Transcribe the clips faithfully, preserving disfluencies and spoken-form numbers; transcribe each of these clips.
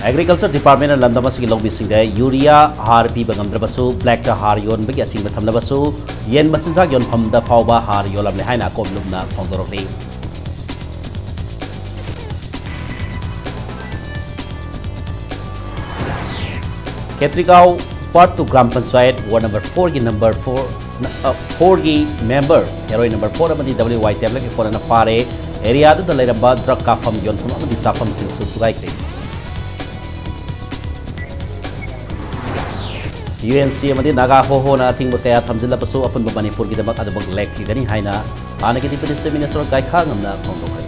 Agriculture ꯗꯤꯄꯥꯔꯠꯃꯦꯟꯅ ꯂꯝꯗꯝ ꯑꯁꯤꯒꯤ ꯂꯧꯃꯤꯁꯤꯡꯗ ꯌꯨꯔꯤꯌꯥ ꯍꯥꯔ ꯄꯤꯕ ꯉꯝꯗ꯭ꯔꯕꯁꯨ, ꯕ꯭ꯂꯦꯛꯇ ꯍꯥꯔ ꯌꯣꯟꯕꯒꯤ ꯑꯊꯤꯡꯕ ꯊꯝꯂꯕꯁꯨ, ꯌꯦꯟ ꯃꯆꯤꯟꯖꯥꯛ ꯌꯣꯟꯐꯝꯗ ꯐꯥꯎꯕ ꯍꯥꯔ ꯌꯣꯜꯂꯝꯂꯦ ꯍꯥꯏꯅ ꯑꯀꯣꯝ ꯂꯨꯞꯅ ꯐꯣꯡꯗꯣꯔꯛꯂꯤ꯫ Khetrigao part two gram panchayat ward number ꯐꯣꯔꯒꯤ ꯅꯝꯕꯔ ꯐꯣꯔ, ꯑ, ꯐꯣꯔꯒꯤ ꯃꯦꯝꯕꯔ ꯍꯦꯔꯣꯏꯟ ꯅꯝꯕꯔ ꯐꯣꯔ ꯑꯃꯗꯤ W Y ꯇꯦꯕ꯭ꯂꯦꯠꯀꯤ ꯐꯣꯟ ꯑꯃꯅ ꯐꯥꯔꯦ꯫ ꯑꯦꯔꯤꯌꯥꯗꯨꯗ ꯂꯩꯔꯝꯕ ꯗ꯭ꯔꯒ ꯀꯥꯞꯐꯝ, ꯌꯣꯟꯐꯝ ꯑꯃꯗꯤ ꯆꯥꯐꯝꯁꯤꯡꯁꯨ ꯊꯨꯒꯥꯏꯈ꯭ꯔꯦ꯫ ꯌꯨ ꯑꯦꯟ ꯁꯤ ꯑꯃꯗꯤ ꯅꯥꯒꯥ ꯍꯣꯍꯣꯅ ꯑꯊꯤꯡꯕ ꯀꯌꯥ ꯊꯝꯖꯤꯜꯂꯕꯁꯨ, ꯑꯄꯨꯟꯕ ꯃꯅꯤꯄꯨꯔꯒꯤꯗꯃꯛ ꯑꯗꯨꯃꯛ ꯂꯦꯞꯈꯤꯒꯅꯤ ꯍꯥꯏꯅ ꯍꯥꯟꯅꯒꯤ ꯗꯤꯄ꯭ꯌꯨꯇꯤ ꯆꯤꯐ ꯃꯤꯅꯤꯁꯇꯔ ꯒꯥꯏꯈꯥꯉꯝꯅ ꯐꯣꯡꯗꯣꯛꯈ꯭ꯔꯦ꯫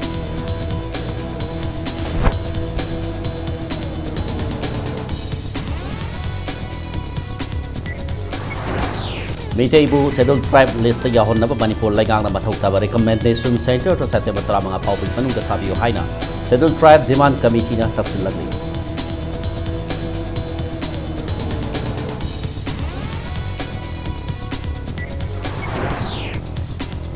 ꯃꯤꯇꯩꯕꯨ ꯁꯦꯗ꯭ꯌꯨꯜ ꯇ꯭ꯔꯥꯏꯕ ꯂꯤꯁꯇ ꯌꯥꯎꯍꯟꯅꯕ ꯃꯅꯤꯄꯨꯔ ꯂꯩꯉꯥꯛꯅ ꯃꯊꯧ ꯇꯥꯕ ꯔꯤꯀꯃꯦꯟꯗꯦꯁꯟ ꯁꯦꯟꯇꯔꯗ ꯁꯦꯞꯇꯦꯝꯕꯔ ꯇꯔꯥꯃꯉꯥ ꯐꯥꯎꯕꯒꯤ ꯃꯅꯨꯡꯗ ꯊꯥꯕꯤꯌꯨ ꯍꯥꯏꯅ ꯁꯦꯗ꯭ꯌꯨꯜ ꯇ꯭ꯔꯥꯏꯕ ꯗꯤꯃꯥꯟ ꯀꯃꯤꯇꯤꯅ ꯇꯛꯁꯤꯜꯂꯛꯂꯤ꯫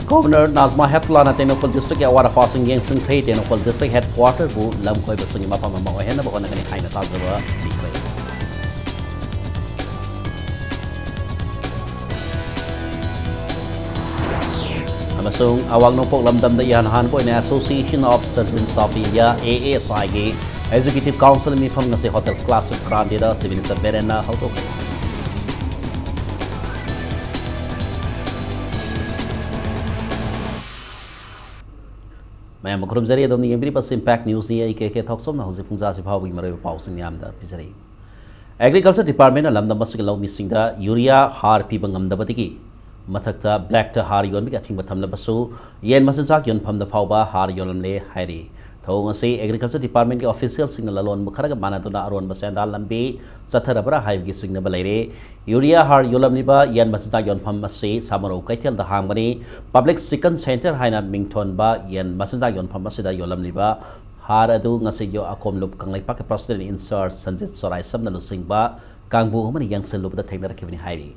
ꯒꯣꯚꯔꯅꯔ ꯅꯥꯖꯃꯥ ꯍꯦꯞꯇꯨꯂꯥꯅ ꯇꯦꯡꯅꯧꯄꯜ ꯗꯤꯁꯇ꯭ꯔꯤꯛꯀꯤ ꯑꯋꯥꯠ ꯑꯄꯥꯁꯤꯡ ꯌꯦꯡꯁꯤꯟꯈ꯭ꯔꯦ꯫ ꯇꯦꯡꯅꯧꯄꯜ ꯗꯤꯁꯇ꯭ꯔꯤꯛ ꯍꯦꯗꯀ꯭ꯋꯥꯇꯔꯕꯨ ꯂꯝ ꯀꯣꯏꯕꯁꯤꯡꯒꯤ ꯃꯐꯝ ꯑꯃ ꯑꯣꯏꯍꯟꯅꯕ ꯍꯣꯠꯅꯒꯅꯤ ꯍꯥꯏꯅ ꯊꯥꯖꯕ ꯄꯤꯈ꯭ꯔꯦ꯫ ꯑꯃꯁꯨꯡ ꯑꯋꯥꯡ ꯅꯣꯡꯄꯣꯛ ꯂꯝꯗꯝꯗ ꯏꯍꯥꯟ ꯍꯥꯟꯕ ꯑꯣꯏꯅ Association of Surgeons of India, A S I ꯒꯤ Executive Council ꯃꯤꯐꯝ ꯉꯁꯤ ꯍꯣꯇꯦꯜ ꯀ꯭ꯂꯥꯁꯤꯛ ꯒ꯭ꯔꯥꯟꯗꯦꯗ ꯆꯤꯐ ꯃꯤꯅꯤꯁꯇꯔ ꯕꯤꯔꯦꯟꯅ ꯍꯧꯗꯣꯛꯈꯤ꯫ ꯃꯌꯥꯝꯕꯨ ꯈꯨꯔꯨꯝꯖꯔꯤ꯫ ꯑꯗꯣꯝꯅ ꯌꯦꯡꯕꯤꯔꯤꯕ ꯑꯁꯤ Impact Newsꯅꯤ꯫ ꯑꯩ ꯀꯦ ꯀꯦ ꯊꯣꯛꯆꯣꯝꯅ ꯍꯧꯖꯤꯛ ꯄꯨꯡ ꯖꯥꯁꯤ ꯐꯥꯎꯕꯒꯤ ꯃꯔꯨꯑꯣꯏꯕ ꯄꯥꯎꯁꯤꯡ ꯃꯌꯥꯝꯗ ꯄꯤꯖꯔꯤ꯫ ꯑꯦꯒ꯭ꯔꯤꯀꯜꯆꯔ ꯗꯤꯄꯥꯔꯠꯃꯦꯟꯅ ꯂꯝꯗꯝ ꯑꯁꯤꯒꯤ ꯂꯧꯃꯤꯁꯤꯡꯗ ꯌꯨꯔꯤꯌꯥ ꯍꯥꯔ ꯄꯤꯕ ꯉꯝꯗꯕꯗꯒꯤ ꯃꯊꯛꯇ ꯕ꯭ꯂꯦꯛꯇ ꯍꯥꯔ ꯌꯣꯟꯕꯒꯤ ꯑꯊꯤꯡꯕ ꯊꯝꯂꯕꯁꯨ, ꯌꯦꯟ ꯃꯆꯤꯟꯖꯥꯛ ꯌꯣꯟꯐꯝꯗ ꯐꯥꯎꯕ ꯍꯥꯔ ꯌꯣꯜꯂꯝꯂꯦ ꯍꯥꯏꯔꯤ꯫ ꯊꯧꯑꯣꯡ ꯑꯁꯤ ꯑꯦꯒ꯭ꯔꯤꯀꯜꯆꯔ ꯗꯤꯄꯥꯔꯠꯃꯦꯟꯒꯤ ꯑꯣꯐꯤꯁꯤꯌꯦꯜꯁꯤꯡꯅ ꯂꯂꯣꯟꯕ ꯈꯔꯒ ꯃꯥꯟꯅꯗꯨꯅ ꯑꯔꯣꯟꯕ ꯁꯦꯟꯗꯥꯟ ꯂꯝꯕꯤ ꯆꯠꯊꯔꯕ꯭ꯔꯥ ꯍꯥꯏꯕꯒꯤ ꯆꯤꯡꯅꯕ ꯂꯩꯔꯦ꯫ ꯌꯨꯔꯤꯌꯥ ꯍꯥꯔ ꯌꯣꯜꯂꯝꯂꯤꯕ ꯌꯦꯟ ꯃꯆꯤꯟꯖꯥꯛ ꯌꯣꯟꯐꯝ ꯑꯁꯤ ꯁꯥꯃꯔꯧ ꯀꯩꯊꯦꯜꯗ ꯍꯥꯡꯕꯅꯤ꯫ ꯄꯕ꯭ꯂꯤꯛ ꯆꯤꯀꯟ ꯁꯦꯟꯇꯔ ꯍꯥꯏꯅ ꯃꯤꯡꯊꯣꯟꯕ ꯌꯦꯟ ꯃꯆꯤꯟꯖꯥꯛ ꯌꯣꯟꯐꯝ ꯑꯁꯤꯗ ꯌꯣꯜꯂꯝꯂꯤꯕ ꯍꯥꯔ ꯑꯗꯨ ꯉꯁꯤ ꯌꯣ-, ꯑꯀꯣꯝꯂꯨꯞ ꯀꯪꯂꯩꯄꯥꯛꯀꯤ ꯄ꯭ꯔꯁꯤꯗꯦꯟ ꯏꯟ ꯆꯥꯔꯖ ꯁꯟꯖꯤꯠ ꯆꯣꯔꯥꯏꯁꯝꯅ ꯂꯨꯆꯤꯡꯕ ꯀꯥꯡꯕꯨ ꯑꯃꯅ ꯌꯦꯡꯁꯤꯜꯂꯨꯕꯗ ꯊꯦꯡꯅꯔꯛꯈꯤꯕꯅꯤ ꯍꯥꯏꯔꯤ꯫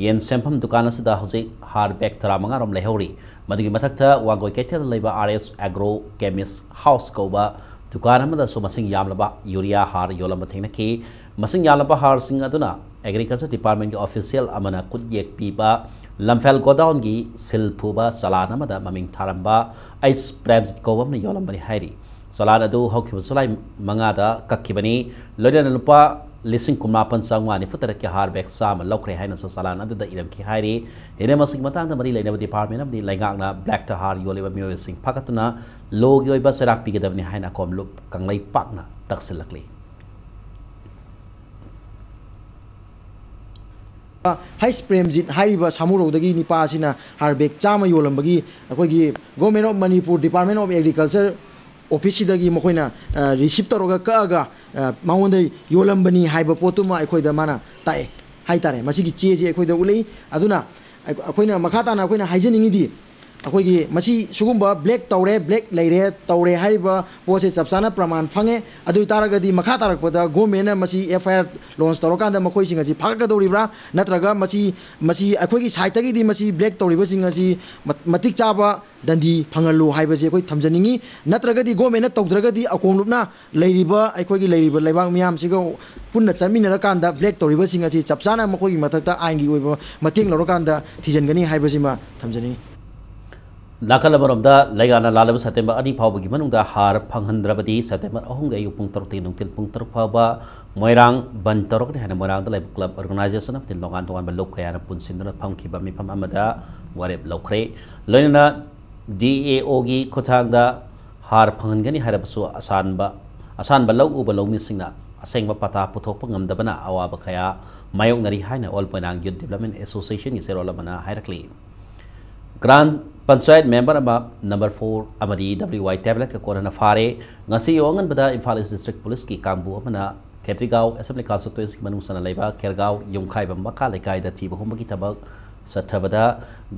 ꯌꯦꯟ ꯁꯦꯝꯐꯝ ꯗꯨꯀꯥꯟ ꯑꯁꯤꯗ ꯍꯧꯖꯤꯛ ꯍꯥꯔ ꯕꯦꯒ ꯇꯔꯥꯃꯉꯥ ꯔꯣꯝ ꯂꯩꯍꯧꯔꯤ꯫ ꯃꯗꯨꯒꯤ ꯃꯊꯛꯇ ꯋꯥꯡꯒꯣꯏ ꯀꯩꯊꯦꯜꯗ ꯂꯩꯕ R S Agro Chemist House ꯀꯧꯕ ꯗꯨꯀꯥꯟ ꯑꯃꯗꯁꯨ ꯃꯁꯤꯡ ꯌꯥꯝꯂꯕ ꯌꯨꯔꯤꯌꯥ ꯍꯥꯔ ꯌꯣꯜꯂꯝꯕ ꯊꯦꯡꯅꯈꯤ꯫ ꯃꯁꯤꯡ ꯌꯥꯝꯂꯕ ꯍꯥꯔꯁꯤꯡ ꯑꯗꯨꯅ Agriculture Department ꯀꯤ official ꯑꯃꯅ ꯈꯨꯠꯌꯦꯛ ꯄꯤꯕ ꯂꯝꯐꯦꯜ ꯒꯣꯗꯥꯎꯟꯒꯤ ꯁꯤꯜ ꯐꯨꯕ ꯆꯂꯥꯟ ꯑꯃꯗ ꯃꯃꯤꯡ ꯊꯥꯔꯝꯕ ꯑꯩꯆ ꯄ꯭ꯔꯦꯝꯖꯤꯠ ꯀꯧꯕ ꯑꯃꯅ ꯌꯣꯜꯂꯝꯕꯅꯤ ꯍꯥꯏꯔꯤ꯫ ꯆꯂꯥꯟ ꯑꯗꯨ ꯍꯧꯈꯤꯕ ꯖꯨꯂꯥꯏ ꯃꯉꯥꯗ ꯀꯛꯈꯤꯕꯅꯤ꯫ ꯂꯣꯏꯅꯅ ꯂꯨꯄꯥ ꯂꯤꯁꯤꯡ ꯀꯨꯟꯃꯥꯄꯟ ꯆꯥꯝꯃꯉꯥ ꯅꯤꯐꯨ ꯇꯔꯦꯠꯀꯤ ꯍꯥꯔ ꯕꯦꯒ ꯆꯥꯝꯃ ꯂꯧꯈ꯭ꯔꯦ ꯍꯥꯏꯅꯁꯨ ꯆꯂꯥꯟ ꯑꯗꯨꯗ ꯏꯔꯝꯈꯤ ꯍꯥꯏꯔꯤ꯫ ꯍꯤꯔꯝ ꯑꯁꯤꯒꯤ ꯃꯇꯥꯡꯗ ꯃꯔꯤ ꯂꯩꯅꯕ department ꯑꯃꯗꯤ ꯂꯩꯉꯥꯛꯅ black ꯇ ꯍꯥꯔ ꯌꯣꯜꯂꯤꯕ ꯃꯤꯑꯣꯏꯁꯤꯡ ꯐꯥꯒꯠꯇꯨꯅ law ꯒꯤ ꯑꯣꯏꯕ ꯆꯩꯔꯥꯛ ꯄꯤꯒꯗꯕꯅꯤ ꯍꯥꯏꯅ ꯀꯣꯝꯂꯨꯞ ꯀꯪꯂꯩꯄꯥꯛꯅ ꯇꯛꯁꯤꯜꯂꯛꯂꯤ꯫ ꯍꯩꯁ ꯄ꯭ꯔꯦꯝꯖꯤꯠ ꯍꯥꯏꯔꯤꯕ ꯁꯥꯃꯨꯔꯧꯗꯒꯤ ꯅꯤꯄꯥ ꯑꯁꯤꯅ ꯍꯥꯔ ꯕꯦꯒ ꯆꯥꯝꯃ ꯌꯣꯜꯂꯝꯕꯒꯤ ꯑꯩꯈꯣꯏꯒꯤ Government of Manipur Department of Agriculture office ꯁꯤꯗꯒꯤ ꯃꯈꯣꯏꯅ ꯔꯤꯁꯤꯞ ꯇꯧꯔꯒ ꯀꯛꯑꯒ ꯃꯉꯣꯟꯗ ꯌꯣꯜꯂꯝꯕꯅꯤ ꯍꯥꯏꯕ ꯄꯣꯠꯇꯨꯃ ꯑꯩꯈꯣꯏꯗ ꯃꯥꯅ ꯇꯥꯛꯑꯦ ꯍꯥꯏꯇꯥꯔꯦ꯫ ꯃꯁꯤꯒꯤ ꯆꯦꯁꯤ ꯑꯩꯈꯣꯏꯗ ꯎꯠꯂꯛꯏ꯫ ꯑꯗꯨꯅ ꯑꯩꯈꯣꯏꯅ ꯃꯈꯥ ꯇꯥꯅ ꯑꯩꯈꯣꯏꯅ ꯍꯥꯏꯖꯅꯤꯡꯉꯤꯗꯤ, ꯑꯩꯈꯣꯏꯒꯤ ꯃꯁꯤ ꯁꯤꯒꯨꯝꯕ black ꯇꯧꯔꯦ, black ꯂꯩꯔꯦ, ꯇꯧꯔꯦ ꯍꯥꯏꯔꯤꯕ ꯄꯣꯠꯁꯦ ꯆꯞ ꯆꯥꯅ ꯄ꯭ꯔꯃꯥꯟ ꯐꯪꯉꯦ꯫ ꯑꯗꯨ ꯑꯣꯏ ꯇꯥꯔꯒꯗꯤ ꯃꯈꯥ ꯇꯥꯔꯛꯄꯗ government ꯅ ꯃꯁꯤ F I R launch ꯇꯧꯔꯀꯥꯟꯗ ꯃꯈꯣꯏꯁꯤꯡ ꯑꯁꯤ ꯐꯥꯒꯠꯀꯗꯧꯔꯤꯕ꯭ꯔꯥ, ꯅꯠꯇ꯭ꯔꯒ ꯃꯁꯤ, ꯃꯁꯤ ꯑꯩꯈꯣꯏꯒꯤ side ꯇꯒꯤꯗꯤ ꯃꯁꯤ black ꯇꯧꯔꯤꯕꯁꯤꯡ ꯑꯁꯤ ꯃ-, ꯃꯇꯤꯛ ꯆꯥꯕ ꯗꯟꯗꯤ ꯐꯪꯍꯜꯂꯨ ꯍꯥꯏꯕꯁꯤ ꯑꯩꯈꯣꯏ ꯊꯝꯖꯅꯤꯡꯉꯤ꯫ ꯅꯠꯇ꯭ꯔꯒꯗꯤ government ꯅ ꯇꯧꯗ꯭ꯔꯒꯗꯤ ꯑꯀꯣꯝꯂꯨꯞꯅ ꯂꯩꯔꯤꯕ ꯑꯩꯈꯣꯏꯒꯤ ꯂꯩꯔꯤꯕ ꯂꯩꯕꯥꯛ ꯃꯤꯌꯥꯝꯁꯤꯒ ꯄꯨꯟꯅ ꯆꯠꯃꯤꯟꯅꯔꯀꯥꯟꯗ black ꯇꯧꯔꯤꯕꯁꯤꯡ ꯑꯁꯤ ꯆꯞ ꯆꯥꯅ ꯃꯈꯣꯏꯒꯤ ꯃꯊꯛꯇ ꯑꯥꯏꯟꯒꯤ ꯑꯣꯏꯕ ꯃꯇꯦꯡ ꯂꯧꯔꯀꯥꯟꯗ ꯊꯤꯖꯤꯟꯒꯅꯤ ꯍꯥꯏꯕꯁꯤꯃ ꯊꯝꯖꯅꯤꯡꯉꯤ꯫ ꯅꯥꯀꯜ ꯑꯃꯔꯣꯝꯗ, ꯂꯩꯉꯥꯛꯅ ꯂꯥꯛꯂꯕ ꯁꯦꯞꯇꯦꯝꯕꯔ ꯑꯅꯤ ꯐꯥꯎꯕꯒꯤ ꯃꯅꯨꯡꯗ ꯍꯥꯔ ꯐꯪꯍꯟꯗ꯭ꯔꯕꯗꯤ ꯁꯦꯞꯇꯦꯝꯕꯔ ꯑꯍꯨꯝꯒꯤ ꯑꯌꯨꯛ ꯄꯨꯡ ꯇꯔꯨꯛꯇꯒꯤ ꯅꯨꯡꯊꯤꯜ ꯄꯨꯡ ꯇꯔꯨꯛ ꯐꯥꯎꯕ ꯃꯣꯏꯔꯥꯡ ꯕꯟ ꯇꯧꯔꯒꯅꯤ ꯍꯥꯏꯅ ꯃꯣꯏꯔꯥꯡꯗ ꯂꯩꯕ club, organization ꯑꯃꯗꯤ ꯇꯣꯉꯥꯟ ꯇꯣꯉꯥꯟꯕ ꯂꯨꯞ ꯀꯌꯥꯅ ꯄꯨꯟꯁꯤꯟꯗꯨꯅ ꯐꯝꯈꯤꯕ ꯃꯤꯐꯝ ꯑꯃꯗ ꯋꯥꯔꯦꯞ ꯂꯧꯈ꯭ꯔꯦ꯫ ꯂꯣꯏꯅꯅ D A O ꯒꯤ ꯈꯨꯠꯊꯥꯡꯗ ꯍꯥꯔ ꯐꯪꯍꯟꯒꯅꯤ ꯍꯥꯏꯔꯕꯁꯨ ꯑꯁꯥꯟꯕ, ꯑꯁꯥꯟꯕ ꯂꯧ ꯎꯕ ꯂꯧꯃꯤꯁꯤꯡꯅ ꯑꯁꯦꯡꯕ ꯄꯇꯥ ꯄꯨꯊꯣꯛꯄ ꯉꯝꯗꯕꯅ ꯑꯋꯥꯕ ꯀꯌꯥ ꯃꯥꯌꯣꯛꯅꯔꯤ ꯍꯥꯏꯅ All Moirang Youth Development Association ꯒꯤ ꯆꯦꯔꯣꯜ ꯑꯃꯅ ꯍꯥꯏꯔꯛꯂꯤ꯫ ꯒ꯭ꯔꯥꯝ ꯄꯟꯆꯥꯌꯠ ꯃꯦꯝꯕꯔ ꯑꯃ ꯅꯝꯕꯔ ꯐꯣꯔ ꯑꯃꯗꯤ W Y tablet ꯀ ꯀꯣꯟꯅꯅ ꯐꯥꯔꯦ꯫ ꯉꯁꯤ ꯑꯌꯨꯛ ꯑꯉꯟꯕꯗ ꯏꯝꯐꯥꯜ East District Police ꯀꯤ ꯀꯥꯡꯕꯨ ꯑꯃꯅ ꯈꯦꯇ꯭ꯔꯤꯒꯥꯎ Assembly Constituency ꯒꯤ ꯃꯅꯨꯡ ꯆꯟꯅ ꯂꯩꯕ ꯈꯦꯔꯒꯥꯎ ꯌꯨꯝꯈꯥꯏꯕꯝ ꯃꯈꯥ ꯂꯩꯀꯥꯏꯗ ꯊꯤꯕ ꯍꯨꯝꯕꯒꯤ ꯊꯕꯛ ꯆꯠꯊꯕꯗ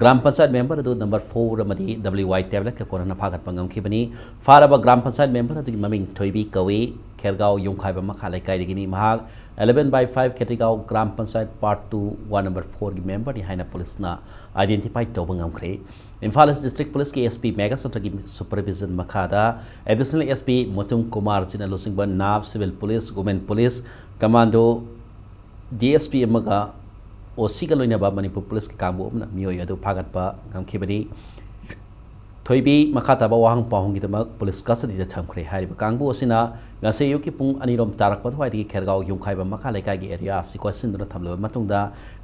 ꯒ꯭ꯔꯥꯝ ꯄꯟꯆꯥꯌꯠ ꯃꯦꯝꯕꯔ ꯑꯗꯨ ꯅꯝꯕꯔ ꯐꯣꯔ ꯑꯃꯗꯤ W Y tablet ꯀ ꯀꯣꯟꯅꯅ ꯐꯥꯒꯠꯄ ꯉꯝꯈꯤꯕꯅꯤ꯫ ꯐꯥꯔꯕ ꯒ꯭ꯔꯥꯝ ꯄꯟꯆꯥꯌꯠ ꯃꯦꯝꯕꯔ ꯑꯗꯨꯒꯤ ꯃꯃꯤꯡ ꯊꯣꯏꯕꯤ ꯀꯧꯏ꯫ ꯈꯦꯔꯒꯥꯎ ꯌꯨꯝꯈꯥꯏꯕꯝ ꯃꯈꯥ ꯂꯩꯀꯥꯏꯗꯒꯤꯅꯤ꯫ ꯃꯍꯥꯛ eleven by five Khetrigao gram panchayat Part two ward number four ꯒꯤ ꯃꯦꯝꯕꯔꯅꯤ ꯍꯥꯏꯅ ꯄꯨꯂꯤꯁꯅ identify ꯇꯧꯕ ꯉꯝꯈ꯭ꯔꯦ꯫ ꯏꯝꯐꯥꯜ ꯏꯁ ꯗꯤꯁꯇ꯭ꯔꯤꯛ ꯄꯨꯂꯤꯁꯀꯤ ꯑꯦꯁ ꯄꯤ ꯃꯦꯘꯆꯟꯗ꯭ꯔꯒꯤ ꯁꯨꯄꯔꯚꯤꯖꯟ ꯃꯈꯥꯗ additional S P Motum Kumar ꯖꯤꯅ ꯂꯨꯆꯤꯡꯕ ꯅꯥꯞ, civil police, women police, commando, D S P ꯑꯃꯒ ꯑꯣ ꯁꯤꯒ ꯂꯣꯏꯅꯕ ꯃꯅꯤꯄꯨꯔ ꯄꯨꯂꯤꯁꯀꯤ ꯀꯥꯡꯕꯨ ꯑꯃꯅ ꯃꯤꯑꯣꯏ ꯑꯗꯨ ꯐꯥꯒꯠꯄ ꯉꯝꯈꯤꯕꯅꯤ꯫ ꯊꯣꯏꯕꯤ ꯃꯈꯥ ꯇꯥꯕ ꯋꯥꯍꯪ ꯄꯥꯎꯍꯪꯒꯤꯗꯃꯛ ꯄꯨꯂꯤꯁ ꯀꯁꯇꯗꯤꯗ ꯊꯝꯈ꯭ꯔꯦ꯫ ꯍꯥꯏꯔꯤꯕ ꯀꯥꯡꯕꯨ ꯑꯁꯤꯅ ꯉꯁꯤ ꯑꯌꯨꯛꯀꯤ ꯄꯨꯡ ꯑꯅꯤꯔꯣꯝ ꯇꯥꯔꯛꯄ ꯑꯗꯨꯋꯥꯏꯗꯒꯤ ꯈꯦꯔꯒꯥꯎ ꯌꯨꯝꯈꯥꯏꯕ ꯃꯈꯥ ꯂꯩꯀꯥꯏꯒꯤ ꯑꯦꯔꯤꯌꯥ ꯑꯁꯤ ꯀꯣꯏꯁꯤꯟꯗꯨꯅ ꯊꯝꯂꯕ ꯃꯇꯨꯡꯗ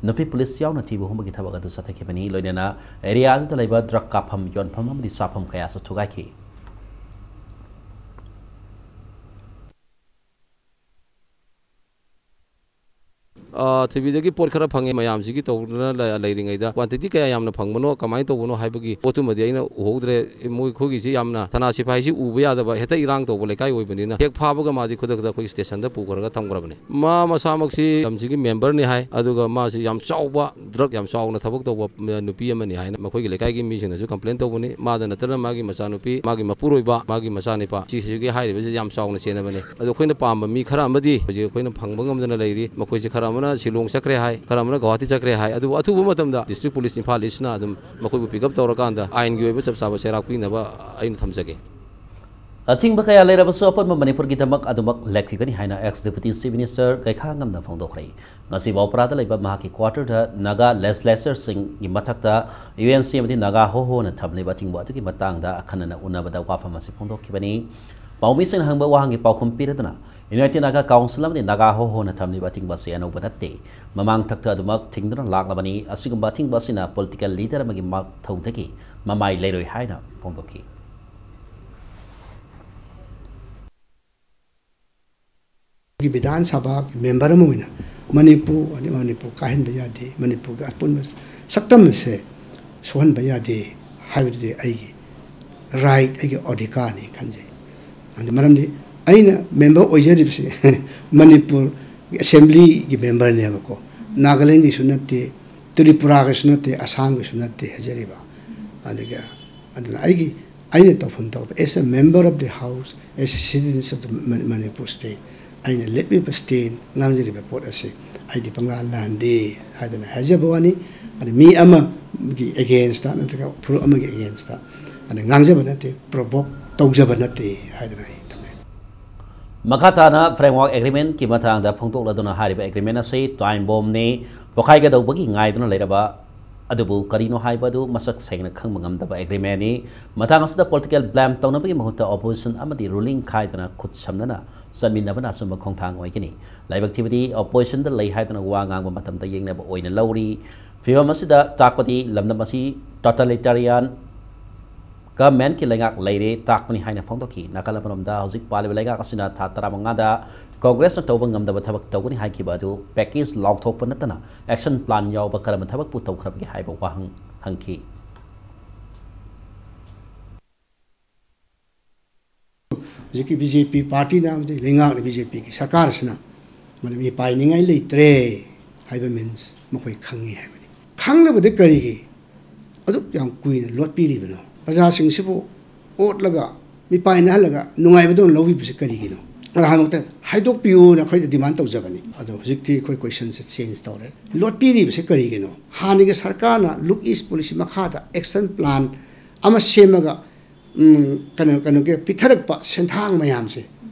ꯅꯨꯄꯤ ꯄꯨꯂꯤꯁ ꯌꯥꯎꯅ ꯊꯤꯕ ꯍꯨꯝꯕꯒꯤ ꯊꯕꯛ ꯑꯗꯨ ꯆꯠꯊꯈꯤꯕꯅꯤ꯫ ꯂꯣꯏꯅꯅ ꯑꯦꯔꯤꯌꯥ ꯑꯗꯨꯗ ꯂꯩꯕ ꯗ꯭ꯔꯒ ꯀꯥꯞꯐꯝ, ꯌꯣꯟꯐꯝ ꯑꯃꯗꯤ ꯆꯥꯐꯝ ꯀꯌꯥꯁꯨ ꯊꯨꯒꯥꯏꯈꯤ꯫ ꯑ, ꯊꯣꯏꯕꯤꯗꯒꯤ ꯄꯣꯠ ꯈꯔ ꯐꯪꯉꯦ꯫ ꯃꯌꯥꯝꯁꯤꯒꯤ ꯇꯧꯗꯨꯅ ꯂꯩ-, ꯂꯩꯔꯤꯉꯩꯗ quantity ꯀꯌꯥ ꯌꯥꯝꯅ ꯐꯪꯕꯅꯣ, ꯀꯃꯥꯏꯅ ꯇꯧꯕꯅꯣ ꯍꯥꯏꯕꯒꯤ ꯄꯣꯠꯇꯨꯃꯗꯤ ꯑꯩꯅ ꯎꯍꯧꯗ꯭ꯔꯦ꯫ ꯃꯣꯏ, ꯑꯩꯈꯣꯏꯒꯤꯁꯤ ꯌꯥꯝꯅ ꯊꯅꯥ ꯁꯤꯐꯥꯏꯁꯤ ꯎꯕ ꯌꯥꯗꯕ, ꯍꯦꯛꯇ ꯏꯔꯥꯡ ꯇꯧꯕ ꯂꯩꯀꯥꯏ ꯑꯣꯏꯕꯅꯤꯅ, ꯍꯦꯛ ꯐꯥꯕꯒ ꯃꯥꯗꯤ ꯈꯨꯗꯛꯇ ꯑꯩꯈꯣꯏ ꯁ꯭ꯇꯦꯁꯟꯗ ꯄꯨꯈ꯭ꯔꯒ ꯊꯝꯈ꯭ꯔꯕꯅꯤ꯫ ꯃꯥ ꯃꯁꯥꯃꯛꯁꯤ ꯂꯝꯁꯤꯒꯤ ꯃꯦꯝꯕꯔꯅꯤ ꯍꯥꯏ, ꯑꯗꯨꯒ ꯃꯥꯁꯤ ꯌꯥꯝ ꯆꯥꯎꯕ ꯗ꯭ꯔꯒ ꯌꯥꯝ ꯆꯥꯎꯅ ꯊꯕꯛ ꯇꯧꯕ, ꯑ, ꯅꯨꯄꯤ ꯑꯃꯅꯤ ꯍꯥꯏꯅ ꯃꯈꯣꯏꯒꯤ ꯂꯩꯀꯥꯏꯒꯤ ꯃꯤꯁꯤꯡꯅꯁꯨ ꯀꯝꯄ꯭ꯂꯦꯟ ꯇꯧꯕꯅꯤ꯫ ꯃꯥꯗ ꯅꯠꯇꯅ ꯃꯥꯒꯤ ꯃꯆꯥꯅꯨꯄꯤ, ꯃꯥꯒꯤ ꯃꯄꯨꯔꯣꯏꯕ, ꯃꯥꯒꯤ ꯃꯆꯥꯅꯤꯄꯥ, ꯁꯤꯁꯤꯒꯤ ꯍꯥꯏꯔꯤꯕꯁꯤ ꯌꯥꯝ ꯆꯥꯎꯅ ꯆꯦꯟꯅꯕꯅꯤ꯫ ꯑꯗꯣ ꯑꯩꯈꯣꯏꯅ ꯄꯥꯝꯕ ꯃꯤ ꯈꯔ ꯑꯃꯗꯤ ꯍꯧꯖꯤꯛ ꯑꯩꯈꯣꯏꯅ ꯐꯪꯕ ꯉꯝꯗꯅ ꯂꯩꯔꯤ꯫ ꯃꯈꯣꯏꯁꯦ ꯈꯔ ꯑꯃꯅ ꯁꯤꯂꯣꯡ ꯆꯠꯈ꯭ꯔꯦ ꯍꯥꯏ, ꯈꯔ ꯑꯃꯅ ꯒꯧꯍꯥꯇꯤ ꯆꯠꯈ꯭ꯔꯦ ꯍꯥꯏ꯫ ꯑꯗꯨꯕꯨ ꯑꯊꯨꯕ ꯃꯇꯝꯗ ꯗꯤꯁꯇ꯭ꯔꯤꯛ ꯄꯨꯂꯤꯁ ꯏꯝꯐꯥꯜ ꯏꯁꯅ ꯑꯗꯨꯝ ꯃꯈꯣꯏꯕꯨ ꯄꯤꯛ ꯑꯞ ꯇꯧꯔꯀꯥꯟꯗ ꯑꯥꯏꯟꯒꯤ ꯑꯣꯏꯕ ꯆꯞ ꯆꯥꯕ ꯆꯩꯔꯥꯛ ꯄꯤꯅꯕ ꯑꯩꯅ ꯊꯝꯖꯒꯦ꯫ ꯑꯊꯤꯡꯕ ꯀꯌꯥ ꯂꯩꯔꯕꯁꯨ ꯑꯄꯨꯟꯕ ꯃꯅꯤꯄꯨꯔꯒꯤꯗꯃꯛ ꯑꯗꯨꯃꯛ ꯂꯦꯞꯈꯤꯒꯅꯤ ꯍꯥꯏꯅ ex Deputy Chief Minister ꯒꯩꯈꯥ ꯉꯝꯅ ꯐꯣꯡꯗꯣꯛꯈ꯭ꯔꯦ꯫ ꯉꯁꯤ ꯕꯥꯎꯄ꯭ꯔꯥꯗ ꯂꯩꯕ ꯃꯍꯥꯛꯀꯤ quarter ꯗ ꯅꯥꯒꯥ legislators ꯁꯤꯡꯒꯤ ꯃꯊꯛꯇ ꯌꯨ ꯑꯦꯟ ꯁꯤ ꯑꯃꯗꯤ ꯅꯥꯒꯥ ꯍꯣꯍꯣꯅ ꯊꯝꯂꯤꯕ ꯑꯊꯤꯡꯕ ꯑꯗꯨꯒꯤ ꯃꯇꯥꯡꯗ ꯑꯈꯟꯅꯅ ꯎꯅꯕꯗ ꯋꯥꯐꯝ ꯑꯁꯤ ꯐꯣꯡꯗꯣꯛꯈꯤꯕꯅꯤ꯫ ꯄꯥꯎꯃꯤꯁꯤꯡꯅ ꯍꯪꯕ ꯋꯥꯍꯪꯒꯤ ꯄꯥꯎꯈꯨꯝ ꯄꯤꯔꯗꯨꯅ, United Naga Council ꯑꯃꯗꯤ ꯅꯥꯒꯥ ꯍꯣꯍꯣꯅ ꯊꯝꯂꯤꯕ ꯑꯊꯤꯡꯕ ꯑꯁꯤ ꯑꯅꯧꯕ ꯅꯠꯇꯦ꯫ ꯃꯃꯥꯡ ꯊꯛꯇ ꯑꯗꯨꯃꯛ ꯊꯤꯡꯗꯨꯅ ꯂꯥꯛꯂꯕꯅꯤ꯫ ꯑꯁꯤꯒꯨꯝꯕ ꯑꯊꯤꯡꯕ ꯑꯁꯤꯅ political leader ꯑꯃꯒꯤ ꯃꯊꯧꯗꯒꯤ ꯃꯃꯥꯏ ꯂꯩꯔꯣꯏ ꯍꯥꯏꯅ ꯐꯣꯡꯗꯣꯛꯈꯤ꯫ ꯒꯤ ꯕꯤꯙꯥꯟ ꯁꯚꯥ ꯃꯦꯝꯕꯔ ꯑꯃ ꯑꯣꯏꯅ ꯃꯅꯤꯄꯨꯔ, ꯃꯅꯤꯄꯨꯔ ꯀꯥꯏꯍꯟꯕ ꯌꯥꯗꯦ, ꯃꯅꯤꯄꯨꯔꯒꯤ ꯑꯄꯨꯟꯕ ꯁꯛꯇꯝ ꯑꯁꯦ ꯁꯣꯛꯍꯟꯕ ꯌꯥꯗꯦ ꯍꯥꯏꯕꯗꯨꯗꯤ ꯑꯩꯒꯤ ꯔꯥꯏꯠ, ꯑꯩꯒꯤ ꯑꯣꯙꯤꯀꯥꯔꯅꯤ ꯈꯟꯖꯩ꯫ ꯑꯗꯨ ꯃꯔꯝꯗꯤ ꯑꯩꯅ ꯃꯦꯝꯕꯔ ꯑꯣꯏꯖꯔꯤꯕꯁꯤ ꯃꯅꯤꯄꯨꯔ ꯑꯦꯁꯦꯝꯕ꯭ꯂꯤꯒꯤ ꯃꯦꯝꯕꯔꯅꯦꯕꯀꯣ, ꯅꯥꯒꯥꯂꯦꯟꯒꯤꯁꯨ ꯅꯠꯇꯦ, ꯇ꯭ꯔꯤꯄꯨꯔꯥꯒꯤꯁꯨ ꯅꯠꯇꯦ, ꯑꯁꯥꯝꯒꯤꯁꯨ ꯅꯠꯇꯦ ꯍꯥꯏꯖꯔꯤꯕ꯫ ꯑꯗꯨꯒ ꯑꯗꯨꯅ ꯑꯩꯒꯤ, ꯑꯩꯅ ꯇꯧꯐꯝ ꯊꯣꯛꯄ as a member of the house, as a citizens of the Manipur state, ꯑꯩꯅ ꯂꯦꯞꯂꯤꯕ stand, ꯉꯥꯡꯖꯔꯤꯕ ꯄꯣꯠ ꯑꯁꯤ ꯑꯩꯗꯤ ꯄꯪꯂꯥꯟ ꯂꯥꯟꯗꯦ ꯍꯥꯏꯗꯅ ꯍꯥꯏꯖꯕ ꯋꯥꯅꯤ꯫ ꯑꯗ ꯃꯤ ꯑꯃ ꯒꯤ against ꯅꯠꯇ꯭ꯔꯒ ꯐꯨꯔꯨꯞ ꯑꯃꯒꯤ against ꯑꯗ ꯉꯥꯡꯖꯕ ꯅꯠꯇꯦ, provoke ꯇꯧꯖꯕ ꯅꯠꯇꯦ ꯍꯥꯏꯗꯅ ꯑꯩ ꯊꯝꯃꯦ꯫ ꯃꯈꯥ ꯇꯥꯅ framework agreement ꯀꯤ ꯃꯇꯥꯡꯗ ꯐꯣꯡꯗꯣꯛꯂꯗꯨꯅ ꯍꯥꯏꯔꯤꯕ agreement ꯑꯁꯤ time bomb ꯅꯤ, ꯄꯣꯈꯥꯏꯒꯗꯧꯕꯒꯤ ꯉꯥꯏꯗꯨꯅ ꯂꯩꯔꯕ ꯑꯗꯨꯕꯨ ꯀꯔꯤꯅꯣ ꯍꯥꯏꯕ ꯑꯗꯨ ꯃꯁꯛ ꯁꯦꯡꯅ ꯈꯪꯕ ꯉꯝꯗꯕ agreement ꯅꯤ꯫ ꯃꯇꯥꯡ ꯑꯁꯤꯗ political blame ꯇꯧꯅꯕꯒꯤ ꯃꯍꯨꯠꯇ opposition ꯑꯃꯗꯤ ruling ꯈꯥꯏꯗꯅ ꯈꯨꯠ ꯁꯝꯅꯅ ꯆꯠꯃꯤꯟꯅꯕꯅ ꯑꯆꯨꯝꯕ ꯈꯣꯡꯊꯥꯡ ꯑꯣꯏꯒꯅꯤ꯫ ꯂꯥꯏꯕꯛ ꯊꯤꯕꯗꯤ opposition ꯗ ꯂꯩ ꯍꯥꯏꯗꯨꯅ ꯋꯥ ꯉꯥꯡꯕ ꯃꯇꯝꯗ ꯌꯦꯡꯅꯕ ꯑꯣꯏꯅ ꯂꯧꯔꯤ꯫ ꯐꯤꯚꯝ ꯑꯁꯤꯗ ꯇꯥꯛꯄꯗꯤ ꯂꯝꯗꯝ ꯑꯁꯤ totalitarian government ꯀꯤ ꯂꯩꯉꯥꯛ ꯂꯩꯔꯦ ꯇꯥꯛꯄꯅꯤ ꯍꯥꯏꯅ ꯐꯣꯡꯗꯣꯛꯈꯤ꯫ ꯅꯥꯀꯜ ꯑꯃꯔꯣꯝꯗ ꯍꯧꯖꯤꯛ ꯄꯥꯜꯂꯤꯕ ꯂꯩꯉꯥꯛ ꯑꯁꯤꯅ ꯊꯥ ꯇꯔꯥꯃꯉꯥꯗ Congress ꯅ ꯇꯧꯕ ꯉꯝꯗꯕ ꯊꯕꯛ ꯇꯧꯒꯅꯤ ꯍꯥꯏꯈꯤꯕ ꯑꯗꯨ package ꯂꯥꯎꯊꯣꯛꯄ ꯅꯠꯇꯅ action plan ꯌꯥꯎꯕ ꯀꯔꯝꯕ ꯊꯕꯛꯄꯨ ꯇꯧꯈ꯭ꯔꯕꯒꯦ ꯍꯥꯏꯕ ꯋꯥꯍꯪ ꯍꯪꯈꯤ꯫ ꯍꯧꯖꯤꯛꯀꯤ BJP party ꯅ ꯑꯃꯗꯤ ꯂꯩꯉꯥꯛꯅ BJP ꯒꯤ ꯁꯔꯀꯥꯔꯁꯤꯅ ꯃꯗꯨ ꯃꯤꯄꯥꯏꯅꯤꯡꯉꯥꯏ ꯂꯩꯇ꯭ꯔꯦ ꯍꯥꯏꯕ means ꯃꯈꯣꯏ ꯈꯪꯉꯤ ꯍꯥꯏꯕꯅꯤ꯫ ꯈꯪꯂꯕꯗꯤ ꯀꯔꯤꯒꯤ ꯑꯗꯨꯛ ꯌꯥꯝ ꯀꯨꯏꯅ ꯂꯣꯠꯄꯤꯔꯤꯕꯅꯣ? ꯄ꯭ꯔꯖꯥꯁꯤꯡꯁꯤꯕꯨ ꯑꯣꯠꯂꯒ ꯃꯤꯄꯥꯏꯅꯍꯜꯂꯒ ꯅꯨꯡꯉꯥꯏꯕꯗꯧꯅ ꯂꯧꯕꯤꯕꯁꯤ ꯀꯔꯤꯒꯤꯅꯣ? ꯅꯍꯥꯟꯃꯛꯇ ꯍꯥꯏꯗꯣꯛꯄꯤꯌꯨꯅ ꯑꯩꯈꯣꯏꯗ demand ꯇꯧꯖꯕꯅꯤ꯫ ꯑꯗꯣ ꯍꯧꯖꯤꯛꯇꯤ ꯑꯩꯈꯣꯏ question ꯁꯦ change ꯇꯧꯔꯦ꯫ ꯂꯣꯠꯄꯤꯔꯤꯕꯁꯤ ꯀꯔꯤꯒꯤꯅꯣ? ꯍꯥꯟꯅꯒꯤ ꯁꯔꯀꯥꯔꯅ Look East policy ꯃꯈꯥꯗ action plan ꯑꯃ ꯁꯦꯝꯃꯒ ꯎꯝ, ꯀꯩꯅꯣ, ꯀꯩꯅꯣꯒꯤ ꯄꯤꯊꯔꯛꯄ ꯁꯦꯟꯊꯥꯡ ꯃꯌꯥꯝꯁꯦ,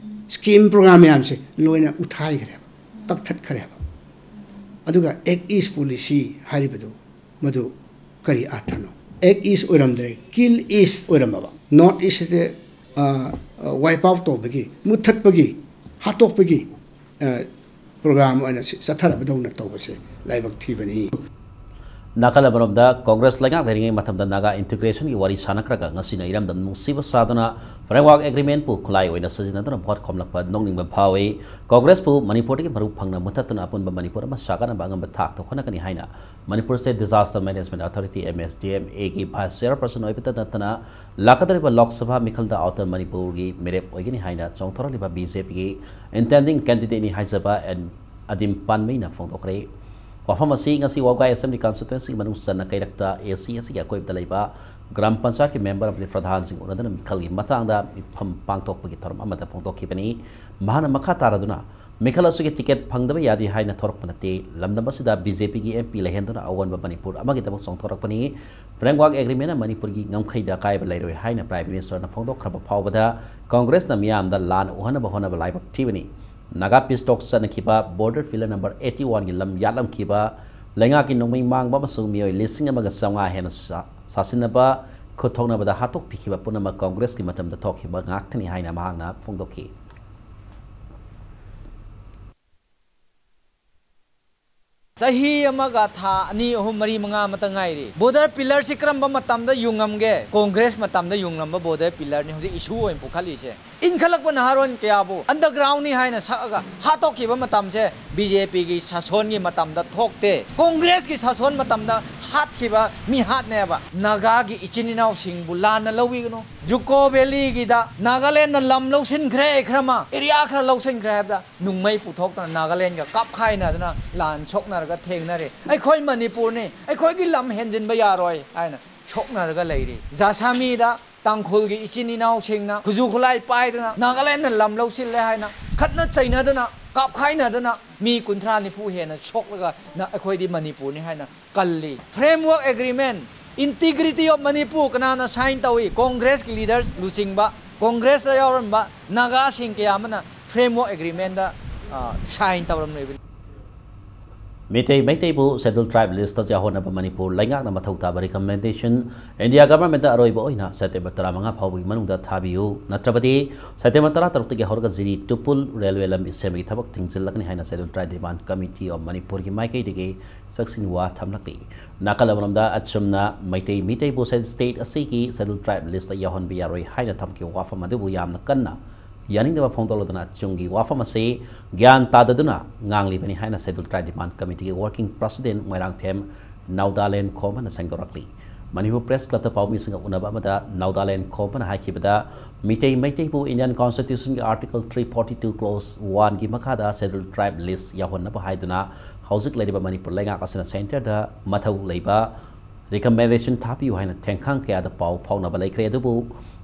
scheme program ꯃꯌꯥꯝꯁꯦ ꯂꯣꯏꯅ ꯎꯠꯊꯥꯏꯈ꯭ꯔꯦꯕ, ꯀꯛꯊꯠꯈ꯭ꯔꯦꯕ꯫ ꯑꯗꯨꯒ Act East policy ꯍꯥꯏꯔꯤꯕꯗꯨ ꯃꯗꯨ ꯀꯔꯤ ꯑꯥꯔꯊꯅꯣ? Act East ꯑꯣꯏꯔꯝꯗ꯭ꯔꯦ, Kill East ꯑꯣꯏꯔꯝꯃꯕ꯫ North East ꯁꯤꯗꯤ, ꯑ, ꯑ, wipe out ꯇꯧꯕꯒꯤ, ꯃꯨꯠꯊꯠꯄꯒꯤ, ꯍꯥꯠꯇꯣꯛꯄꯒꯤ, ꯑ, program ꯑꯣꯏꯅ ꯁꯤ ꯆꯠꯊꯔꯕꯗꯧꯅ ꯇꯧꯕꯁꯦ ꯂꯥꯏꯕꯛ ꯊꯤꯕꯅꯤ꯫ ꯅꯥꯀꯜ ꯑꯃꯔꯣꯝꯗ Congress ꯂꯩꯉꯥꯛ ꯂꯩꯔꯤꯉꯩ ꯃꯇꯝꯗ Naga integration ꯒꯤ ꯋꯥꯔꯤ ꯁꯥꯟꯅꯈ꯭ꯔꯒ ꯉꯁꯤꯅ ꯏꯔꯝꯗꯝ ꯅꯨꯡꯁꯤꯕ ꯁꯥꯗꯨꯅ framework agreement ꯄꯨ ꯈꯨꯠꯂꯥꯏ ꯑꯣꯏꯅ ꯁꯤꯖꯤꯟꯅꯗꯨꯅ vote ꯈꯣꯝꯂꯛꯄ ꯅꯣꯛꯅꯤꯡꯕ ꯐꯥꯎꯏ꯫ Congress ꯄꯨ ꯃꯅꯤꯄꯨꯔꯗꯒꯤ ꯃꯔꯨ ꯐꯪꯅ ꯃꯨꯊꯠꯇꯨꯅ ꯑꯄꯨꯟꯕ ꯃꯅꯤꯄꯨꯔ ꯑꯃ ꯁꯥꯒꯠꯅꯕ ꯑꯉꯝꯕ ꯊꯥꯛꯇ ꯍꯣꯠꯅꯒꯅꯤ ꯍꯥꯏꯅ Manipur State Disaster Management Authority, MSDMA, ꯒꯤ vice chairperson ꯑꯣꯏꯕꯇ ꯅꯠꯇꯅ ꯂꯥꯛꯀꯗꯧꯔꯤꯕ ꯂꯣꯛ ꯁꯚꯥ ꯃꯤꯈꯜꯗ Outer ꯃꯅꯤꯄꯨꯔꯒꯤ ꯃꯤꯔꯦꯞ ꯑꯣꯏꯒꯅꯤ ꯍꯥꯏꯅ ꯆꯣꯡꯊꯣꯔꯛꯂꯤꯕ BJP ꯒꯤ intending candidate ꯅꯤ ꯍꯥꯏꯖꯕ ꯑꯦꯟ ꯑꯗꯤꯝ ꯄꯥꯟꯃꯩꯅ ꯐꯣꯡꯗꯣꯛꯈ꯭ꯔꯦ꯫ ꯋꯥꯐꯝ ꯑꯁꯤ ꯉꯁꯤ ꯋꯥꯕꯒꯥꯏ Assembly Constituency ꯒꯤ ꯃꯅꯨꯡ ꯆꯟꯅ ꯀꯩꯔꯛꯇ AC ꯑꯁꯤꯒꯤ ꯑꯀꯣꯏꯕꯗ ꯂꯩꯕ ꯒ꯭ꯔꯥꯝ ꯄꯟꯆꯥꯌꯠꯀꯤ member ꯑꯃꯗꯤ ꯄ꯭ꯔꯙꯥꯟꯁꯤꯡ ꯎꯅꯗꯨꯅ ꯃꯤꯈꯜꯒꯤ ꯃꯇꯥꯡꯗ ꯃꯤꯐꯝ ꯄꯥꯡꯊꯣꯛꯄꯒꯤ ꯊꯧꯔꯝ ꯑꯃꯗ ꯐꯣꯡꯗꯣꯛꯈꯤꯕꯅꯤ꯫ ꯃꯍꯥꯛꯅ ꯃꯈꯥ ꯇꯥꯔꯗꯨꯅ ꯃꯤꯈꯜ ꯑꯁꯤꯒꯤ ꯇꯤꯀꯦꯠ ꯐꯪꯗꯕ ꯌꯥꯗꯦ ꯍꯥꯏꯅ ꯊꯣꯔꯛꯄ ꯅꯠꯇꯦ꯫ ꯂꯝꯗꯝ ꯑꯁꯤꯗ ꯕꯤ ꯖꯦ ꯄꯤꯒꯤ ꯑꯦꯝ ꯄꯤ ꯂꯩꯍꯟꯗꯨꯅ ꯑꯑꯣꯟꯕ ꯃꯅꯤꯄꯨꯔ ꯑꯃꯒꯤꯗꯃꯛ ꯆꯣꯡꯊꯣꯔꯛꯄꯅꯤ꯫ ꯐ꯭ꯔꯦꯝꯋꯥꯔꯛ ꯑꯦꯒ꯭ꯔꯤꯃꯦꯟꯅ ꯃꯅꯤꯄꯨꯔꯒꯤ ꯉꯝꯈꯩꯗ ꯑꯀꯥꯏꯕ ꯂꯩꯔꯣꯏ ꯍꯥꯏꯅ ꯄ꯭ꯔꯥꯏꯝ ꯃꯤꯅꯤꯁꯇꯔꯅ ꯐꯣꯡꯗꯣꯛꯈ꯭ꯔꯕ ꯐꯥꯎꯕꯗ ꯀꯣꯡꯒ꯭ꯔꯦꯁꯅ ꯃꯤꯌꯥꯝꯗ ꯂꯥꯟ ꯎꯍꯟꯅꯕ ꯍꯣꯠꯅꯕ ꯂꯥꯏꯕꯛ ꯊꯤꯕꯅꯤ꯫ ꯅꯥꯒꯥ ꯄꯤꯁ ꯇꯣꯛ ꯆꯠꯅꯈꯤꯕ ꯕꯣꯔꯗꯔ ꯄꯤꯂꯔ ꯅꯝꯕꯔ ꯑꯩꯠꯇꯤ ꯋꯥꯟꯒꯤ ꯂꯝ ꯌꯥꯠꯂꯝꯈꯤꯕ, ꯂꯩꯉꯥꯛꯀꯤ ꯅꯣꯡꯃꯩ ꯃꯥꯡꯕ ꯑꯃꯁꯨꯡ ꯃꯤꯑꯣꯏ ꯂꯤꯁꯤꯡ ꯑꯃꯒ ꯆꯥꯝꯃꯉꯥ ꯍꯦꯟꯅ ꯁꯥ-, ꯁꯥꯁꯤꯟꯅꯕ ꯈꯨꯠ ꯊꯣꯛꯅꯕꯗ ꯍꯥꯠꯇꯣꯛꯄꯤꯈꯤꯕ ꯄꯨꯝꯅꯃꯛ ꯀꯣꯡꯒ꯭ꯔꯦꯁꯀꯤ ꯃꯇꯝꯗ ꯊꯣꯛꯈꯤꯕ ꯉꯥꯛꯇꯅꯤ ꯍꯥꯏꯅ ꯃꯍꯥꯛꯅ ꯐꯣꯡꯗꯣꯛꯈꯤ꯫ ꯆꯍꯤ ꯑꯃꯒ ꯊꯥ ꯑꯅꯤ, ꯑꯍꯨꯝ, ꯃꯔꯤ, ꯃꯉꯥ ꯑꯃꯇ ꯉꯥꯏꯔꯤ꯫ ꯕꯣꯔꯗꯔ ꯄꯤꯂꯔꯁꯤ ꯀꯔꯝꯕ ꯃꯇꯝꯗ ꯌꯨꯡꯉꯝꯒꯦ? ꯀꯣꯡꯒ꯭ꯔꯦꯁ ꯃꯇꯝꯗ ꯌꯨꯡꯂꯝꯕ ꯕꯣꯔꯗꯔ ꯄꯤꯂꯔꯅꯤ ꯍꯧꯖꯤꯛ ꯏꯁꯨ ꯑꯣꯏꯅ ꯄꯨꯈꯠꯂꯤꯁꯦ꯫ ꯏꯟꯈꯠꯂꯛꯄ ꯅꯍꯥꯔꯣꯟ ꯀꯌꯥꯕꯨ ꯑꯟꯗꯔꯒ꯭ꯔꯥꯎꯟꯅꯤ ꯍꯥꯏꯅ ꯁꯛꯑꯒ ꯍꯥꯠꯇꯣꯛꯈꯤꯕ ꯃꯇꯝꯁꯦ ꯕꯤ ꯖꯦ ꯄꯤꯒꯤ ꯁꯥꯁꯣꯟꯒꯤ ꯃꯇꯝꯗ ꯊꯣꯛꯇꯦ꯫ ꯀꯣꯡꯒ꯭ꯔꯦꯁꯀꯤ ꯁꯥꯁꯣꯟ ꯃꯇꯝꯗ ꯍꯥꯠꯈꯤꯕ ꯃꯤꯍꯥꯠꯅꯦꯕ꯫ ꯅꯥꯒꯥꯒꯤ ꯏꯆꯤꯟ ꯏꯅꯥꯎꯁꯤꯡꯕꯨ ꯂꯥꯟꯅ ꯂꯧꯕꯤꯒꯅꯨ꯫ ꯖꯨꯀꯣ ꯚꯦꯂꯤꯒꯤꯗ ꯅꯥꯒꯥꯂꯦꯟꯅ ꯂꯝ ꯂꯧꯁꯤꯟꯈ꯭ꯔꯦ, ꯈꯔ ꯑꯃ ꯑꯦꯔꯤꯌꯥ ꯈꯔ ꯂꯧꯁꯤꯟꯈ꯭ꯔꯦ ꯍꯥꯏꯕꯗ ꯅꯣꯡꯃꯩ ꯄꯨꯊꯣꯛꯇꯅ ꯅꯥꯒꯥꯂꯦꯟꯒ ꯀꯥꯞꯈꯥꯏꯅꯗꯅ ꯂꯥꯟ ꯁꯣꯛꯅꯔꯒ ꯊꯦꯡꯅꯔꯦ꯫ ꯑꯩꯈꯣꯏ ꯃꯅꯤꯄꯨꯔꯅꯤ, ꯑꯩꯈꯣꯏꯒꯤ ꯂꯝ ꯍꯦꯟꯖꯤꯟꯕ ꯌꯥꯔꯣꯏ ꯍꯥꯏꯅ ꯁꯣꯛꯅꯔꯒ ꯂꯩꯔꯤ꯫ ꯖꯥꯁꯥꯃꯤꯗ ꯇꯥꯡꯈꯨꯜꯒꯤ ꯏꯆꯤꯟ ꯏꯅꯥꯎꯁꯤꯡꯅ ꯈꯨꯖꯨ ꯈꯨꯠꯂꯥꯏ ꯄꯥꯏꯗꯅ ꯅꯥꯒꯥꯂꯦꯟꯅ ꯂꯝ ꯂꯧꯁꯤꯜꯂꯦ ꯍꯥꯏꯅ ꯈꯠꯅ ꯆꯩꯅꯗꯅ ꯀꯥꯞꯈꯥꯏꯅꯗꯅ ꯃꯤ ꯀꯨꯟꯊ꯭ꯔꯥ ꯅꯤꯐꯨ ꯍꯦꯟꯅ ꯁꯣꯛꯂꯒ ꯅ-, ꯑꯩꯈꯣꯏꯗꯤ ꯃꯅꯤꯄꯨꯔꯅꯤ ꯍꯥꯏꯅ ꯀꯜꯂꯤ꯫ Framework Agreement, Integrity of Manipur ꯀꯅꯥꯅ ꯁꯥꯏꯟ ꯇꯧꯏ? ꯀꯣꯡꯒ꯭ꯔꯦꯁꯀꯤ ꯂꯤꯗꯔꯁ ꯂꯨꯆꯤꯡꯕ, ꯀꯣꯡꯒ꯭ꯔꯦꯁꯇ ꯌꯥꯎꯔꯝꯕ ꯅꯥꯒꯥꯁꯤꯡ ꯀꯌꯥ ꯑꯃꯅ framework agreement sign ꯇꯧꯔꯝꯂꯤꯕꯅꯤ꯫ Meitei ꯃꯩꯇꯩꯕꯨ schedule ꯇ꯭ꯔꯥꯏꯕ ꯂꯤꯁꯇ ꯌꯥꯎꯍꯟꯅꯕ ꯃꯅꯤꯄꯨꯔ ꯂꯩꯉꯥꯛꯅ ꯃꯊꯧ ꯇꯥꯕ ꯔꯤꯀꯃꯦꯟꯗꯦꯁꯟ ꯏꯟꯗꯤꯌꯥ ꯒꯚꯔꯟꯃꯦꯟꯠꯇ ꯑꯔꯣꯏꯕ ꯑꯣꯏꯅ ꯁꯦꯞꯇꯦꯝꯕꯔ ꯇꯔꯥꯃꯉꯥ ꯐꯥꯎꯕꯒꯤ ꯃꯅꯨꯡꯗ ꯊꯥꯕꯤꯌꯨ, ꯅꯠꯇ꯭ꯔꯕꯗꯤ ꯁꯦꯞꯇꯦꯝꯕꯔ ꯇꯔꯥꯇꯔꯨꯛꯇꯒꯤ ꯍꯧꯔꯒ ꯖꯤꯔꯤ ꯇꯨꯄꯨꯜ ꯔꯦꯜꯋꯦ ꯂꯝꯕꯤ ꯁꯦꯝꯕꯒꯤ ꯊꯕꯛ ꯊꯤꯡꯖꯤꯜꯂꯛꯀꯅꯤ ꯍꯥꯏꯅ schedule tribe demand committee of ꯃꯅꯤꯄꯨꯔꯒꯤ ꯃꯥꯏꯀꯩꯗꯒꯤ ꯆꯦꯛꯁꯤꯟ ꯋꯥ ꯊꯝꯂꯛꯂꯤ꯫ ꯅꯥꯀꯜ ꯑꯃꯔꯣꯝꯗ ꯑꯆꯨꯝꯅ ꯃꯩꯇꯩ ꯃꯤꯇꯩꯕꯨ ꯁꯦ-, ꯁ꯭ꯇꯦꯠ ꯑꯁꯤꯒꯤ ꯁꯦꯗ꯭ꯌꯨꯜ ꯇ꯭ꯔꯥꯏꯕ ꯂꯤꯁꯇ ꯌꯥꯎꯍꯟꯕ ꯌꯥꯔꯣꯏ ꯍꯥꯏꯅ ꯊꯝꯈꯤꯕ ꯋꯥꯐꯝ ꯑꯗꯨꯕꯨ ꯌꯥꯝꯅ ꯀꯟꯅ ꯌꯥꯅꯤꯡꯗꯕ ꯐꯣꯡꯗꯣꯛꯂꯗꯨꯅ ꯑꯆꯨꯝꯒꯤ ꯋꯥꯐꯝ ꯑꯁꯤ ꯒ꯭ꯌꯥꯟ ꯇꯥꯗꯗꯨꯅ ꯉꯥꯡꯂꯤꯕꯅꯤ ꯍꯥꯏꯅ ꯁꯦꯗ꯭ꯌꯨꯜ ꯇ꯭ꯔꯥꯏꯕ ꯗꯤꯃꯥꯟ ꯀꯃꯤꯇꯤꯒꯤ ꯋꯥꯔꯀꯤꯡ ꯄ꯭ꯔꯁꯤꯗꯦꯟꯠ ꯃꯣꯏꯔꯥꯡꯊꯦꯝ ꯅꯥꯎꯗꯥꯂꯦꯟ ꯈꯣꯝꯕꯅ ꯁꯦꯡꯗꯣꯔꯛꯂꯤ꯫ ꯃꯅꯤꯄꯨꯔ ꯄ꯭ꯔꯦꯁ ꯀ꯭ꯂꯕꯇ ꯄꯥꯎꯃꯤꯁꯤꯡꯒ ꯎꯅꯕ ꯑꯃꯗ ꯅꯥꯎꯗꯥꯂꯦꯟ ꯈꯣꯝꯕꯅ ꯍꯥꯏꯈꯤꯕꯗ, ꯃꯤꯇꯩ ꯃꯩꯇꯩꯕꯨ ꯏꯟꯗꯤꯌꯟ ꯀꯣꯟꯁꯇꯤꯇ꯭ꯌꯨꯁꯟꯒꯤ article three forty two clause ꯋꯥꯟꯒꯤ ꯃꯈꯥꯗ ꯁꯦꯗ꯭ꯌꯨꯜ ꯇ꯭ꯔꯥꯏꯕ ꯂꯤꯁ ꯌꯥꯎꯍꯟꯅꯕ ꯍꯥꯏꯗꯨꯅ ꯍꯧꯖꯤꯛ ꯂꯩꯔꯤꯕ ꯃꯅꯤꯄꯨꯔ ꯂꯩꯉꯥꯛ ꯑꯁꯤꯅ ꯁꯦꯟꯇꯔꯗ ꯃꯊꯧ ꯂꯩꯕ ꯔꯤꯀꯃꯦꯟꯗꯦꯁꯟ ꯊꯥꯕꯤꯌꯨ ꯍꯥꯏꯅ ꯊꯦꯡꯈꯥꯡ ꯀꯌꯥꯗ ꯄꯥꯎ ꯐꯥꯎꯅꯕ ꯂꯩꯈ꯭ꯔꯦ꯫ ꯑꯗꯨꯕꯨ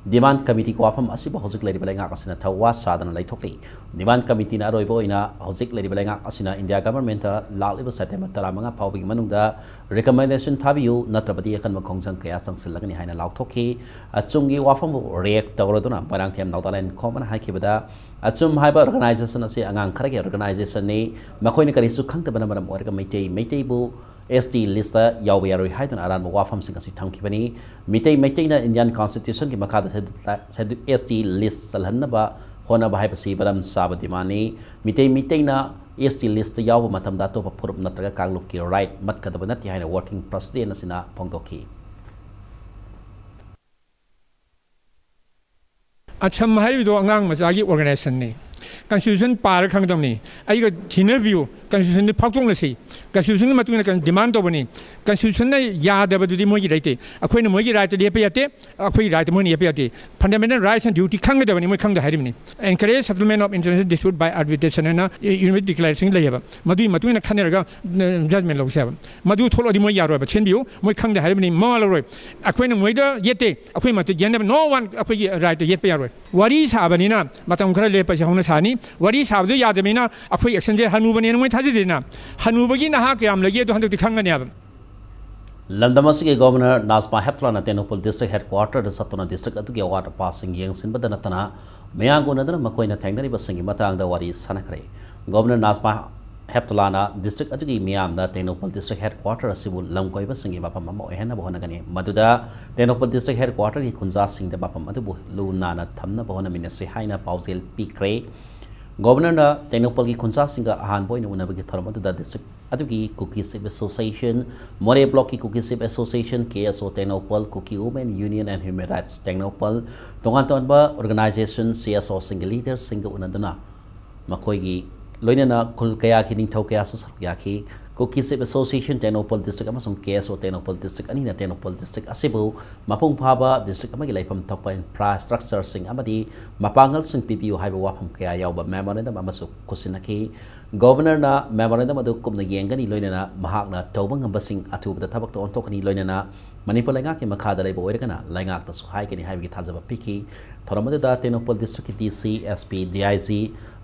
Demand Committeeꯒꯤ ꯋꯥꯐꯝ ꯑꯁꯤꯕꯨ ꯍꯧꯖꯤꯛ ꯂꯩꯔꯤꯕ ꯂꯩꯉꯥꯛ ꯑꯁꯤꯅ ꯊꯧꯋꯥ ꯁꯥꯗꯅ ꯂꯩꯊꯣꯛꯂꯤ꯫ Demand Committeeꯅ ꯑꯔꯣꯏꯕ ꯑꯣꯏꯅ ꯍꯧꯖꯤꯛ ꯂꯩꯔꯤꯕ ꯂꯩꯉꯥꯛ ꯑꯁꯤꯅ India Governmentꯇ ꯂꯥꯛꯂꯤꯕ September ꯇꯔꯥꯃꯉꯥ ꯐꯥꯎꯕꯒꯤ ꯃꯅꯨꯡꯗ recommendation ꯊꯥꯕꯤꯌꯨ, ꯅꯠꯇ꯭ꯔꯕꯗꯤ ꯑꯀꯟꯕ ꯈꯣꯡꯖꯪ ꯀꯌꯥ ꯆꯪꯁꯤꯜꯂꯒꯅꯤ ꯍꯥꯏꯅ ꯂꯥꯎꯊꯣꯛꯈꯤ꯫ ꯑꯆꯨꯝꯒꯤ ꯋꯥꯐꯝꯕꯨ react ꯇꯧꯔꯗꯨꯅ ꯃꯣꯏꯔꯥꯡꯊꯦꯝ ꯅꯥꯒꯥꯂꯦꯟ ꯈꯣꯝꯕꯅ ꯍꯥꯏꯈꯤꯕꯗ, ꯑꯆꯨꯝ ꯍꯥꯏꯕ organization ꯑꯁꯤ ꯑꯉꯥꯡ ꯈꯔꯒꯤ organizationꯅꯤ꯫ ꯃꯈꯣꯏꯅ ꯀꯔꯤꯁꯨ ꯈꯪꯗꯕꯅ ꯃꯔꯝ ꯑꯣꯏꯔꯒ ꯃꯩꯇꯩ, ꯃꯩꯇꯩꯕꯨ S T listꯇ ꯌꯥꯎꯕ ꯌꯥꯔꯣꯏ ꯍꯥꯏꯗꯨꯅ ꯑꯔꯥꯟꯕ ꯋꯥꯐꯝꯁꯤꯡ ꯑꯁꯤ ꯊꯝꯈꯤꯕꯅꯤ꯫ ꯃꯤꯇꯩ, ꯃꯩꯇꯩꯅ Indian Constitutionꯒꯤ ꯃꯈꯥꯗ Schedule, Schedule, S T list ꯆꯜꯍꯟꯅꯕ ꯍꯣꯠꯅꯕ ꯍꯥꯏꯕꯁꯤ ꯃꯔꯝ ꯆꯥꯕ demandꯅꯤ꯫ ꯃꯤꯇꯩ, ꯃꯩꯇꯩꯅ S T listꯇ ꯌꯥꯎꯕ ꯃꯇꯝꯗ ꯑꯇꯣꯞꯄ ꯐꯨꯔꯨꯞ ꯅꯠꯇ꯭ꯔꯒ ꯀꯥꯡꯂꯨꯞꯀꯤ right ꯃꯠꯀꯗꯕ ꯅꯠꯇꯦ ꯍꯥꯏꯅ working president ꯑꯁꯤꯅ ꯐꯣꯡꯗꯣꯛꯈꯤ꯫ ꯑꯆꯝ ꯍꯥꯏꯔꯤꯕꯗꯣ ꯑꯉꯥꯡ ꯃꯆꯥꯒꯤ organizationꯅꯤ꯫ Constitution ꯄꯥꯔ ꯈꯪꯒꯗꯕꯅꯤ꯫ ꯑꯩꯒ ꯊꯤꯅꯕꯤꯌꯨ, Constitutionꯗꯤ ꯐꯥꯎꯗꯣꯛꯅꯁꯤ꯫ Constitutionꯒꯤ ꯃꯇꯨꯡ ꯏꯟꯅ demand ꯇꯧꯕꯅꯤ꯫ Constitutionꯅ ꯌꯥꯗꯕꯗꯨꯗꯤ ꯃꯣꯏꯒꯤ rightꯇꯤ꯫ ꯑꯩꯈꯣꯏꯅ ꯃꯣꯏꯒꯤ rightꯇ ꯂꯦꯞꯄ ꯌꯥꯗꯦ, ꯑꯩꯈꯣꯏꯒꯤ rightꯇ ꯃꯣꯏꯅ ꯂꯦꯞꯄ ꯌꯥꯗꯦ꯫ Fundamental rights and duty ꯈꯪꯒꯗꯕꯅꯤ, ꯃꯣꯏ ꯈꯪꯗ ꯍꯥꯏꯔꯤꯕꯅꯤ꯫ Encourage settlement of international dispute by arbitration ꯍꯥꯏꯅ unanimous declaration ꯂꯩꯌꯦꯕ꯫ ꯃꯗꯨꯒꯤ ꯃꯇꯨꯡ ꯏꯟꯅ ꯈꯟꯅꯔꯒ judgment ꯂꯧꯁꯦ ꯍꯥꯏꯕ꯫ ꯃꯗꯨ ꯊꯣꯛꯂꯛꯑꯗꯤ ꯃꯣꯏ ꯌꯥꯔꯣꯏꯕ, ꯁꯤꯟꯕꯤꯌꯨ, ꯃꯣꯏ ꯈꯪꯗ ꯍꯥꯏꯔꯤꯕꯅꯤ, ꯃꯋꯥ ꯂꯧꯔꯣꯏ꯫ ꯑꯩꯈꯣꯏꯅ ꯃꯣꯏꯗ ꯌꯦꯠꯇꯦ, ꯑꯩꯈꯣꯏ ꯃꯇꯨ ꯌꯦꯠꯅꯕ no one ꯑꯩꯈꯣꯏꯒꯤ rightꯇ ꯌꯦꯠꯄ ꯌꯥꯔꯣꯏ꯫ ꯋꯥꯔꯤ ꯁꯥꯕꯅꯤꯅ ꯃꯇꯝ ꯈꯔ ꯂꯦꯞꯄꯁꯤ ꯍꯧꯅ ꯁꯥꯅꯤ꯫ ꯋꯥꯔꯤ ꯁꯥꯕꯗꯨ ꯌꯥꯗꯕꯅꯤꯅ ꯑꯩꯈꯣꯏ actionꯁꯦ ꯍꯅꯨꯕꯅꯦꯅ ꯃꯣꯏ ꯊꯥꯖꯗꯦꯅ꯫ ꯍꯅꯨꯕꯒꯤ ꯅꯍꯥ ꯀꯌꯥꯝ ꯂꯩꯒꯦ ꯑꯗꯣ ꯍꯟꯗꯛꯇꯤ ꯈꯪꯒꯅꯦꯕ꯫ ꯂꯝꯗꯝ ꯑꯁꯤꯒꯤ Governor ꯅꯥꯖꯃꯥ ꯍꯦꯞꯇꯨꯂꯥꯅ ꯇꯦꯡꯅꯧꯄꯜ district headquarterꯗ ꯆꯠꯇꯨꯅ district ꯑꯗꯨꯒꯤ ꯑꯋꯥꯠ ꯑꯄꯥꯁꯤꯡ ꯌꯦꯡꯁꯤꯟꯕꯗ ꯅꯠꯇꯅ ꯃꯌꯥꯝꯒ ꯎꯅꯗꯨꯅ ꯃꯈꯣꯏꯅ ꯊꯦꯡꯅꯔꯤꯕꯁꯤꯡꯒꯤ ꯃꯇꯥꯡꯗ ꯋꯥꯔꯤ ꯁꯥꯟꯅꯈ꯭ꯔꯦ꯫ Governor ꯅꯥꯖꯃꯥ ꯍꯦꯞꯇꯨꯂꯥꯅ district ꯑꯗꯨꯒꯤ ꯃꯤꯌꯥꯝꯗ ꯇꯦꯡꯅꯧꯄꯜ district headquarter ꯑꯁꯤꯕꯨ ꯂꯝ ꯀꯣꯏꯕꯁꯤꯡꯒꯤ ꯃꯐꯝ ꯑꯃ ꯑꯣꯏꯍꯟꯅꯕ ꯍꯣꯠꯅꯒꯅꯤ꯫ ꯃꯗꯨꯗ ꯇꯦꯡꯅꯧꯄꯜ district headquarterꯒꯤ ꯈꯨꯟꯖꯥꯁꯤꯡꯗ ꯃꯐꯝ ꯑꯗꯨꯕꯨ ꯂꯨ ꯅꯥꯟꯅ ꯊꯝꯅꯕ ꯍꯣꯠꯅꯃꯤꯟꯅꯁꯤ ꯍꯥꯏꯅ ꯄꯥꯎꯖꯦꯜ ꯄꯤꯈ꯭ꯔꯦ꯫ Governorꯅ ꯇꯦꯡꯅꯧꯄꯜꯒꯤ ꯈꯨꯟꯖꯥꯁꯤꯡꯒ ꯑꯍꯥꯟꯕ ꯑꯣꯏꯅ ꯎꯅꯕꯒꯤ ꯊꯧꯔꯝ ꯑꯗꯨꯗ district ꯑꯗꯨꯒꯤ Kuki Chief Association, ꯃꯣꯔꯦ blockꯀꯤ Kuki Chief Association, K S O Tengnoupal, Kuki Women Union and Human Rights Tengnoupal, ꯇꯣꯉꯥꯟ ꯇꯣꯉꯥꯟꯕ organization, C S Oꯁꯤꯡꯒꯤ leaderꯁꯤꯡꯒ ꯎꯅꯗꯨꯅ ꯃꯈꯣꯏꯒꯤ ꯂꯣꯏꯅꯅ ꯈꯨꯜ ꯀꯌꯥꯒꯤ ꯅꯤꯡꯊꯧ ꯀꯌꯥꯁꯨ ꯁꯔꯨꯛ ꯌꯥꯈꯤ꯫ Kuki Chief Association Tengnoupal district ꯑꯃꯁꯨꯡ K S O Tengnoupal district ꯑꯅꯤꯅ ꯇꯦꯡꯅꯧꯄꯜ district ꯑꯁꯤꯕꯨ ꯃꯄꯨꯡ ꯐꯥꯕ district ꯑꯃꯒꯤ ꯂꯩꯐꯝ ꯊꯣꯛꯄ infrastructureꯁꯤꯡ ꯑꯃꯗꯤ ꯃꯄꯥꯡꯒꯜꯁꯤꯡ ꯄꯤꯕꯤꯌꯨ ꯍꯥꯏꯕ ꯋꯥꯐꯝ ꯀꯌꯥ ꯌꯥꯎꯕ memorandum ꯑꯃꯁꯨ ꯈꯨꯠꯁꯤꯟꯅꯈꯤ꯫ Governorꯅ memorandum ꯑꯗꯨ ꯀꯨꯞꯅ ꯌꯦꯡꯒꯅꯤ, ꯂꯣꯏꯅꯅ ꯃꯍꯥꯛꯅ ꯇꯧꯕ ꯉꯝꯕꯁꯤꯡ ꯑꯊꯨꯕꯗ ꯊꯕꯛꯇ ꯑꯣꯟꯊꯣꯛꯀꯅꯤ, ꯂꯣꯏꯅꯅ ꯃꯅꯤꯄꯨꯔ ꯂꯩꯉꯥꯛꯀꯤ ꯃꯈꯥꯗ ꯂꯩꯕ ꯑꯣꯏꯔꯒꯅ ꯂꯩꯉꯥꯛꯇꯁꯨ ꯍꯥꯏꯒꯅꯤ ꯍꯥꯏꯕꯒꯤ ꯊꯥꯖꯕ ꯄꯤꯈꯤ꯫ ꯊꯧꯔꯝ ꯑꯗꯨꯗ ꯇꯦꯡꯅꯧꯄꯜ ꯗꯤꯁꯇ꯭ꯔꯤꯛꯀꯤ D C, S P, D I G,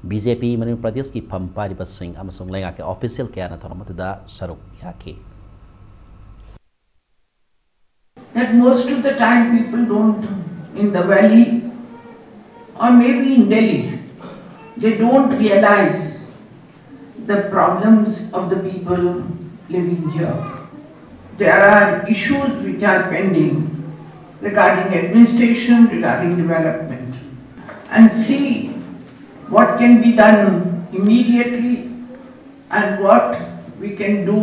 B J P Manipur ꯄ꯭ꯔꯗꯦꯁꯀꯤ ꯐꯝ ꯄꯥꯏꯔꯤꯕꯁꯤꯡ ꯑꯃꯁꯨꯡ ꯂꯩꯉꯥꯛꯀꯤ ꯑꯣꯐꯤꯁꯤꯌꯦꯜ ꯀꯌꯥꯅ ꯊꯧꯔꯝ ꯑꯗꯨꯗ ꯁꯔꯨꯛ ꯌꯥꯈꯤ꯫ That most of the time people don't, in the valley or maybe in Delhi, they don't realize the problems of the people living here. There are issues which are pending regarding administration, regarding development, and see what can be done immediately and what we can do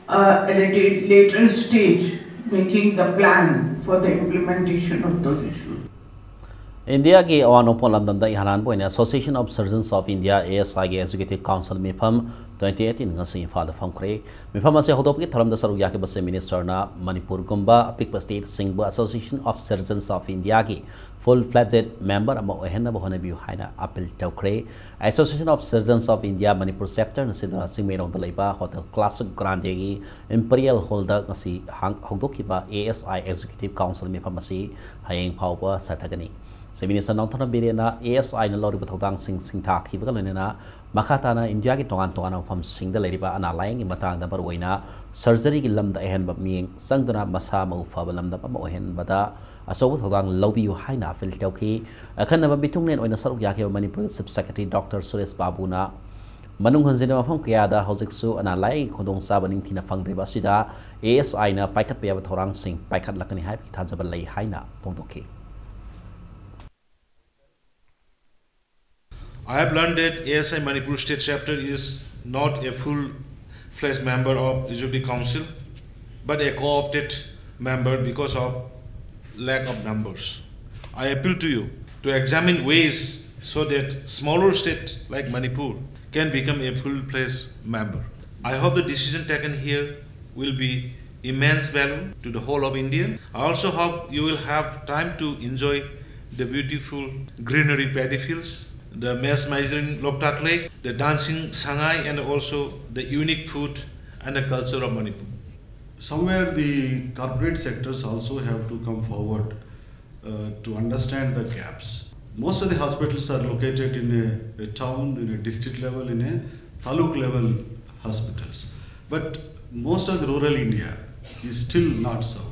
uh, at a later stage, making the plan for the implementation of those issues. ꯏꯟꯗꯤꯌꯥꯒꯤ ꯑꯋꯥꯡ ꯅꯣꯡꯄꯣꯛ ꯂꯝꯗꯝꯗ ꯏꯍꯥꯟ ꯍꯥꯟꯕ ꯑꯣꯏꯅ Association of Surgeons of India, A S I ꯒꯤ Executive Council ꯃꯤꯐꯝ twenty eighteen ꯉꯁꯤ ꯏꯝꯐꯥꯜꯗ ꯐꯝꯈ꯭ꯔꯦ꯫ ꯃꯤꯐꯝ ꯑꯁꯤ ꯍꯧꯗꯣꯛꯄꯒꯤ ꯊꯧꯔꯝꯗ ꯁꯔꯨꯛ ꯌꯥꯈꯤꯕꯁꯤ ꯃꯤꯅꯤꯁꯇꯔꯅ ꯃꯅꯤꯄꯨꯔꯒꯨꯝꯕ ꯑꯄꯤꯛꯄ ꯁ꯭ꯇꯦꯠꯁꯤꯡꯕꯨ Association of Surgeons of Indiaꯒꯤ full fledged member ꯑꯃ ꯑꯣꯏꯍꯟꯅꯕ ꯍꯣꯠꯅꯕꯤꯌꯨ ꯍꯥꯏꯅ ꯑꯥꯄꯤꯜ ꯇꯧꯈ꯭ꯔꯦ꯫ Association of Surgeons of India Manipur ꯆꯦꯞꯇꯔꯅ ꯁꯤꯟꯗꯨꯅ ꯆꯤꯡꯃꯩꯔꯣꯡꯗ ꯂꯩꯕ ꯍꯣꯇꯦꯜ ꯀ꯭ꯂꯥꯁꯤꯛ ꯒ꯭ꯔꯥꯟꯗꯦꯒꯤ ꯏꯝꯄꯤꯔꯤꯌꯦꯜ ꯍꯣꯜꯗ ꯉꯁꯤ ꯍꯥꯡ-, ꯍꯧꯗꯣꯛꯈꯤꯕ A S I Executive Council ꯃꯤꯐꯝ ꯑꯁꯤ ꯍꯌꯦꯡ ꯐꯥꯎꯕ ꯆꯠꯊꯒꯅꯤ꯫ ꯆꯤꯐ ꯃꯤꯅꯤꯁꯇꯔ ꯅꯣꯡꯊꯣꯝꯕꯝ ꯕꯤꯔꯦꯟꯅ A S I ꯅ ꯂꯧꯔꯤꯕ ꯊꯧꯗꯥꯡꯁꯤꯡ ꯁꯤꯡꯊꯥꯈꯤꯕꯒ ꯂꯣꯏꯅꯅ ꯃꯈꯥ ꯇꯥꯅ ꯏꯟꯗꯤꯌꯥꯒꯤ ꯇꯣꯉꯥꯟ ꯇꯣꯉꯥꯟꯕ ꯃꯐꯝꯁꯤꯡꯗ ꯂꯩꯔꯤꯕ ꯑꯅꯥ ꯂꯥꯌꯦꯡꯒꯤ ꯃꯇꯥꯡꯗ ꯃꯔꯨꯑꯣꯏꯅ ꯁꯔꯖꯔꯤꯒꯤ ꯂꯝꯗ ꯑꯍꯦꯟꯕ ꯃꯤꯠꯌꯦꯡ ꯆꯪꯗꯨꯅ ꯃꯁꯥ ꯃꯎ ꯐꯕ ꯂꯝꯗꯝ ꯑꯃ ꯑꯣꯏꯍꯟꯕꯗ ꯑꯆꯧꯕ ꯊꯧꯗꯥꯡ ꯂꯧꯕꯤꯌꯨ ꯍꯥꯏꯅ ꯑꯥꯄꯤꯜ ꯇꯧꯈꯤ꯫ ꯑꯈꯟꯅꯕ ꯃꯤꯊꯨꯡꯂꯦꯟ ꯑꯣꯏꯅ ꯁꯔꯨꯛ ꯌꯥꯈꯤꯕ ꯃꯅꯤꯄꯨꯔꯒꯤ ꯆꯤꯐ ꯁꯦꯀ꯭ꯔꯦꯇꯔꯤ ꯗꯣꯛꯇꯔ ꯁꯨꯔꯦꯁ ꯕꯥꯕꯨꯅ ꯃꯅꯨꯡ ꯍꯟꯖꯤꯟꯕ ꯃꯐꯝ ꯀꯌꯥꯗ ꯍꯧꯖꯤꯛꯁꯨ ꯑꯅꯥ ꯂꯥꯌꯦꯡꯒꯤ ꯈꯨꯗꯣꯡꯆꯥꯕ ꯅꯤꯡꯊꯤꯅ ꯐꯪꯗ꯭ꯔꯤꯕ ꯑꯁꯤꯗ A S I ꯅ ꯄꯥꯏꯈꯠꯄ ꯌꯥꯕ ꯊꯧꯔꯥꯡꯁꯤꯡ ꯄꯥꯏꯈꯠꯂꯛꯀꯅꯤ ꯍꯥꯏꯕꯒꯤ ꯊꯥꯖꯕ ꯂꯩ ꯍꯥꯏꯅ ꯐꯣꯡꯗꯣꯛꯈꯤ꯫ I have learned that A S I Manipur State Chapter is not a full-fledged member of Executive Council, but a co-opted member because of lack of numbers. I appeal to you to examine ways so that smaller state like Manipur can become a full-fledged member. I hope the decision taken here will be immense value to the whole of India. I also hope you will have time to enjoy the beautiful greenery paddy fields, the mesmerizing Loktak Lake, the dancing Sangai, and also the unique food and the culture of Manipur. Somewhere the corporate sectors also have to come forward uh, to understand the gaps. Most of the hospitals are located in a, a town, in a district level, in a taluk level hospitals. But most of the rural India is still not served.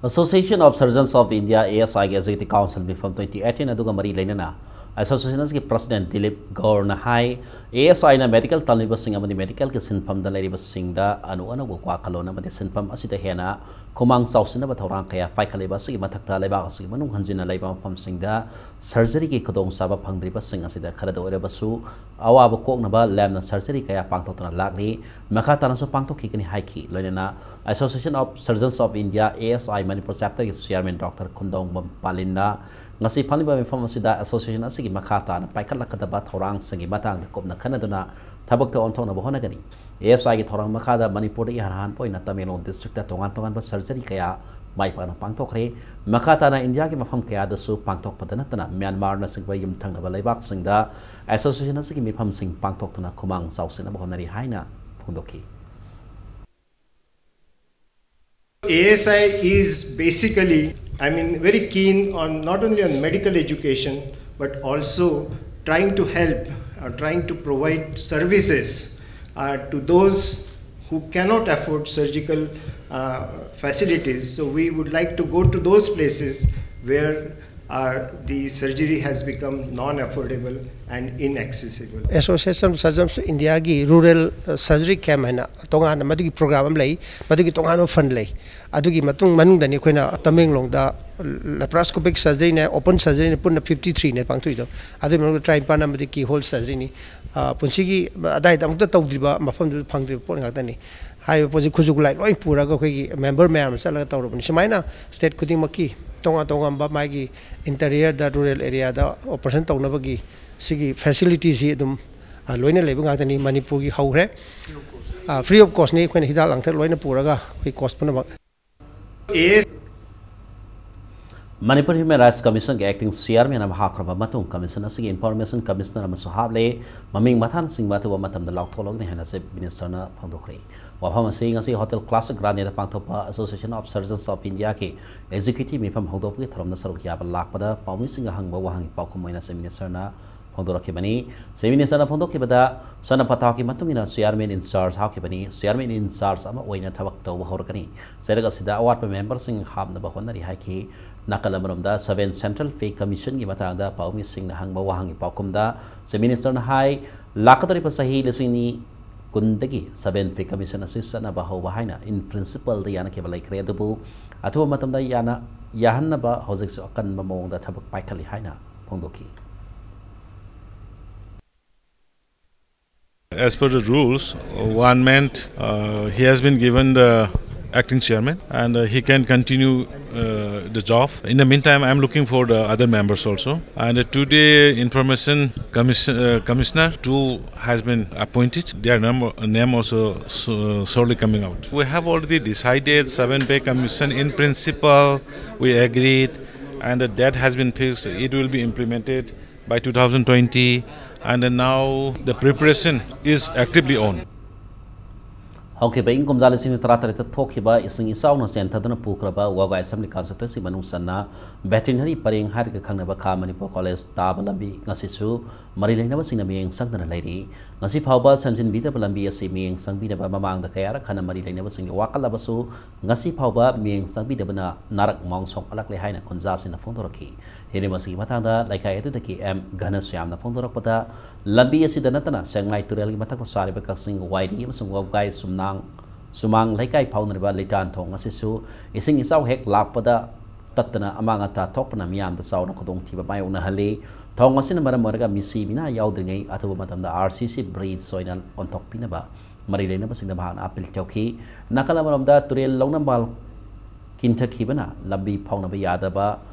Association of Surgeons of India, A S I ꯒꯤ Executive Council ꯃꯤꯐꯝ twenty eighteen ꯑꯗꯨꯒ ꯃꯔꯤ ꯂꯩꯅꯅ Association ꯑꯁꯤꯒꯤ President Dilip ꯒꯧꯔꯅ high, A S I ꯅ medical ꯇꯝꯂꯤꯕꯁꯤꯡ ꯑꯃꯗꯤ medical ꯒꯤ ꯁꯤꯟꯐꯝꯗ ꯂꯩꯔꯤꯕꯁꯤꯡꯗ ꯑꯅꯧ ꯑꯅꯧꯕ ꯋꯥꯈꯜꯂꯣꯟ ꯑꯃꯗꯤ ꯁꯤꯟꯐꯝ ꯑꯁꯤꯗ ꯍꯦꯟꯅ ꯈꯨꯃꯥꯡ ꯆꯥꯎꯁꯤꯟꯅꯕ ꯊꯧꯔꯥꯡ ꯀꯌꯥ ꯄꯥꯏꯈꯠꯂꯤꯕ ꯑꯁꯤꯒꯤ ꯃꯊꯛꯇ ꯂꯩꯕꯥꯛ ꯑꯁꯤꯒꯤ ꯃꯅꯨꯡ ꯍꯟꯖꯤꯟꯅ ꯂꯩꯕ ꯃꯐꯝꯁꯤꯡꯗ surgery ꯒꯤ ꯈꯨꯗꯣꯡꯆꯥꯕ ꯐꯪꯗ꯭ꯔꯤꯕꯁꯤꯡ ꯑꯁꯤꯗ ꯈꯔꯗ ꯑꯣꯏꯔꯕꯁꯨ ꯑꯋꯥꯕ ꯀꯣꯛꯅꯕ ꯂꯦꯝꯅ surgery ꯀꯌꯥ ꯄꯥꯡꯊꯣꯛꯇꯨꯅ ꯂꯥꯛꯂꯤ꯫ ꯃꯈꯥ ꯇꯥꯅꯁꯨ ꯄꯥꯡꯊꯣꯛꯈꯤꯒꯅꯤ ꯍꯥꯏꯈꯤ꯫ ꯂꯣꯏꯅꯅ Association of Surgeons of India, A S I, Manipur chapter ꯒꯤ chairman Doctor ꯈꯨꯟꯗꯣꯡꯕꯝ ꯄꯥꯂꯤꯟꯅ ꯉꯁꯤ ꯐꯝꯂꯤꯕ ꯃꯤꯐꯝ ꯑꯁꯤꯗ association ꯑꯁꯤꯒꯤ ꯃꯈꯥ ꯇꯥꯅ ꯄꯥꯏꯈꯠꯂꯛꯀꯗꯕ ꯊꯧꯔꯥꯡꯁꯤꯡꯒꯤ ꯃꯇꯥꯡꯗ ꯀꯨꯞꯅ ꯈꯟꯅꯗꯨꯅ ꯊꯕꯛꯇ ꯑꯣꯟꯊꯣꯛꯅꯕ ꯍꯣꯠꯅꯒꯅꯤ꯫ A S I ꯒꯤ ꯊꯧꯔꯥꯡ ꯃꯈꯥꯗ ꯃꯅꯤꯄꯨꯔꯗ ꯏꯍꯥꯟ ꯍꯥꯟꯕ ꯑꯣꯏꯅ ꯇꯃꯦꯡꯂꯣꯡ district ꯇ ꯇꯣꯉꯥꯟ ꯇꯣꯉꯥꯟꯕ surgery ꯀꯌꯥ ꯃꯥꯏ ꯄꯥꯛꯅ ꯄꯥꯡꯊꯣꯛꯈ꯭ꯔꯦ꯫ ꯃꯈꯥ ꯇꯥꯅ ꯏꯟꯗꯤꯌꯥꯒꯤ ꯃꯐꯝ ꯀꯌꯥꯗꯁꯨ ꯄꯥꯡꯊꯣꯛꯄꯗ ꯅꯠꯇꯅ ꯃ꯭ꯌꯥꯟꯃꯥꯔꯅꯆꯤꯡꯕ ꯌꯨꯝꯊꯪꯅꯕ ꯂꯩꯕꯥꯛꯁꯤꯡꯗ association ꯑꯁꯤꯒꯤ ꯃꯤꯐꯝꯁꯤꯡ ꯄꯥꯡꯊꯣꯛꯇꯨꯅ ꯈꯨꯃꯥꯡ ꯆꯥꯎꯁꯤꯟꯅꯕ ꯍꯣꯠꯅꯔꯤ ꯍꯥꯏꯅ ꯐꯣꯡꯗꯣꯛꯈꯤ꯫ A S I is basically, I mean, very keen on not only on medical education, but also trying to help, uh, trying to provide services uh, to those who cannot afford surgical uh, facilities. So we would like to go to those places where uh, the surgery has become non-affordable and inaccessible. Association of Surgeons of India ꯒꯤ rural surgery camp ꯍꯥꯏꯅ ꯇꯣꯉꯥꯟꯅ ꯃꯗꯨꯒꯤ program ꯑꯃ ꯂꯩ, ꯃꯗꯨꯒꯤ ꯇꯣꯉꯥꯟꯕ fund ꯂꯩ꯫ ꯑꯗꯨꯒꯤ ꯃꯇꯨꯡ ꯃꯅꯨꯡꯗꯅꯤ ꯑꯩꯈꯣꯏꯅ ꯇꯃꯦꯡꯂꯣꯡꯗ laparoscopic surgery ꯅꯦ, open surgery ꯅꯦ, ꯄꯨꯟꯅ fifty three ꯅꯦ ꯄꯥꯡꯊꯣꯛꯏꯗꯣ꯫ ꯑꯗꯨꯒꯤ ꯃꯅꯨꯡꯗ trypan ꯑꯃꯗꯤ keyhole surgery ꯅꯤ꯫ ꯄꯨꯟꯁꯤꯒꯤ ꯑꯗꯥꯏꯗ ꯑꯃꯨꯛꯇ ꯇꯧꯗ꯭ꯔꯤꯕ ꯃꯐꯝꯗꯨꯗ ꯐꯪꯗ꯭ꯔꯤꯕ ꯄꯣꯠ ꯉꯥꯛꯇꯅꯤ꯫ ꯍꯥꯏꯔꯤꯕ ꯄꯣꯠꯁꯤ ꯈꯨꯠꯁꯨ ꯈꯨꯠꯂꯥꯏ ꯂꯣꯏ ꯄꯨꯔꯒ ꯑꯩꯈꯣꯏꯒꯤ member ꯃꯌꯥꯝ ꯆꯠꯂꯒ ꯇꯧꯔꯕꯅꯤ꯫ ꯁꯨꯃꯥꯏꯅ state ꯈꯨꯗꯤꯡꯃꯛꯀꯤ ꯇꯣꯉꯥꯟ ꯇꯣꯉꯥꯟꯕ ꯃꯥꯒꯤ interior ꯗ, rural area ꯗ operation ꯇꯧꯅꯕꯒꯤ ꯁꯤꯒꯤ facility ꯁꯤ ꯑꯗꯨꯝ ꯂꯣꯏꯅ ꯂꯩꯕ ꯉꯥꯛꯇꯅꯤ꯫ ꯃꯅꯤꯄꯨꯔꯒꯤ ꯍꯧꯈ꯭ꯔꯦ꯫ Free of cost ꯅꯤ꯫ ꯑꯩꯈꯣꯏꯅ ꯍꯤꯗꯥꯛ ꯂꯥꯡꯊꯛ ꯂꯣꯏꯅ ꯄꯨꯔꯒ ꯑꯩꯈꯣꯏ cost ꯄꯨꯝꯅꯃꯛ꯫ ꯃꯅꯤꯄꯨꯔ ꯍ꯭ꯌꯨꯃꯦꯟ ꯔꯥꯏꯠꯁ ꯀꯃꯤꯁꯟꯒꯤ ꯑꯦꯛꯇꯤꯡ ꯆꯤꯌꯥꯔꯃꯦꯟ ꯑꯃ ꯍꯥꯞꯈ꯭ꯔꯕ ꯃꯇꯨꯡ, ꯀꯃꯤꯁꯟ ꯑꯁꯤꯒꯤ ꯏꯟꯐꯣꯔꯃꯦꯁꯟ ꯀꯃꯤꯁꯅꯔ ꯑꯃꯁꯨ ꯍꯥꯞꯂꯦ꯫ ꯃꯃꯤꯡ ꯃꯊꯥꯅꯆꯤꯡꯕ ꯑꯊꯨꯕ ꯃꯇꯝꯗ ꯂꯥꯎꯊꯣꯛꯂꯒꯅꯤ ꯍꯥꯏꯅ ꯆꯤꯐ ꯃꯤꯅꯤꯁꯇꯔꯅ ꯐꯣꯡꯗꯣꯛꯈ꯭ꯔꯦ꯫ ꯋꯥꯐꯝ ꯑꯁꯤ ꯉꯁꯤ ꯍꯣꯇꯦꯜ ꯀ꯭ꯂꯥꯁꯤꯛ ꯔꯥꯅꯦꯗ ꯄꯥꯡꯊꯣꯛꯄ ꯑꯦꯁꯣꯁꯤꯌꯦꯁꯟ ꯑꯣꯐ ꯁꯔꯖꯟꯁ ꯑꯣꯐ ꯏꯟꯗꯤꯌꯥꯒꯤ ꯑꯦꯛꯖꯤꯀ꯭ꯌꯨꯇꯤꯚ ꯃꯤꯐꯝ ꯍꯧꯗꯣꯛꯄꯒꯤ ꯊꯧꯔꯝꯗ ꯁꯔꯨꯛ ꯌꯥꯕ ꯂꯥꯛꯄꯗ ꯄꯥꯎꯃꯤꯁꯤꯡꯒ ꯍꯪꯕ ꯋꯥꯍꯪꯒꯤ ꯄꯥꯎꯈꯨꯝ ꯑꯣꯏꯅ ꯆꯤꯐ ꯃꯤꯅꯤꯁꯇꯔꯅ ꯐꯣꯡꯗꯣꯔꯛꯈꯤꯕꯅꯤ꯫ ꯆꯤꯐ ꯃꯤꯅꯤꯁꯇꯔꯅ ꯐꯣꯡꯗꯣꯛꯈꯤꯕꯗ, ꯆꯠꯅ ꯄꯊꯥꯞꯀꯤ ꯃꯇꯨꯡ ꯏꯟꯅ ꯆꯤꯌꯥꯔꯃꯦꯟ ꯏꯟꯆꯥꯔꯖ ꯍꯥꯞꯈꯤꯕꯅꯤ꯫ ꯆꯤꯌꯥꯔꯃꯦꯟ ꯏꯟꯆꯥꯔꯖ ꯑꯃ ꯑꯣꯏꯅ ꯊꯕꯛ ꯇꯧꯕ ꯍꯧꯔꯛꯀꯅꯤ꯫ ꯆꯩꯔꯛ ꯑꯁꯤꯗ ꯑꯋꯥꯠꯄ ꯃꯦꯝꯕꯔꯁꯤꯡ ꯍꯥꯞꯅꯕ ꯍꯣꯠꯅꯔꯤ ꯍꯥꯏꯈꯤ꯫ ꯅꯥꯀꯜ ꯑꯃꯔꯣꯝꯗ, ꯁꯚꯦꯟ ꯁꯦꯟꯇ꯭ꯔꯦꯜ ꯄꯦ ꯀꯃꯤꯁꯟꯒꯤ ꯃꯇꯥꯡꯗ ꯄꯥꯎꯃꯤꯁꯤꯡꯅ ꯍꯪꯕ ꯋꯥꯍꯪꯒꯤ ꯄꯥꯎꯈꯨꯝꯗ ꯆꯤꯐ ꯃꯤꯅꯤꯁꯇꯔꯅ ꯍꯥꯏ, ꯂꯥꯛꯀꯗꯧꯔꯤꯕ ꯆꯍꯤ ꯂꯤꯁꯤꯡ ꯑꯅꯤ ꯀꯨꯟꯗꯒꯤ ꯁꯚꯦꯟ ꯄꯦ ꯀꯃꯤꯁꯟ ꯑꯁꯤ ꯆꯠꯅꯕ ꯍꯧꯕ ꯍꯥꯏꯅ ꯏꯟ ꯄ꯭ꯔꯤꯟꯁꯤꯄꯜꯗ ꯌꯥꯅꯈꯤꯕ ꯂꯩꯈ꯭ꯔꯦ, ꯑꯗꯨꯕꯨ ꯑꯊꯨꯕ ꯃꯇꯝꯗ ꯌꯥꯅ-, ꯌꯥꯍꯟꯅꯕ ꯍꯧꯖꯤꯛꯁꯨ ꯑꯀꯟꯕ ꯃꯑꯣꯡꯗ ꯊꯕꯛ ꯄꯥꯏꯈꯠꯂꯤ ꯍꯥꯏꯅ ꯐꯣꯡꯗꯣꯛꯈꯤ꯫ As per the rules, one man, uh, he has been given the acting chairman, and uh, he can continue uh, the job. In the meantime, I'm looking for the other members also. And uh, today, information commission, uh, commissioner two has been appointed. Their name, name also so, shortly coming out. We have already decided seven pay commission in principle. We agreed, and the date has been fixed. It will be implemented by two thousand twenty, and now the preparation is actively on. ꯍꯧꯈꯤꯕ ꯏꯪ ꯀꯨꯝꯖꯥ ꯂꯤꯁꯤꯡ ꯇꯔꯥꯇꯔꯦꯠꯇ ꯊꯣꯛꯈꯤꯕ ꯏꯁꯤꯡ ꯏꯆꯥꯎꯅ ꯆꯦꯟꯊꯗꯨꯅ ꯄꯨꯈ꯭ꯔꯕ ꯋꯥꯕꯒꯥꯏ assembly constituency ꯃꯅꯨꯡ ꯆꯟꯅ veterinary ꯄꯔꯦꯡ ꯍꯥꯏꯔꯒ ꯈꯪꯅꯕ ꯈꯥ ꯃꯅꯤꯄꯨꯔ ꯀꯣꯂꯦꯖ ꯇꯥꯕ ꯂꯝꯕꯤ ꯉꯁꯤꯁꯨ ꯃꯔꯤ ꯂꯩꯅꯕꯁꯤꯡꯅ ꯃꯤꯠꯌꯦꯡ ꯆꯪꯗꯅ ꯂꯩꯔꯤ꯫ ꯉꯁꯤ ꯐꯥꯎꯕ ꯁꯦꯝꯖꯤꯟꯕꯤꯗ꯭ꯔꯕ ꯂꯝꯕꯤ ꯑꯁꯤ ꯃꯤꯠꯌꯦꯡ ꯆꯪꯕꯤꯅꯕ ꯃꯃꯥꯡꯗ ꯀꯌꯥꯔꯛ ꯍꯟꯅ ꯃꯔꯤ ꯂꯩꯅꯕꯁꯤꯡꯒ ꯋꯥꯀꯠꯂꯕꯁꯨ, ꯉꯁꯤ ꯐꯥꯎꯕ ꯃꯤꯠꯌꯦꯡ ꯆꯪꯕꯤꯗꯕꯅ ꯅꯥꯔꯛ ꯃꯑꯣꯡ ꯁꯣꯛꯍꯜꯂꯛꯂꯦ ꯍꯥꯏꯅ ꯈꯨꯟꯖꯥꯁꯤꯡꯅ ꯐꯣꯡꯗꯣꯔꯛꯈꯤ꯫ ꯍꯤꯔꯝ ꯑꯁꯤꯒꯤ ꯃꯇꯥꯡꯗ ꯂꯩꯀꯥꯏ ꯑꯗꯨꯗꯒꯤ ꯑꯦꯝ ꯘꯅꯁ꯭ꯌꯥꯝꯅ ꯐꯣꯡꯗꯣꯔꯛꯄꯗ, ꯂꯝꯕꯤ ꯑꯁꯤꯗ ꯅꯠꯇꯅ ꯁꯦꯛꯃꯥꯏ ꯇꯨꯔꯦꯜꯒꯤ ꯃꯊꯛꯇ ꯁꯥꯔꯤꯕ ꯀꯛꯆꯤꯡ ꯋꯥꯏꯔꯤ ꯑꯃꯁꯨꯡ ꯋꯥꯕꯒꯥꯏ ꯁꯨꯝꯅꯥꯡ, ꯁꯨꯃꯥꯡ ꯂꯩꯀꯥꯏ ꯐꯥꯎꯅꯔꯤꯕ ꯂꯤꯇꯥꯟ ꯊꯣꯡ ꯑꯁꯤꯁꯨ ꯏꯁꯤꯡ ꯏꯆꯥꯎ ꯍꯦꯛ ꯂꯥꯛꯄꯗ ꯇꯠꯇꯅ ꯑꯃꯥꯡ ꯑꯇꯥ ꯊꯣꯛꯄꯅ ꯃꯤꯌꯥꯝꯗ ꯆꯥꯎꯅ ꯈꯨꯗꯣꯡꯊꯤꯕ ꯃꯥꯌꯣꯛꯅꯍꯜꯂꯤ꯫ ꯊꯣꯡ ꯑꯁꯤꯅ ꯃꯔꯝ ꯑꯣꯏꯔꯒ ꯃꯤꯁꯤ ꯃꯤꯅꯥ ꯌꯥꯎꯗ꯭ꯔꯤꯉꯩ ꯑꯊꯨꯕ ꯃꯇꯝꯗ ꯑꯥꯔ ꯁꯤ ꯁꯤ ꯕ꯭ꯔꯤꯖ ꯑꯣꯏꯅ ꯑꯣꯟꯊꯣꯛꯄꯤꯅꯕ ꯃꯔꯤ ꯂꯩꯅꯕꯁꯤꯡꯗ ꯃꯍꯥꯛꯅ ꯑꯥꯄꯤꯜ ꯇꯧꯈꯤ꯫ ꯅꯥꯀꯜ ꯑꯃꯔꯣꯝꯗ ꯇꯨꯔꯦꯜ ꯂꯧꯅꯝꯕꯥꯜ ꯀꯤꯟꯊꯈꯤꯕꯅ ꯂꯝꯕꯤ ꯐꯥꯎꯅꯕ ꯌꯥꯗꯕ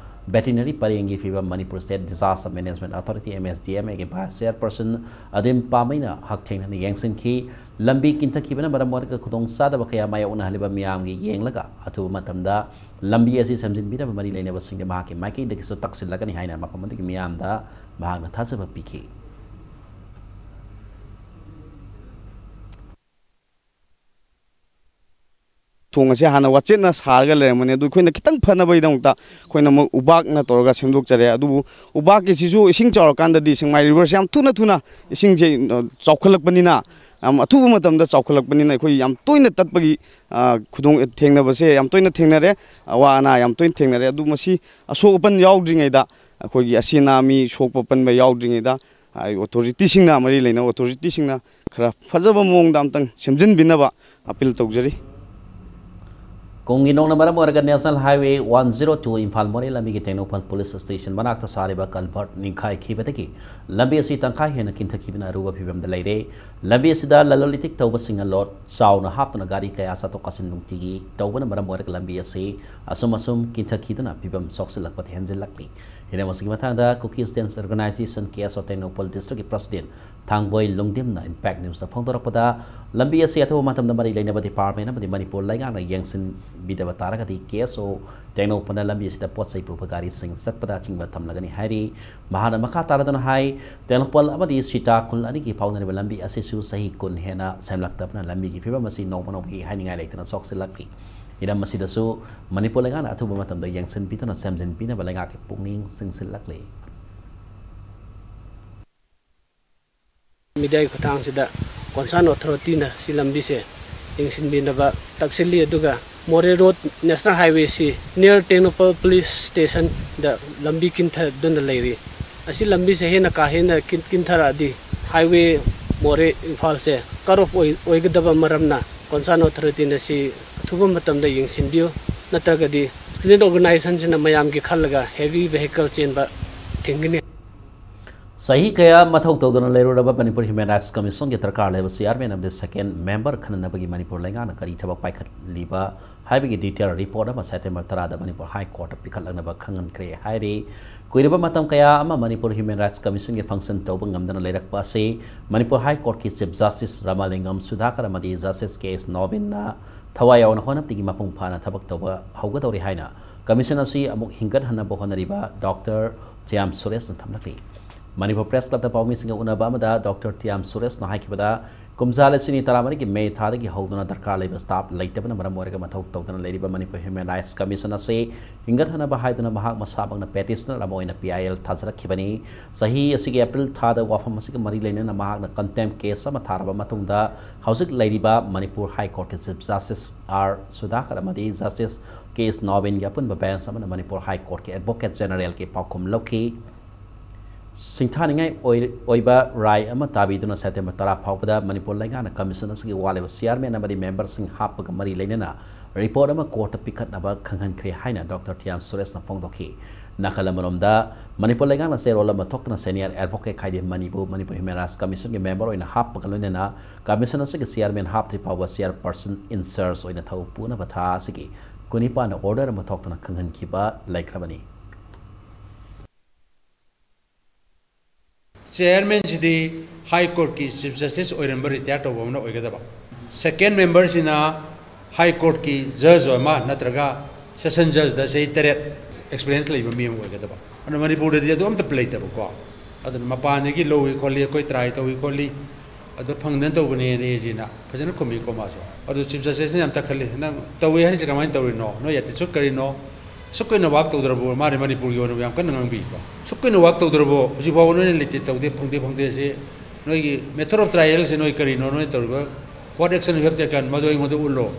Veterinary ꯄꯔꯦꯡꯒꯤ ꯐꯤꯕꯝ Manipur State Disaster Management Authority, M S D M A, ꯒꯤ Vice Chairperson ꯑꯗꯤꯝ ꯄꯥꯃꯩꯅ ꯍꯛꯊꯦꯡꯅꯅ ꯌꯦꯡꯁꯤꯟꯈꯤ꯫ ꯂꯝꯕꯤ ꯀꯤꯟꯊꯈꯤꯕꯅ ꯃꯔꯝ ꯑꯣꯏꯔꯒ ꯈꯨꯗꯣꯡꯆꯥꯗꯕ ꯀꯌꯥ ꯃꯥꯌꯣꯛꯅꯍꯜꯂꯤꯕ ꯃꯤꯌꯥꯝꯒꯤ ꯌꯦꯡꯂꯒ ꯑꯊꯨꯕ ꯃꯇꯝꯗ ꯂꯝꯕꯤ ꯑꯁꯤ ꯁꯦꯝꯖꯤꯟꯕꯤꯅꯕ ꯃꯔꯤ ꯂꯩꯅꯕꯁꯤꯡꯗ ꯃꯍꯥꯛꯀꯤ ꯃꯥꯏꯀꯩꯗꯒꯤꯁꯨ ꯇꯛꯁꯤꯜꯂꯒꯅꯤ ꯍꯥꯏꯅ ꯃꯐꯝ ꯑꯗꯨꯒꯤ ꯃꯤꯌꯥꯝꯗ ꯃꯍꯥꯛꯅ ꯊꯥꯖꯕ ꯄꯤꯈꯤ꯫ ꯊꯣꯡ ꯑꯁꯤ ꯍꯥꯟꯅ ꯋꯥꯆꯦꯠꯅ ꯁꯥꯔꯒ ꯂꯩꯔꯝꯕꯅꯤ, ꯑꯗꯨ ꯑꯩꯈꯣꯏꯅ ꯈꯤꯇꯪ ꯐꯅꯕꯒꯤꯗꯃꯛꯇ ꯑꯩꯈꯣꯏꯅ ꯑꯃꯨꯛ ꯎꯕꯥꯛꯅ ꯇꯧꯔꯒ ꯁꯦꯝꯗꯣꯛꯆꯔꯦ꯫ ꯑꯗꯨꯕꯨ ꯎꯕꯥꯛꯀꯤꯁꯤꯁꯨ ꯏꯁꯤꯡ ꯆꯥꯎꯔꯀꯥꯟꯗꯗꯤ ꯁꯦꯛꯃꯥꯏ ꯔꯤꯚꯔꯁꯤ ꯌꯥꯝ ꯊꯨꯅ ꯊꯨꯅ ꯏꯁꯤꯡꯁꯦ, ꯑ, ꯆꯥꯎꯈꯠꯂꯛꯄꯅꯤꯅ, ꯌꯥꯝ ꯑꯊꯨꯕ ꯃꯇꯝꯗ ꯆꯥꯎꯈꯠꯂꯛꯄꯅꯤꯅ ꯑꯩꯈꯣꯏ ꯌꯥꯝ ꯇꯣꯏꯅ ꯇꯠꯄꯒꯤ, ꯑ, ꯈꯨꯗꯣꯡ ꯊꯦꯡꯅꯕꯁꯦ ꯌꯥꯝ ꯇꯣꯏꯅ ꯊꯦꯡꯅꯔꯦ, ꯑꯋꯥ ꯑꯅꯥ ꯌꯥꯝ ꯇꯣꯏꯅ ꯊꯦꯡꯅꯔꯦ꯫ ꯑꯗꯨ ꯃꯁꯤ ꯑꯁꯣꯛ ꯑꯄꯟ ꯌꯥꯎꯗ꯭ꯔꯤꯉꯩꯗ, ꯑꯩꯈꯣꯏꯒꯤ ꯑꯁꯤ ꯑꯅꯥ ꯃꯤ ꯁꯣꯛꯄ ꯄꯟꯕ ꯌꯥꯎꯗ꯭ꯔꯤꯉꯩꯗ, ꯑ, ꯑꯣꯊꯣꯔꯤꯇꯤꯁꯤꯡꯅ, ꯃꯔꯤ ꯂꯩꯅꯕ ꯑꯣꯊꯣꯔꯤꯇꯤꯁꯤꯡꯅ ꯈꯔ ꯐꯖꯕ ꯃꯑꯣꯡꯗ ꯑꯝꯇꯪ ꯁꯦꯝꯖꯤꯟꯕꯤꯅꯕ ꯑꯄꯤꯜ ꯇꯧꯖꯔꯤ꯫ ꯀꯨꯝꯒꯤ ꯅꯣꯡꯅ ꯃꯔꯝ ꯑꯣꯏꯔꯒ National Highway one zero two Imphal ꯃꯣꯔꯦ ꯂꯝꯕꯤꯒꯤ ꯇꯦꯡꯅꯧꯄꯜ ꯄꯨꯂꯤꯁ ꯁ꯭ꯇꯦꯁꯟ ꯃꯅꯥꯛꯇ ꯁꯥꯔꯤꯕ ꯀꯜꯚꯔꯠ ꯅꯤꯡꯈꯥꯏꯈꯤꯕꯗꯒꯤ ꯂꯝꯕꯤ ꯑꯁꯤ ꯇꯪꯈꯥꯏ ꯍꯦꯟꯅ ꯀꯤꯟꯊꯈꯤꯕꯅ ꯑꯔꯨꯕ ꯐꯤꯕꯝꯗ ꯂꯩꯔꯦ꯫ ꯂꯝꯕꯤ ꯑꯁꯤꯗ ꯂꯂꯣꯟ ꯏꯇꯤꯛ ꯇꯧꯕꯁꯤꯡꯅ ꯂꯣꯠ ꯆꯥꯎꯅ ꯍꯥꯞꯇꯨꯅ ꯒꯥꯔꯤ ꯀꯌꯥ ꯆꯠꯊꯣꯛ ꯀꯥꯁꯤꯟ ꯅꯨꯡꯇꯤꯒꯤ ꯇꯧꯕꯅ ꯃꯔꯝ ꯑꯣꯏꯔꯒ ꯂꯝꯕꯤ ꯑꯁꯤ ꯑꯁꯨꯝ ꯑꯁꯨꯝ ꯀꯤꯟꯊꯈꯤꯗꯨꯅ ꯐꯤꯕꯝ ꯁꯣꯛꯆꯤꯜꯂꯛꯄꯗ ꯍꯦꯟꯖꯤꯜꯂꯛꯂꯤ꯫ ꯍꯤꯔꯝ ꯑꯁꯤꯒꯤ ꯃꯇꯥꯡꯗ Kuki Students Organisation, K S O, Tengnoupal ꯗꯤꯁꯇ꯭ꯔꯤꯛꯀꯤ ꯄ꯭ꯔꯁꯤꯗꯦꯟ ꯊꯥꯡꯕꯣꯏ ꯂꯨꯡꯗꯤꯝꯅ Impact Newsꯇ ꯐꯣꯡꯗꯣꯔꯛꯄꯗ, ꯂꯝꯕꯤ ꯑꯁꯤ ꯑꯊꯨꯕ ꯃꯇꯝꯗ ꯃꯔꯤ ꯂꯩꯅꯕ department ꯑꯃꯗꯤ ꯃꯅꯤꯄꯨꯔ ꯂꯩꯉꯥꯛꯅ ꯌꯦꯡꯁꯤꯟꯕꯤꯗꯕ ꯇꯥꯔꯒꯗꯤ K S O ꯇꯦꯡꯅꯧꯄꯜꯅ ꯂꯝꯕꯤ ꯑꯁꯤꯗ ꯄꯣꯠ ꯆꯩ ꯄꯨꯕ ꯒꯥꯔꯤꯁꯤꯡ ꯆꯠꯄꯗ ꯑꯊꯤꯡꯕ ꯊꯝꯂꯒꯅꯤ ꯍꯥꯏꯔꯤ꯫ ꯃꯍꯥꯛꯅ ꯃꯈꯥ ꯇꯥꯔꯗꯨꯅ ꯍꯥꯏ, ꯇꯦꯡꯅꯧꯄꯜ ꯑꯃꯗꯤ ꯁꯤꯇꯥ ꯈꯨꯜ ꯑꯅꯤꯒꯤ ꯐꯥꯎꯅꯔꯤꯕ ꯂꯝꯕꯤ ꯑꯁꯤꯁꯨ ꯆꯍꯤ ꯀꯨꯟ ꯍꯦꯟꯅ ꯁꯦꯝꯂꯛꯇꯕꯅ ꯂꯝꯕꯤꯒꯤ ꯐꯤꯕꯝ ꯑꯁꯤ ꯅꯣꯡꯃ ꯅꯣꯡꯃꯒꯤ ꯍꯥꯏꯅꯤꯡꯉꯥꯏ ꯂꯩꯇꯅ ꯁꯣꯛꯆꯤꯜꯂꯛꯂꯤ꯫ ꯍꯤꯔꯝ ꯑꯁꯤꯗꯁꯨ ꯃꯅꯤꯄꯨꯔ ꯂꯩꯉꯥꯛꯅ ꯑꯊꯨꯕ ꯃꯇꯝꯗ ꯌꯦꯡꯁꯤꯟꯕꯤꯗꯨꯅ ꯁꯦꯝꯖꯤꯟꯕꯤꯅꯕ ꯂꯩꯉꯥꯛꯀꯤ ꯄꯨꯛꯅꯤꯡ ꯆꯤꯡꯁꯤꯜꯂꯛꯂꯤ꯫ Mediaꯒꯤ ꯈꯨꯠꯊꯥꯡꯁꯤꯗ concern authorityꯅ ꯁꯤ ꯂꯝꯕꯤꯁꯦ ꯌꯦꯡꯁꯤꯟꯕꯤꯅꯕ ꯇꯛꯁꯤꯜꯂꯤ꯫ ꯑꯗꯨꯒ ꯃꯣꯔꯦ ꯔꯣꯗ National Highwayꯁꯤ near ꯇꯦꯡꯅꯧꯄꯜ ꯄꯨꯂꯤꯁ ꯁ꯭ꯇꯦꯁꯟꯗ ꯂꯝꯕꯤ ꯀꯤꯟꯊꯗꯨꯅ ꯂꯩꯔꯤ꯫ ꯑꯁꯤ ꯂꯝꯕꯤꯁꯦ ꯍꯦꯟꯅ ꯀꯥ ꯍꯦꯟꯅ ꯀꯤꯟ-, ꯀꯤꯟꯊꯔꯛꯑꯗꯤ highway ꯃꯣꯔꯦ ꯏꯝꯐꯥꯜꯁꯦ cut off ꯑꯣꯏ-, ꯑꯣꯏꯒꯗꯕ ꯃꯔꯝꯅ concern authorityꯅ ꯁꯤ ꯑꯊꯨꯕ ꯃꯇꯝꯗ ꯌꯦꯡꯁꯤꯟꯕꯤꯌꯨ, ꯅꯠꯇ꯭ꯔꯒꯗꯤ student organizationꯁꯤꯅ ꯃꯌꯥꯝꯒꯤ ꯈꯜꯂꯒ heavy vehicle ꯆꯦꯟꯕ ꯊꯤꯡꯒꯅꯤ꯫ ꯆꯍꯤ ꯀꯌꯥ ꯃꯊꯧ ꯇꯧꯗꯨꯅ ꯂꯩꯔꯨꯔꯕ ꯃꯅꯤꯄꯨꯔ Human Rights Commissionꯒꯤ ꯗꯔꯀꯥꯔ ꯂꯩꯕ chairman ꯑꯃꯗꯤ second member ꯈꯟꯅꯅꯕꯒꯤ ꯃꯅꯤꯄꯨꯔ ꯂꯩꯉꯥꯛꯅ ꯀꯔꯤ ꯊꯕꯛ ꯄꯥꯏꯈꯠꯂꯤꯕ ꯍꯥꯏꯕꯒꯤ detail report ꯑꯃ September ꯇꯔꯥꯗ ꯃꯅꯤꯄꯨꯔ High Courtꯇ ꯄꯤꯈꯠꯂꯛꯅꯕ ꯈꯪꯍꯟꯈ꯭ꯔꯦ ꯍꯥꯏꯔꯤ꯫ ꯀꯨꯏꯔꯕ ꯃꯇꯝ ꯀꯌꯥ ꯑꯃ ꯃꯅꯤꯄꯨꯔ Human Rights Commissionꯒꯤ function ꯇꯧꯕ ꯉꯝꯗꯅ ꯂꯩꯔꯛꯄ ꯑꯁꯤ ꯃꯅꯤꯄꯨꯔ High Courtꯀꯤ Chief Justice ꯔꯥꯃꯥꯂꯤꯡꯒꯝ ꯁꯨꯙꯥꯀꯔ ꯑꯃꯗꯤ Justice ꯀꯦ ꯑꯦꯁ ꯅꯣꯕꯤꯟꯅ ꯊꯋꯥꯏ ꯌꯥꯎꯅ ꯍꯣꯠꯅꯕꯗꯒꯤ ꯃꯄꯨꯡ ꯐꯥꯅ ꯊꯕꯛ ꯇꯧꯕ ꯍꯧꯒꯗꯧꯔꯤ ꯍꯥꯏꯅ commission ꯑꯁꯤ ꯑꯃꯨꯛ ꯍꯤꯡꯒꯠꯍꯟꯅꯕ ꯍꯣꯠꯅꯔꯤꯕ Doctor ꯇꯤꯌꯥꯝ ꯁꯨꯔꯦꯁꯅ ꯊꯝꯂꯛꯂꯤ꯫ ꯃꯅꯤꯄꯨꯔ Press Clubꯇ ꯄꯥꯎꯃꯤꯁꯤꯡꯒ ꯎꯅꯕ ꯑꯃꯗ Doctor ꯇꯤꯌꯥꯝ ꯁꯨꯔꯦꯁꯅ ꯍꯥꯏꯈꯤꯕꯗ, ꯀꯨꯝꯖꯥ ꯂꯤꯁꯤꯡ ꯑꯅꯤ ꯇꯔꯥꯃꯔꯤꯒꯤ May ꯊꯥꯗꯒꯤ ꯍꯧꯗꯨꯅ ꯗꯔꯀꯥꯔ ꯂꯩꯕ staff ꯂꯩꯇꯕꯅ ꯃꯔꯝ ꯑꯣꯏꯔꯒ ꯃꯊꯧ ꯇꯧꯗꯅ ꯂꯩꯔꯤꯕ ꯃꯅꯤꯄꯨꯔ Human Rights Commission ꯑꯁꯤ ꯍꯤꯡꯒꯠꯍꯟꯅꯕ ꯍꯥꯏꯗꯨꯅ ꯃꯍꯥꯛ ꯃꯁꯥꯃꯛꯅ petitioner ꯑꯃ ꯑꯣꯏꯅ P I L ꯊꯥꯖꯔꯛꯈꯤꯕꯅꯤ꯫ ꯆꯍꯤ ꯑꯁꯤꯒꯤ April ꯊꯥꯗ ꯋꯥꯐꯝ ꯑꯁꯤꯒ ꯃꯔꯤ ꯂꯩꯅꯅ ꯃꯍꯥꯛꯅ contempt case ꯑꯃ ꯊꯥꯔꯕ ꯃꯇꯨꯡꯗ, ꯍꯧꯖꯤꯛ ꯂꯩꯔꯤꯕ Manipur High Courtꯀꯤ Chief Justice R ꯁꯨꯙꯥꯀꯔ ꯑꯃꯗꯤ Justice ꯀꯦ ꯑꯦꯁ ꯅꯣꯕꯤꯟꯒꯤ ꯑꯄꯨꯟꯕ bench ꯑꯃꯅ ꯃꯅꯤꯄꯨꯔ High Courtꯀꯤ Advocate Generalꯒꯤ ꯄꯥꯎꯈꯨꯝ ꯂꯧꯈꯤ꯫ ꯁꯤꯡꯊꯥꯅꯤꯡꯉꯥꯏ ꯑꯣꯏ-, ꯑꯣꯏꯕ ꯔꯥꯏ ꯑꯃ ꯇꯥꯕꯤꯗꯨꯅ September ꯇꯔꯥ ꯐꯥꯎꯕꯗ ꯃꯅꯤꯄꯨꯔ ꯂꯩꯉꯥꯛꯅ commission ꯑꯁꯤꯒꯤ ꯋꯥꯠꯂꯤꯕ chairman ꯑꯃꯗꯤ memberꯁꯤꯡ ꯍꯥꯞꯄꯒ ꯃꯔꯤ ꯂꯩꯅꯅ report ꯑꯃ courtꯇ ꯄꯤꯈꯠꯅꯕ ꯈꯪꯍꯟꯈ꯭ꯔꯦ ꯍꯥꯏꯅ Doctor ꯇꯤꯌꯥꯝ ꯁꯨꯔꯦꯁꯅ ꯐꯣꯡꯗꯣꯛꯈꯤ꯫ ꯅꯥꯀꯜ ꯑꯃꯔꯣꯝꯗ, ꯃꯅꯤꯄꯨꯔ ꯂꯩꯉꯥꯛꯅ ꯆꯦꯔꯣꯜ ꯑꯃ ꯊꯣꯛꯇꯨꯅ senior advocate ꯈꯥꯏꯗꯤꯟ ꯃꯅꯤꯕꯨ Manipur Human Rights Commissionꯒꯤ member ꯑꯣꯏꯅ ꯍꯥꯞꯄꯒ ꯂꯣꯏꯅꯅ commission ꯑꯁꯤꯒꯤ chairman ꯍꯥꯞꯇ꯭ꯔꯤ ꯐꯥꯎꯕ chairperson in charge ꯑꯣꯏꯅ ꯊꯧ ꯄꯨꯅꯕ ꯊꯥ ꯑꯁꯤꯒꯤ ꯀꯨꯟꯅꯤꯄꯥꯟꯗ order ꯑꯃ ꯊꯣꯛꯇꯨꯅ ꯈꯪꯍꯟꯈꯤꯕ ꯂꯩꯈ꯭ꯔꯕꯅꯤ꯫ Chairmanꯁꯤꯗꯤ High Courtꯀꯤ Chief Justice ꯑꯣꯏꯔꯝꯕ retire ꯇꯧꯕ ꯑꯃꯅ ꯑꯣꯏꯒꯗꯕ꯫ Second memberꯁꯤꯅ High Courtꯀꯤ judge ꯑꯃ ꯅꯠꯇ꯭ꯔꯒ session judgeꯗ ꯆꯍꯤ ꯇꯔꯦꯠ experience ꯂꯩꯕ ꯃꯤ ꯑꯃ ꯑꯣꯏꯒꯗꯕ꯫ ꯑꯗꯨꯅ ꯃꯅꯤꯄꯨꯔꯗꯗꯤ ꯑꯗꯨ ꯑꯝꯇ ꯂꯩꯇꯕꯀꯣ꯫ ꯑꯗꯨꯅ ꯃꯄꯥꯟꯗꯒꯤ ꯂꯧꯏ ꯈꯣꯠꯂꯤ, ꯑꯩꯈꯣꯏ try ꯇꯧꯏ ꯈꯣꯠꯂꯤ, ꯑꯗꯣ ꯐꯪꯗꯅ ꯇꯧꯕꯅꯦꯅ AGꯅ ꯐꯖꯅ ꯈꯨꯝꯃꯤꯀꯣ ꯃꯥꯁꯨ꯫ ꯑꯗꯨ Chief Justiceꯅ ꯌꯥꯝ ꯇꯛꯈꯠꯂꯤ, "ꯅꯪ ꯇꯧꯏ ꯍꯥꯏꯔꯤꯁꯦ ꯀꯃꯥꯏꯅ ꯇꯧꯔꯤꯅꯣ? ꯅꯣꯏ attitude ꯀꯔꯤꯅꯣ?" ꯑꯁꯨꯛ ꯀꯨꯏꯅ work ꯇꯧꯗ꯭ꯔꯕꯣ? ꯃꯥꯗꯤ ꯃꯅꯤꯄꯨꯔꯒꯤ ꯑꯣꯏꯅ ꯌꯥꯝ ꯀꯟꯅ ꯉꯥꯡꯕꯤꯀꯣ꯫ "ꯑꯁꯨꯛ ꯀꯨꯏꯅ work ꯇꯧꯗ꯭ꯔꯕꯣ? ꯍꯧꯖꯤꯛ ꯐꯥꯎꯕ ꯅꯣꯏꯅ ꯂꯩꯇꯦ, ꯇꯧꯗꯦ, ꯐꯪꯗꯦ, ꯐꯪꯗꯦ ꯁꯤ ꯅꯣꯏꯒꯤ method of trialꯁꯦ ꯅꯣꯏ ꯀꯔꯤꯅꯣ ꯅꯣꯏ ꯇꯧꯔꯤꯕ? What action you have taken? ꯃꯗꯨ ꯑꯩꯉꯣꯟꯗ ꯎꯠꯂꯣ꯫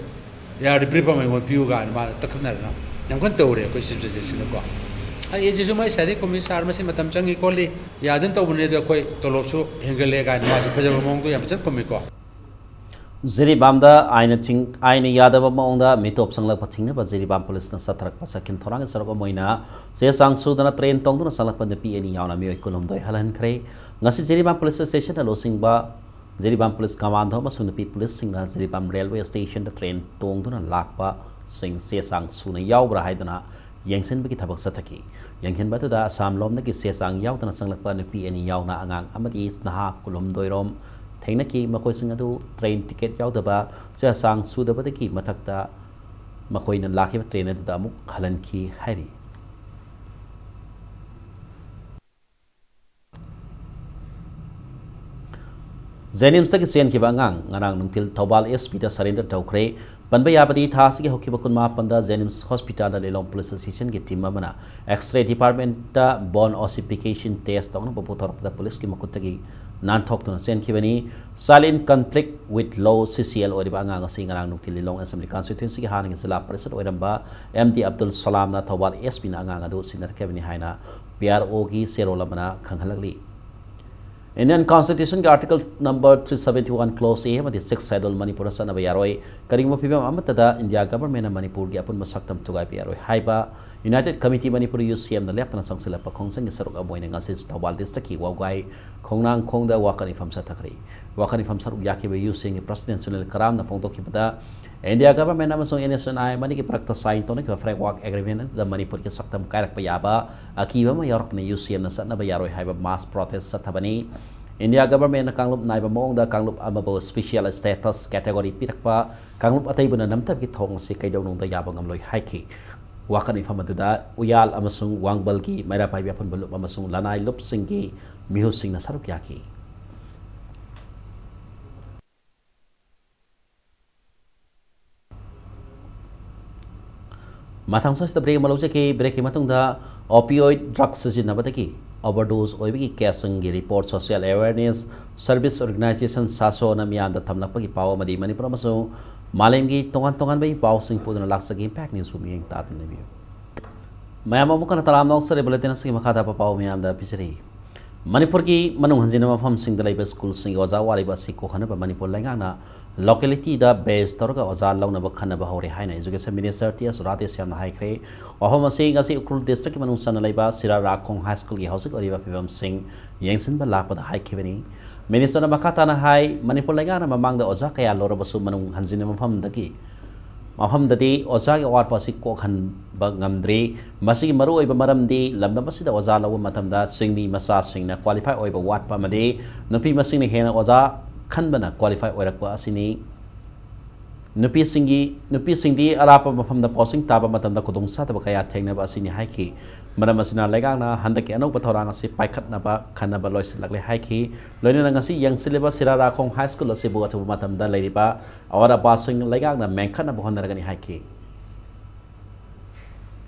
ꯌꯥꯔꯗꯤ brief ꯑꯃ ꯑꯩꯉꯣꯟꯗ ꯄꯤꯌꯨ" ꯀꯥꯏꯅ ꯃꯥ ꯇꯛꯈꯠꯅꯗꯅ ꯌꯥꯝ ꯀꯟꯅ ꯇꯧꯔꯦ ꯑꯩꯈꯣꯏ Chief Justiceꯁꯤꯅꯀꯣ꯫ ꯑꯩ AGꯁꯨ ꯃꯥꯏ side ꯗꯒꯤ ꯈꯨꯝꯃꯤ, "Sir, ꯃꯁꯤ ꯃꯇꯝ ꯆꯪꯉꯤ ꯈꯣꯠꯂꯤ, ꯌꯥꯗꯅ ꯇꯧꯕꯅꯦ, ꯑꯗꯣ ꯑꯩꯈꯣꯏ ꯇꯣꯂꯣꯞꯁꯨ ꯍꯦꯟꯒꯠꯂꯦ" ꯀꯥꯏꯅ ꯃꯥꯁꯨ ꯐꯖꯕ ꯃꯑꯣꯡꯗ ꯌꯥꯝ ꯐꯖꯅ ꯈꯨꯝꯃꯤꯀꯣ꯫ ꯖꯤꯔꯤꯕꯥꯝꯗ ꯑꯥꯏꯟꯅ ꯊꯤꯡ-, ꯑꯥꯏꯟꯅ ꯌꯥꯗꯕ ꯃꯑꯣꯡꯗ ꯃꯤꯇꯣꯞ ꯆꯪꯂꯛꯄ ꯊꯤꯡꯅꯕ ꯖꯤꯔꯤꯕꯥꯝ ꯄꯨꯂꯤꯁꯅ ꯆꯠꯊꯔꯛꯄ ꯁꯥꯈꯤꯟ ꯊꯧꯔꯥꯡꯒꯤ ꯁꯔꯨꯛ ꯑꯃ ꯑꯣꯏꯅ ꯆꯦ ꯆꯥꯡ ꯁꯨꯗꯅ train ꯇꯣꯡꯗꯨꯅ ꯆꯪꯂꯛꯄ ꯅꯨꯄꯤ ꯑꯅꯤ ꯌꯥꯎꯅ ꯃꯤꯑꯣꯏ ꯀꯨꯟꯍꯨꯝꯗꯣꯏ ꯍꯜꯍꯟꯈ꯭ꯔꯦ꯫ ꯉꯁꯤ ꯖꯤꯔꯤꯕꯥꯝ ꯄꯨꯂꯤꯁ ꯁ꯭ꯇꯦꯁꯟꯗ ꯂꯨꯆꯤꯡꯕ ꯖꯤꯔꯤꯕꯥꯝ ꯄꯨꯂꯤꯁ ꯀꯃꯥꯟꯗꯣ ꯑꯃꯁꯨꯡ ꯅꯨꯄꯤ ꯄꯨꯂꯤꯁꯁꯤꯡꯅ ꯖꯤꯔꯤꯕꯥꯝ ꯔꯦꯜꯋꯦ ꯁ꯭ꯇꯦꯁꯟꯗ train ꯇꯣꯡꯗꯨꯅ ꯂꯥꯛꯄ ꯁꯤꯡ ꯆꯦ ꯆꯥꯡ ꯁꯨꯅ ꯌꯥꯎꯕ꯭ꯔꯥ ꯍꯥꯏꯗꯨꯅ ꯌꯦꯡꯁꯤꯟꯕꯒꯤ ꯊꯕꯛ ꯆꯠꯊꯈꯤ꯫ ꯌꯦꯡꯁꯤꯟꯕ ꯑꯗꯨꯗ ꯑꯁꯥꯝ ꯂꯣꯝꯗꯒꯤ ꯆꯦ ꯆꯥꯡ ꯌꯥꯎꯗꯅ ꯆꯪꯂꯛꯄ ꯅꯨꯄꯤ ꯑꯅꯤ ꯌꯥꯎꯅ ꯑꯉꯥꯡ ꯑꯃꯗꯤ ꯅꯍꯥ ꯀꯨꯟꯍꯨꯝꯗꯣꯏ ꯔꯣꯝ ꯊꯦꯡꯅꯈꯤ꯫ ꯃꯈꯣꯏꯁꯤꯡ ꯑꯗꯨ ꯇ꯭ꯔꯦꯟ ꯇꯤꯀꯦꯠ ꯌꯥꯎꯗꯕ, ꯆꯦ ꯆꯥꯡ ꯁꯨꯗꯕꯗꯒꯤ ꯃꯊꯛꯇ ꯃꯈꯣꯏꯅ ꯂꯥꯛꯈꯤꯕ ꯇ꯭ꯔꯦꯟ ꯑꯗꯨꯗ ꯑꯃꯨꯛ ꯍꯜꯍꯟꯈꯤ ꯍꯥꯏꯔꯤ꯫ ꯖꯦꯅꯤꯝꯁꯇꯒꯤ ꯆꯦꯟꯈꯤꯕ ꯑꯉꯥꯡ ꯉꯔꯥꯡ ꯅꯨꯡꯊꯤꯜ ꯊꯧꯕꯥꯜ ꯑꯦꯁ ꯄꯤꯗ ꯁꯔꯦꯟꯗꯔ ꯇꯧꯈ꯭ꯔꯦ꯫ ꯄꯟꯕ ꯌꯥꯕꯗꯤ, ꯊꯥ ꯑꯁꯤꯒꯤ ꯍꯧꯈꯤꯕ ꯀꯨꯟꯃꯥꯄꯟꯗ ꯖꯦꯅꯤꯝꯁ ꯍꯣꯁꯄꯤꯇꯥꯜꯗ ꯂꯤꯂꯣꯡ ꯄꯨꯂꯤꯁ ꯁ꯭ꯇꯦꯁꯟꯒꯤ ꯇꯤꯝ ꯑꯃꯅ ꯑꯦꯛꯁ-ꯔꯦ ꯗꯤꯄꯥꯔꯠꯃꯦꯟꯠꯇ ꯕꯣꯟ ꯑꯣꯁꯤꯐꯤꯀꯦꯁꯟ ꯇꯦꯁ ꯇꯧꯅꯕ ꯄꯨꯊꯣꯔꯛꯄꯗ ꯄꯨꯂꯤꯁꯀꯤ ꯃꯈꯨꯠꯇꯒꯤ ꯅꯥꯟꯊꯣꯛꯇꯨꯅ ꯆꯦꯟꯈꯤꯕꯅꯤ꯫ Child in Conflict with Law, ꯁꯤ ꯁꯤ ꯑꯦꯜ, ꯑꯣꯏꯔꯤꯕ ꯑꯉꯥꯡ ꯑꯁꯤ ꯉꯔꯥꯡ ꯅꯨꯡꯊꯤꯜ ꯂꯤꯂꯣꯡ ꯑꯦꯁꯦꯝꯕ꯭ꯂꯤ ꯀꯟꯁꯇꯤꯇ꯭ꯋꯦꯟꯁꯤꯒꯤ ꯍꯥꯟꯅꯒꯤ ꯖꯤꯂꯥ ꯄꯔꯤꯁꯠ ꯑꯣꯏꯔꯝꯕ ꯑꯦꯝ ꯗꯤ ꯑꯕꯗꯨꯜ ꯁꯂꯥꯝꯅ ꯊꯧꯕꯥꯜ ꯑꯦꯁ ꯄꯤꯅ ꯑꯉꯥꯡ ꯑꯗꯨ ꯁꯤꯟꯅꯔꯛꯈꯤꯕꯅꯤ ꯍꯥꯏꯅ ꯄꯤ ꯑꯥꯔ ꯑꯣꯒꯤ ꯆꯦꯔꯣꯜ ꯑꯃꯅ ꯈꯪꯍꯜꯂꯛꯂꯤ꯫ Indian Constitution ꯒꯤ Article number three seventy one Clause A ꯑꯃꯗꯤ Sixth Schedule ꯃꯅꯤꯄꯨꯔꯗ ꯆꯠꯅꯕ ꯌꯥꯔꯣꯏ꯫ ꯀꯔꯤꯒꯨꯝꯕ ꯐꯤꯕꯝ ꯑꯃꯠꯇꯗ ꯏꯟꯗꯤꯌꯥ ꯒꯚꯔꯟꯃꯦꯟꯠꯅ ꯃꯅꯤꯄꯨꯔꯒꯤ ꯑꯄꯨꯟꯕ ꯁꯛꯇꯝ ꯊꯨꯒꯥꯏꯕ ꯌꯥꯔꯣꯏ ꯍꯥꯏꯕ United Committee ꯃꯅꯤꯄꯨꯔ, ꯌꯨ ꯁꯤ ꯑꯦꯝꯅ ꯂꯦꯞꯇꯅ ꯆꯪꯁꯤꯜꯂꯛꯄ ꯈꯣꯡꯖꯪꯒꯤ ꯁꯔꯨꯛ ꯑꯃ ꯑꯣꯏꯅ ꯉꯁꯤ ꯊꯧꯕꯥꯜ ꯗꯤꯁꯇ꯭ꯔꯤꯛꯀꯤ ꯋꯥꯎꯒꯥꯏ ꯈꯣꯡꯅꯥꯡꯈꯣꯡꯗ ꯋꯥꯀꯠ ꯃꯤꯐꯝ ꯆꯠꯊꯈ꯭ꯔꯦ꯫ ꯋꯥꯀꯠ ꯃꯤꯐꯝ ꯁꯔꯨꯛ ꯌꯥꯈꯤꯕ ꯌꯨ ꯁꯤ ꯑꯦꯝꯒꯤ ꯄ꯭ꯔꯁꯤꯗꯦꯟꯠ ꯁꯨꯅꯤꯜ ꯀꯔꯥꯝꯅ ꯐꯣꯡꯗꯣꯛꯈꯤꯕꯗ, ꯏꯟꯗꯤꯌꯥ ꯒꯚꯔꯟꯃꯦꯟꯠ ꯑꯃꯁꯨꯡ ꯑꯦꯟ ꯑꯦꯁ ꯑꯦꯟ ꯑꯥꯏ ꯑꯃꯅꯤꯒꯤ ꯃꯔꯛꯇ ꯁꯥꯏꯟ ꯇꯧꯅꯈꯤꯕ ꯐ꯭ꯔꯦꯝꯋꯥꯔꯛ ꯑꯦꯒ꯭ꯔꯤꯃꯦꯟꯠ ꯑꯗꯨꯗ ꯃꯅꯤꯄꯨꯔꯒꯤ ꯁꯛꯇꯝ ꯀꯥꯏꯔꯛꯄ ꯌꯥꯕ ꯑꯀꯤꯕ ꯑꯃ ꯌꯥꯎꯔꯛꯄꯅ ꯌꯨ ꯁꯤ ꯑꯦꯝꯅ ꯆꯠꯅꯕ ꯌꯥꯔꯣꯏ ꯍꯥꯏꯕ ꯃꯥꯁ ꯄ꯭ꯔꯣꯇꯦꯁ ꯆꯠꯊꯕꯅꯤ꯫ ꯏꯟꯗꯤꯌꯥ ꯒꯚꯔꯟꯃꯦꯟꯠꯅ ꯀꯥꯡꯂꯨꯞ ꯅꯥꯏꯕ ꯃꯑꯣꯡꯗ ꯀꯥꯡꯂꯨꯞ ꯑꯃꯕꯨ ꯁ꯭ꯄꯦꯁꯤꯌꯦꯜ ꯁ꯭ꯇꯦꯇꯁ ꯀꯦꯇꯦꯒꯣꯔꯤ ꯄꯤꯔꯛꯄ, ꯀꯥꯡꯂꯨꯞ ꯑꯇꯩꯕꯨꯅ ꯅꯝꯊꯕꯒꯤ ꯊꯧꯑꯣꯡ ꯑꯁꯤ ꯀꯩꯗꯧꯅꯨꯡꯗ ꯌꯥꯕ ꯉꯝꯂꯣꯏ ꯍꯥꯏꯈꯤ꯫ ꯋꯥꯀꯠ ꯃꯤꯐꯝ ꯑꯗꯨꯗ ꯎꯌꯥꯜ ꯑꯃꯁꯨꯡ ꯋꯥꯡꯕꯜꯒꯤ ꯃꯩꯔꯥ ꯄꯥꯏꯕꯤ ꯑꯄꯨꯟꯕ ꯂꯨꯞ ꯑꯃꯁꯨꯡ ꯂꯅꯥꯏ ꯂꯨꯞꯁꯤꯡꯒꯤ ꯃꯤꯍꯨꯠꯁꯤꯡꯅ ꯁꯔꯨꯛ ꯌꯥꯈꯤ꯫ ꯃꯊꯪ ꯁ꯭ꯋꯥꯏꯁꯤꯗ ꯕ꯭ꯔꯦꯛ ꯑꯃ ꯂꯧꯖꯒꯦ꯫ ꯕ꯭ꯔꯦꯛꯀꯤ ꯃꯇꯨꯡꯗ ꯑꯣꯄꯤꯑꯣꯏꯗ ꯗ꯭ꯔꯒ ꯁꯤꯖꯤꯟꯅꯕꯗꯒꯤ ꯑꯣꯚꯔꯗꯣꯁ ꯑꯣꯏꯕꯒꯤ ꯀꯦꯁꯁꯤꯡꯒꯤ report, social awareness service organisation SASO ꯃꯤꯌꯥꯝꯗ ꯊꯝꯂꯛꯄꯒꯤ ꯄꯥꯎ ꯑꯃꯗꯤ ꯃꯅꯤꯄꯨꯔ ꯑꯃꯁꯨꯡ ꯃꯥꯂꯦꯝꯒꯤ ꯇꯣꯉꯥꯟ ꯇꯣꯉꯥꯟꯕꯒꯤ ꯄꯥꯎꯁꯤꯡ ꯄꯨꯗꯨꯅ ꯂꯥꯛꯆꯒꯦ꯫ ꯏꯝꯄꯦꯛ ꯅ꯭ꯌꯨꯁꯄꯨ ꯃꯤꯠꯌꯦꯡ ꯇꯥꯗꯨꯅ ꯂꯩꯕꯤꯌꯨ꯫ ꯃꯌꯥꯝ ꯑꯃꯨꯛ ꯍꯟꯅ ꯇꯔꯥꯝꯅ ꯑꯣꯛꯆꯔꯤ꯫ ꯕꯨꯂꯦꯇꯤꯟ ꯑꯁꯤꯒꯤ ꯃꯈꯥ ꯇꯥꯕ ꯄꯥꯎ ꯃꯤꯌꯥꯝꯗ ꯄꯤꯖꯔꯤ꯫ ꯃꯅꯤꯄꯨꯔꯒꯤ ꯃꯅꯨꯡ ꯍꯟꯖꯤꯟꯕ ꯃꯐꯝꯁꯤꯡꯗ ꯂꯩꯕ ꯁ꯭ꯀꯨꯜꯁꯤꯡꯒꯤ ꯑꯣꯖꯥ ꯋꯥꯠꯂꯤꯕ ꯑꯁꯤ ꯀꯣꯛꯍꯟꯅꯕ ꯃꯅꯤꯄꯨꯔ ꯂꯩꯉꯥꯛꯅ ꯂꯣꯀꯦꯂꯤꯇꯤꯗ ꯕꯦꯖ ꯇꯧꯔꯒ ꯑꯣꯖꯥ ꯂꯧꯅꯕ ꯈꯟꯅꯕ ꯍꯧꯔꯦ ꯍꯥꯏꯅ ꯏꯖꯨꯀꯦꯁꯟ ꯃꯤꯅꯤꯁꯇꯔ ꯇꯤ ꯑꯦꯁ ꯔꯥꯙꯦꯁ꯭ꯌꯥꯝꯅ ꯍꯥꯏꯈ꯭ꯔꯦ꯫ ꯋꯥꯐꯝ ꯑꯁꯤ ꯉꯁꯤ ꯎꯈ꯭ꯔꯨꯜ ꯗꯤꯁꯇ꯭ꯔꯤꯛꯀꯤ ꯃꯅꯨꯡ ꯆꯟꯅ ꯂꯩꯕ ꯁꯤꯔꯥ ꯔꯥꯈꯣꯡ ꯍꯥꯏ ꯁ꯭ꯀꯨꯜꯒꯤ ꯍꯧꯖꯤꯛ ꯑꯣꯏꯔꯤꯕ ꯐꯤꯕꯝꯁꯤꯡ ꯌꯦꯡꯁꯤꯟꯕ ꯂꯥꯛꯄꯗ ꯍꯥꯏꯈꯤꯕꯅꯤ꯫ ꯃꯤꯅꯤꯁꯇꯔꯅ ꯃꯈꯥ ꯇꯥꯅ ꯍꯥꯏ, ꯃꯅꯤꯄꯨꯔ ꯂꯩꯉꯥꯛꯅ ꯃꯃꯥꯡꯗ ꯑꯣꯖꯥ ꯀꯌꯥ ꯂꯧꯔꯕꯁꯨ ꯃꯅꯨꯡ ꯍꯟꯖꯤꯟꯕ ꯃꯐꯝꯗꯒꯤ ꯃꯐꯝꯗꯗꯤ ꯑꯣꯖꯥꯒꯤ ꯑꯋꯥꯠꯄ ꯑꯁꯤ ꯀꯣꯛꯍꯟꯕ ꯉꯝꯗ꯭ꯔꯤ꯫ ꯃꯁꯤꯒꯤ ꯃꯔꯨꯑꯣꯏꯕ ꯃꯔꯝꯗꯤ ꯂꯝꯗꯝ ꯑꯁꯤꯗ ꯑꯣꯖꯥ ꯂꯧꯕ ꯃꯇꯝꯗ ꯆꯤꯡꯃꯤ ꯃꯆꯥꯁꯤꯡꯅ qualify ꯑꯣꯏꯕ ꯋꯥꯠꯄ ꯑꯃꯗꯤ ꯅꯨꯄꯤ ꯃꯁꯤꯡꯅ ꯍꯦꯟꯅ ꯑꯣꯖꯥ ꯈꯟꯕꯅ qualify ꯑꯣꯏꯔꯛꯄ ꯑꯁꯤꯅꯤ꯫ ꯅꯨꯄꯤꯁꯤꯡꯒꯤ, ꯅꯨꯄꯤꯁꯤꯡꯗꯤ ꯑꯔꯥꯞꯄ ꯃꯐꯝꯗ posting ꯇꯥꯕ ꯃꯇꯝꯗ ꯈꯨꯗꯣꯡꯆꯥꯗꯕ ꯀꯌꯥ ꯊꯦꯡꯅꯕ ꯑꯁꯤꯅꯤ ꯍꯥꯏꯈꯤ꯫ ꯃꯔꯝ ꯑꯁꯤꯅ ꯂꯩꯉꯥꯛꯅ ꯍꯟꯗꯛꯀꯤ ꯑꯅꯧꯕ ꯊꯧꯔꯥꯡ ꯑꯁꯤ ꯄꯥꯏꯈꯠꯅꯕ ꯈꯟꯅꯕ ꯂꯣꯏꯁꯤꯜꯂꯛꯂꯦ ꯍꯥꯏꯈꯤ꯫ ꯂꯣꯏꯅꯅ ꯉꯁꯤ ꯌꯦꯡꯁꯤꯜꯂꯤꯕ ꯁꯤꯔꯥꯔꯥꯈꯣꯡ High School ꯑꯁꯤꯕꯨ ꯑꯊꯨꯕ ꯃꯇꯝꯗ ꯂꯩꯔꯤꯕ ꯑꯋꯥꯠ ꯑꯄꯥꯁꯤꯡ ꯂꯩꯉꯥꯛꯅ ꯃꯦꯟꯈꯠꯅꯕ ꯍꯣꯠꯅꯔꯒꯅꯤ ꯍꯥꯏꯈꯤ꯫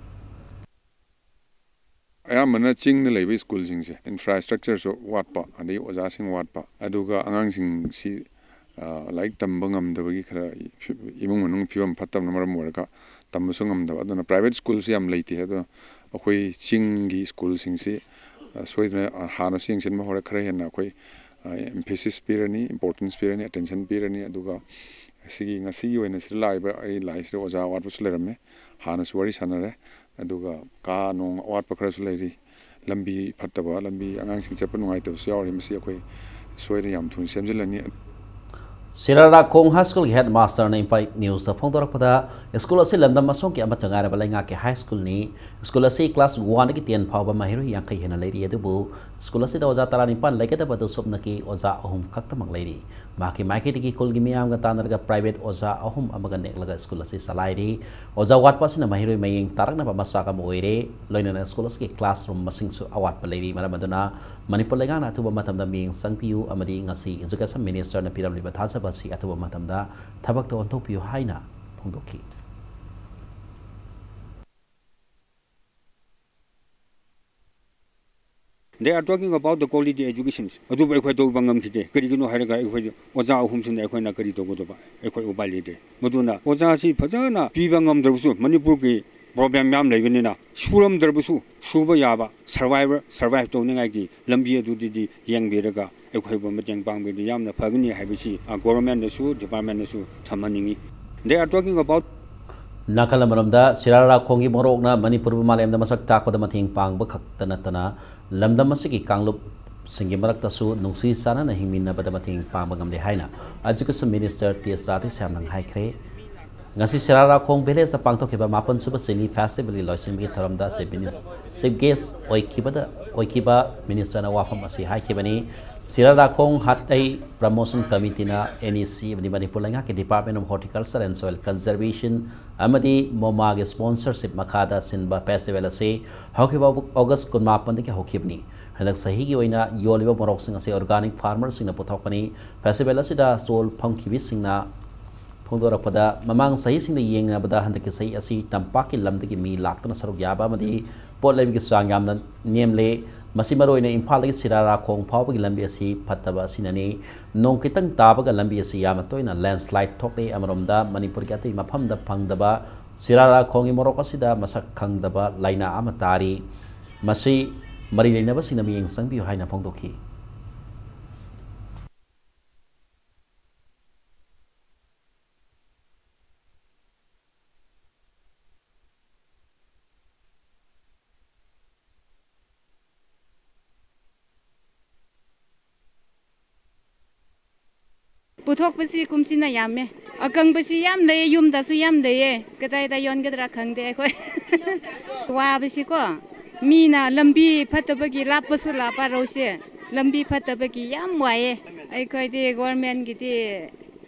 ꯑꯌꯥꯝꯕꯅ ꯆꯤꯡꯗ ꯂꯩꯕ ꯁ꯭ꯀꯨꯜꯁꯤꯡꯁꯦ infrastructureꯁꯨ ꯋꯥꯠꯄ, ꯑꯗꯒꯤ ꯑꯣꯖꯥꯁꯤꯡ ꯋꯥꯠꯄ, ꯑꯗꯨꯒ ꯑꯉꯥꯡꯁꯤꯡꯁꯤ, ꯑ, ꯂꯥꯏꯔꯤꯛ ꯇꯝꯕ ꯉꯝꯗꯕꯒꯤ ꯈꯔ ꯐꯤ-, ꯏꯃꯨꯡ ꯃꯅꯨꯡ ꯐꯤꯕꯝ ꯐꯠꯇꯕꯅ ꯃꯔꯝ ꯑꯣꯏꯔꯒ ꯇꯝꯕꯁꯨ ꯉꯝꯗꯕ꯫ ꯑꯗꯨꯅ private schoolꯁꯤ ꯌꯥꯝ ꯂꯩꯇꯦ꯫ ꯑꯗꯣ ꯑꯩꯈꯣꯏ ꯆꯤꯡꯒꯤ ꯁ꯭ꯀꯨꯜꯁꯤꯡꯁꯤ, ꯑ, ꯁꯣꯏꯗꯅ, ꯑ, ꯍꯥꯟꯅꯁꯨ ꯌꯦꯡꯁꯤꯟꯕ ꯍꯧꯔꯦ꯫ ꯈꯔ ꯍꯦꯟꯅ ꯑꯩꯈꯣꯏ, ꯑ, emphasis ꯄꯤꯔꯅꯤ, importance ꯄꯤꯔꯅꯤ, attention ꯄꯤꯔꯅꯤ꯫ ꯑꯗꯨꯒ ꯁꯤꯒꯤ, ꯉꯁꯤꯒꯤ ꯑꯣꯏꯅ ꯁꯤꯗ ꯂꯥꯛꯏꯕ ꯑꯩ ꯂꯥꯛꯏꯁꯤꯗ ꯑꯣꯖꯥ ꯑꯋꯥꯠꯄꯁꯨ ꯂꯩꯔꯝꯃꯦ, ꯍꯥꯟꯅꯁꯨ ꯋꯥꯔꯤ ꯁꯥꯟꯅꯔꯦ꯫ ꯑꯗꯨꯒ ꯀꯥ ꯅꯣꯡ ꯑꯋꯥꯠꯄ ꯈꯔꯁꯨ ꯂꯩꯔꯤ꯫ ꯂꯝꯕꯤ ꯐꯠꯇꯕ, ꯂꯝꯕꯤ, ꯑꯉꯥꯡꯁꯤꯡ ꯆꯠꯄ ꯅꯨꯡꯉꯥꯏꯇꯕꯁꯨ ꯌꯥꯎꯔꯤ꯫ ꯃꯁꯤ ꯑꯩꯈꯣꯏ ꯁꯣꯏꯗꯅ ꯌꯥꯝ ꯊꯨꯅ ꯁꯦꯝꯖꯤꯜꯂꯅꯤ꯫ ꯁꯤꯔꯥꯔꯥꯈꯣꯡ High Schoolꯒꯤ headmasterꯅ Imphal Newsꯇ ꯐꯣꯡꯗꯣꯔꯛꯄꯗ, ꯁ꯭ꯀꯨꯜ ꯑꯁꯤ ꯂꯝꯗꯝ ꯑꯁꯣꯝꯒꯤ ꯑꯃꯠꯇ ꯉꯥꯏꯔꯕ ꯂꯩꯉꯥꯛꯀꯤ high schoolꯅꯤ꯫ ꯁ꯭ꯀꯨꯜ ꯑꯁꯤ class oneꯗꯒꯤ ten ꯐꯥꯎꯕ ꯃꯍꯩꯔꯣꯏ ꯌꯥꯡꯈꯩ ꯍꯦꯟꯅ ꯂꯩꯔꯤ, ꯑꯗꯨꯕꯨ ꯁ꯭ꯀꯨꯜ ꯑꯁꯤꯗ ꯑꯣꯖꯥ ꯇꯔꯥꯅꯤꯄꯥꯟ ꯂꯩꯒꯗꯕ ꯑꯗꯨ ꯁꯨꯞꯅꯒꯤ ꯑꯣꯖꯥ ꯑꯍꯨꯝ ꯈꯛꯇꯃꯛ ꯂꯩꯔꯤ꯫ ꯃꯍꯥꯛꯀꯤ ꯃꯥꯏꯀꯩꯗꯒꯤ ꯈꯨꯜꯒꯤ ꯃꯤꯌꯥꯝꯒ ꯇꯥꯟꯅꯔꯒ private ꯑꯣꯖꯥ ꯑꯍꯨꯝ ꯑꯃꯒ ꯅꯦꯛꯂꯒ ꯁ꯭ꯀꯨꯜ ꯑꯁꯤ ꯆꯂꯥꯏꯔꯤ꯫ ꯑꯣꯖꯥ ꯋꯥꯠꯄ ꯑꯁꯤꯅ ꯃꯍꯩꯔꯣꯏ ꯃꯌꯦꯡ ꯇꯥꯔꯛꯅꯕ ꯃꯆꯥꯛ ꯑꯃ ꯑꯣꯏꯔꯦ꯫ ꯂꯣꯏꯅꯅ ꯁ꯭ꯀꯨꯜ ꯑꯁꯤꯒꯤ classroom ꯃꯁꯤꯡꯁꯨ ꯑꯋꯥꯠꯄ ꯂꯩꯔꯤ꯫ ꯃꯔꯝ ꯑꯗꯨꯅ ꯃꯅꯤꯄꯨꯔ ꯂꯩꯉꯥꯛꯅ ꯑꯊꯨꯕ ꯃꯇꯝꯗ ꯃꯤꯠꯌꯦꯡ ꯆꯪꯕꯤꯌꯨ ꯑꯃꯗꯤ ꯉꯁꯤ Education Ministerꯅ ꯄꯤꯔꯝꯂꯤꯕ ꯊꯥꯖꯕ ꯑꯁꯤ ꯑꯊꯨꯕ ꯃꯇꯝꯗ ꯊꯕꯛꯇ ꯑꯣꯟꯊꯣꯛꯄꯤꯌꯨ ꯍꯥꯏꯅ ꯐꯣꯡꯗꯣꯛꯈꯤ꯫ They are talking about the quality educations. ꯑꯗꯨꯕꯨ ꯑꯩꯈꯣꯏ ꯇꯧꯕ ꯉꯝꯈꯤꯗꯦ꯫ ꯀꯔꯤꯒꯤꯅꯣ ꯍꯥꯏꯔꯒ ꯑꯩꯈꯣꯏ ꯑꯣꯖꯥ ꯑꯍꯨꯝꯁꯤꯅ ꯑꯩꯈꯣꯏꯅ ꯀꯔꯤ ꯇꯧꯒꯗꯕ? ꯑꯩꯈꯣꯏ ꯎꯄꯥꯏ ꯂꯩꯇꯦ꯫ ꯃꯗꯨꯅ ꯑꯣꯖꯥꯁꯤ ꯐꯖꯅ ꯄꯤꯕ ꯉꯝꯗ꯭ꯔꯕꯁꯨ, ꯃꯅꯤꯄꯨꯔꯒꯤ problem ꯃꯌꯥꯝ ꯂꯩꯕꯅꯤꯅ, ꯁꯨꯔꯝꯗ꯭ꯔꯕꯁꯨ ꯁꯨꯕ ꯌꯥꯕ, survivor, survive ꯇꯧꯅꯤꯡꯉꯥꯏꯒꯤ ꯂꯝꯕꯤ ꯑꯗꯨꯗꯤ ꯌꯦꯡꯕꯤꯔꯒ ꯑꯩꯈꯣꯏꯕꯨ ꯃꯇꯦꯡ ꯄꯥꯡꯕꯤꯔꯗꯤ ꯌꯥꯝꯅ ꯐꯒꯅꯤ ꯍꯥꯏꯕꯁꯤ, ꯑ, governmentꯅꯁꯨ, departmentꯅꯁꯨ ꯊꯝꯍꯟꯅꯤꯡꯏ꯫ They are talking about ꯅꯥꯀꯜ ꯑꯃꯔꯣꯝꯗ, ꯁꯤꯔꯥꯔꯥꯈꯣꯡꯒꯤ ꯃꯣꯔꯣꯛꯅ ꯃꯅꯤꯄꯨꯔꯕꯨ ꯃꯥꯂꯦꯝꯗ ꯃꯁꯛ ꯇꯥꯛꯄꯗ ꯃꯇꯦꯡ ꯄꯥꯡꯕ ꯈꯛꯇ ꯅꯠꯇꯅ, ꯂꯝꯗꯝ ꯑꯁꯤꯒꯤ ꯀꯥꯡꯂꯨꯞꯁꯤꯡꯒꯤ ꯃꯔꯛꯇꯁꯨ ꯅꯨꯡꯁꯤ ꯆꯥꯟꯅꯅ ꯍꯤꯡꯃꯤꯟꯅꯕꯗ ꯃꯇꯦꯡ ꯄꯥꯡꯕ ꯉꯝꯂꯦ ꯍꯥꯏꯅ Education Minister ꯇꯤ ꯑꯦꯁ ꯔꯥꯙꯦꯁ꯭ꯌꯥꯝꯅ ꯍꯥꯏꯈ꯭ꯔꯦ꯫ ꯉꯁꯤ ꯁꯤꯔꯥꯔꯥꯈꯣꯡ ꯚꯤꯂꯦꯖꯇ ꯄꯥꯡꯊꯣꯛꯈꯤꯕ ꯃꯥꯄꯟ ꯁꯨꯕ ꯆꯤꯡꯂꯤ ꯐꯦꯁꯇꯤꯚꯦꯜꯒꯤ ꯂꯣꯏꯁꯤꯟꯕꯒꯤ ꯊꯧꯔꯝꯗ ꯆꯤꯐ ꯃꯤꯅꯤꯁ-, ꯆꯤꯐ ꯒꯦꯁ ꯑꯣꯏꯈꯤꯕꯗ, ꯑꯣꯏꯈꯤꯕ ꯃꯤꯅꯤꯁꯇꯔꯅ ꯋꯥꯐꯝ ꯑꯁꯤ ꯍꯥꯏꯈꯤꯕꯅꯤ꯫ ꯁꯤꯔꯥꯔꯥꯈꯣꯡ ꯍꯥꯠꯂꯩ ꯄ꯭ꯔꯃꯣꯁꯟ ꯀꯃꯤꯇꯤꯅ, ꯑꯦꯟ ꯏ ꯁꯤ ꯑꯃꯗꯤ ꯃꯅꯤꯄꯨꯔ ꯂꯩꯉꯥꯛꯀꯤ department of horticulture and soil conservation ꯑꯃꯗꯤ ꯃꯣꯃꯥꯒꯤ ꯁ꯭ꯄꯣꯟꯁꯔꯁꯤꯞ ꯃꯈꯥꯗ ꯁꯤꯟꯕ ꯐꯦꯁꯇꯤꯚꯦꯜ ꯑꯁꯤ ꯍꯧꯈꯤꯕ ꯑꯣꯒꯁ ꯀꯨꯟꯃꯥꯄꯟꯗꯒꯤ ꯍꯧꯈꯤꯕꯅꯤ꯫ ꯍꯟꯗꯛ ꯆꯍꯤꯒꯤ ꯑꯣꯏꯅ ꯌꯣꯜꯂꯤꯕ ꯃꯣꯔꯣꯛꯁꯤꯡ ꯑꯁꯤ ꯑꯣꯔꯒꯥꯅꯤꯛ ꯐꯥꯔꯃꯔꯁꯤꯡꯅ ꯄꯨꯊꯣꯛꯄꯅꯤ꯫ ꯐꯦꯁꯇꯤꯚꯦꯜ ꯑꯁꯤꯗ ꯁ꯭ꯇꯣꯜ ꯐꯝꯈꯤꯕꯁꯤꯡꯅ ꯐꯣꯡꯗꯣꯔꯛꯄꯗ, ꯃꯃꯥꯡ ꯆꯍꯤꯁꯤꯡꯗ ꯌꯦꯡꯅꯕꯗ ꯍꯟꯗꯛꯀꯤ ꯆꯍꯤ ꯑꯁꯤ ꯇꯝꯄꯥꯛꯀꯤ ꯂꯝꯗꯒꯤ ꯃꯤ ꯂꯥꯛꯇꯨꯅ ꯁꯔꯨꯛ ꯌꯥꯕ ꯑꯃꯗꯤ ꯄꯣꯠ ꯂꯩꯕꯒꯤ ꯆꯥꯡ ꯌꯥꯝꯅ ꯅꯦꯝꯂꯦ꯫ ꯃꯁꯤ ꯃꯔꯨꯑꯣꯏꯅ ꯏꯝꯐꯥꯜꯗꯒꯤ ꯁꯤꯔꯥꯔꯥꯈꯣꯡ ꯐꯥꯎꯕꯒꯤ ꯂꯝꯕꯤ ꯑꯁꯤ ꯐꯠꯇꯕ ꯑꯁꯤꯅꯅꯤ꯫ ꯅꯣꯡ ꯈꯤꯇꯪ ꯇꯥꯕꯒ ꯂꯝꯕꯤ ꯑꯁꯤ ꯌꯥꯝꯅ ꯇꯣꯏꯅ ꯂꯦꯟꯁ꯭ꯂꯥꯏꯗ ꯊꯣꯛꯂꯦ꯫ ꯑꯃꯔꯣꯝꯗ ꯃꯅꯤꯄꯨꯔꯒꯤ ꯑꯇꯩ ꯃꯐꯝꯗ ꯐꯪꯗꯕ ꯁꯤꯔꯥꯔꯥꯈꯣꯡꯒꯤ ꯃꯣꯔꯣꯛ ꯑꯁꯤꯗ ꯃꯁꯛ ꯈꯪꯗꯕ ꯂꯥꯏꯅꯥ ꯑꯃ ꯇꯥꯔꯤ꯫ ꯃꯁꯤ ꯃꯔꯤ ꯂꯩꯅꯕꯁꯤꯡꯅ ꯃꯤꯠꯌꯦꯡ ꯆꯪꯕꯤꯌꯨ ꯍꯥꯏꯅ ꯐꯣꯡꯗꯣꯛꯈꯤ꯫ ꯄꯨꯊꯣꯛꯄꯁꯤ ꯀꯨꯝꯁꯤꯅ ꯌꯥꯝꯃꯦ꯫ ꯑꯀꯪꯕꯁꯤ ꯌꯥꯝ ꯂꯩꯌꯦ, ꯌꯨꯝꯗꯁꯨ ꯌꯥꯝ ꯂꯩꯌꯦ꯫ ꯀꯗꯥꯏꯗ ꯌꯣꯟꯒꯗ꯭ꯔꯥ ꯈꯪꯗꯦ ꯑꯩꯈꯣꯏ꯫ ꯋꯥꯕꯁꯤꯀꯣ, ꯃꯤꯅ ꯂꯝꯕꯤ ꯐꯠꯇꯕꯒꯤ ꯂꯥꯞꯄꯁꯨ ꯂꯥꯞꯄ ꯔꯧꯁꯦ꯫ ꯂꯝꯕꯤ ꯐꯠꯇꯕꯒꯤ ꯌꯥꯝ ꯋꯥꯏꯌꯦ꯫ ꯑꯩꯈꯣꯏꯗꯤ ꯒꯣꯔꯃꯦꯟꯒꯤꯗꯤ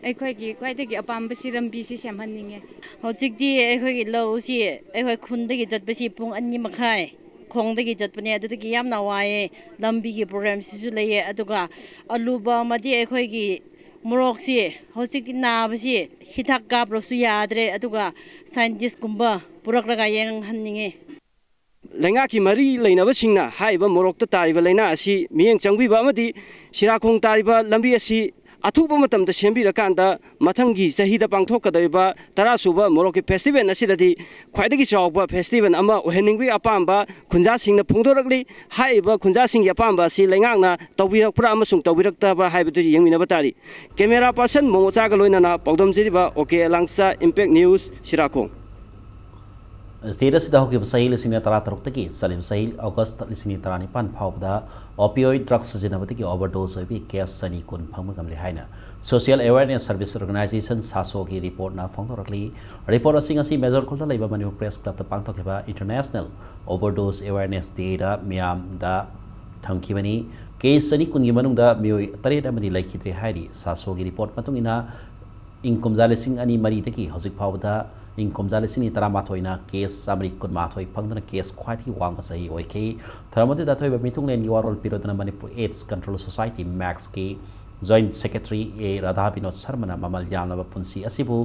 ꯑꯩꯈꯣꯏꯒꯤ ꯈ꯭ꯋꯥꯏꯗꯒꯤ ꯑꯄꯥꯝꯕꯁꯤ ꯂꯝꯕꯤꯁꯤ ꯁꯦꯝꯍꯟꯅꯤꯡꯉꯦ꯫ ꯍꯧꯖꯤꯛꯇꯤ ꯑꯩꯈꯣꯏꯒꯤ ꯂꯧꯁꯤ ꯑꯩꯈꯣꯏ ꯈꯨꯟꯗꯒꯤ ꯆꯠꯄꯁꯤ ꯄꯨꯡ ꯑꯅꯤ ꯃꯈꯥꯏ ꯈꯣꯡꯗꯒꯤ ꯆꯠꯄꯅꯦ꯫ ꯑꯗꯨꯗꯒꯤ ꯌꯥꯝꯅ ꯋꯥꯏꯌꯦ꯫ ꯂꯝꯕꯤꯒꯤ ꯄ꯭ꯔꯣꯕ꯭ꯂꯦꯝꯁꯤꯁꯨ ꯂꯩꯌꯦ꯫ ꯑꯗꯨꯒ ꯑꯂꯨꯕ ꯑꯃꯗꯤ ꯑꯩꯈꯣꯏꯒꯤ ꯃꯣꯔꯣꯛꯁꯤ ꯍꯧꯖꯤꯛꯇꯤ ꯅꯥꯕꯁꯤ ꯍꯤꯗꯥꯛ ꯀꯥꯞꯂꯁꯨ ꯌꯥꯗ꯭ꯔꯦ꯫ ꯑꯗꯨꯒ ꯁꯥꯏꯟꯇꯤꯁꯀꯨꯝꯕ ꯄꯨꯔꯛꯂꯒ ꯌꯦꯡꯍꯟꯅꯤꯡꯉꯦ꯫ ꯂꯩꯉꯥꯛꯀꯤ ꯃꯔꯤ ꯂꯩꯅꯕꯁꯤꯡꯅ ꯍꯥꯏꯔꯤꯕ ꯃꯣꯔꯣꯛꯇ ꯇꯥꯔꯤꯕ ꯂꯥꯏꯅꯥ ꯑꯁꯤ ꯃꯤꯠꯌꯦꯡ ꯆꯪꯕꯤꯕ ꯑꯃꯗꯤ ꯁꯤꯔꯥꯈꯣꯡ ꯇꯥꯔꯤꯕ ꯂꯝꯕꯤ ꯑꯁꯤ ꯑꯊꯨꯕ ꯃꯇꯝꯗ ꯁꯦꯝꯕꯤꯔꯀꯥꯟꯗ ꯃꯊꯪꯒꯤ ꯆꯍꯤꯗ ꯄꯥꯡꯊꯣꯛꯀꯗꯧꯔꯤꯕ ꯇꯔꯥ ꯁꯨꯕ ꯃꯣꯔꯣꯛꯀꯤ ꯐꯦꯁꯇꯤꯚꯦꯜ ꯑꯁꯤꯗꯗꯤ ꯈ꯭ꯋꯥꯏꯗꯒꯤ ꯆꯥꯎꯕ ꯐꯦꯁꯇꯤꯚꯦꯜ ꯑꯃ ꯑꯣꯏꯍꯟꯅꯤꯡꯕꯒꯤ ꯑꯄꯥꯝꯕ ꯈꯨꯟꯖꯥꯁꯤꯡꯅ ꯐꯣꯡꯗꯣꯔꯛꯂꯤ꯫ ꯍꯥꯏꯔꯤꯕ ꯈꯨꯟꯖꯥꯁꯤꯡꯒꯤ ꯑꯄꯥꯝꯕ ꯑꯁꯤ ꯂꯩꯉꯥꯛꯅ ꯇꯧꯕꯤꯔꯛꯄ꯭ꯔꯥ ꯑꯃꯁꯨꯡ ꯇꯧꯕꯤꯔꯛꯇꯕ꯭ꯔꯥ ꯍꯥꯏꯕꯗꯨ ꯌꯦꯡꯃꯤꯟꯅꯕ ꯇꯥꯔꯤ꯫ ꯀꯦꯃꯦꯔꯥ ꯄꯥꯔꯁꯟ ꯃꯣꯃꯣꯆꯥꯒ ꯂꯣꯏꯅꯅ ꯄꯥꯎꯗꯝꯖꯔꯤꯕ ꯑꯣ ꯀꯦ ꯑꯦꯂꯥꯡꯆꯥ, ꯏꯝꯄꯦꯛ ꯅ꯭ꯌꯨꯁ, ꯁꯤꯔꯥꯈꯣꯡ꯫ ꯁ꯭ꯇꯦꯠ ꯑꯁꯤꯗ ꯍꯧꯈꯤꯕ ꯆꯍꯤ ꯂꯤꯁꯤꯡ ꯑꯅꯤ ꯇꯔꯥ ꯇꯔꯨꯛꯇꯒꯤ ꯆꯠꯂꯤꯕ ꯆꯍꯤ ꯑꯣꯒꯁ ꯂꯤꯁꯤꯡ ꯑꯅꯤ ꯇꯔꯥ ꯅꯤꯄꯥꯟ ꯐꯥꯎꯕꯗ opioid drug ꯁꯤꯖꯤꯟꯅꯕꯗꯒꯤ overdose ꯑꯣꯏꯕꯒꯤ case ꯆꯅꯤ ꯀꯨꯟ ꯐꯪꯕ ꯉꯝꯂꯦ ꯍꯥꯏꯅ Social Awareness Service Organization, ꯁꯥꯁꯣꯒꯤ ꯔꯤꯄꯣꯔꯠꯅ ꯐꯣꯡꯗꯣꯔꯛꯂꯤ꯫ ꯔꯤꯄꯣꯔꯠ ꯑꯁꯤ ꯉꯁꯤ ꯃꯦꯖꯣꯔ ꯈꯨꯜꯗ ꯂꯩꯕ ꯃꯅꯤꯄꯨꯔ ꯄ꯭ꯔꯦꯁ ꯀ꯭ꯂꯕꯇ ꯄꯥꯡꯊꯣꯛꯈꯤꯕ International Overdose Awareness Dayꯗ ꯃꯤꯌꯥꯝꯗ ꯊꯝꯈꯤꯕꯅꯤ꯫ Case ꯆꯅꯤ ꯀꯨꯟꯒꯤ ꯃꯅꯨꯡꯗ ꯃꯤꯑꯣꯏ ꯇꯔꯦꯠ ꯑꯃꯗꯤ ꯂꯩꯈꯤꯗ꯭ꯔꯦ ꯍꯥꯏꯔꯤ꯫ ꯁꯥꯁꯣꯒꯤ ꯔꯤꯄꯣꯔꯠ ꯃꯇꯨꯡ ꯏꯟꯅ, ꯏꯪ ꯀꯨꯝꯖꯥ ꯂꯤꯁꯤꯡ ꯑꯅꯤ ꯃꯔꯤꯗꯒꯤ ꯍꯧꯖꯤꯛ ꯐꯥꯎꯕꯗ ꯏꯪ ꯀꯨꯝꯖꯥ ꯂꯤꯁꯤꯡ ꯑꯅꯤ ꯇꯔꯥꯃꯥꯊꯣꯏꯅ case ꯆꯥꯃꯔꯤ ꯀꯨꯟꯃꯥꯊꯣꯏ ꯐꯪꯗꯨꯅ case ꯈ꯭ꯋꯥꯏꯗꯒꯤ ꯋꯥꯡꯕ ꯆꯍꯤ ꯑꯣꯏꯈꯤ꯫ ꯊꯧꯔꯝ ꯑꯗꯨꯗ ꯑꯊꯣꯏꯕ ꯃꯤꯊꯨꯡꯂꯦꯟꯒꯤ ꯋꯥꯔꯣꯜ ꯄꯤꯔꯗꯨꯅ Manipur AIDS Control Society, ꯃꯦꯛꯁꯀꯤ Joint Secretary ꯑꯦ ꯔꯥꯙꯥ ꯕꯤꯅꯣꯗ ꯁꯔꯃꯅ ꯃꯃꯜ ꯌꯥꯝꯂꯕ ꯄꯨꯟꯁꯤ ꯑꯁꯤꯕꯨ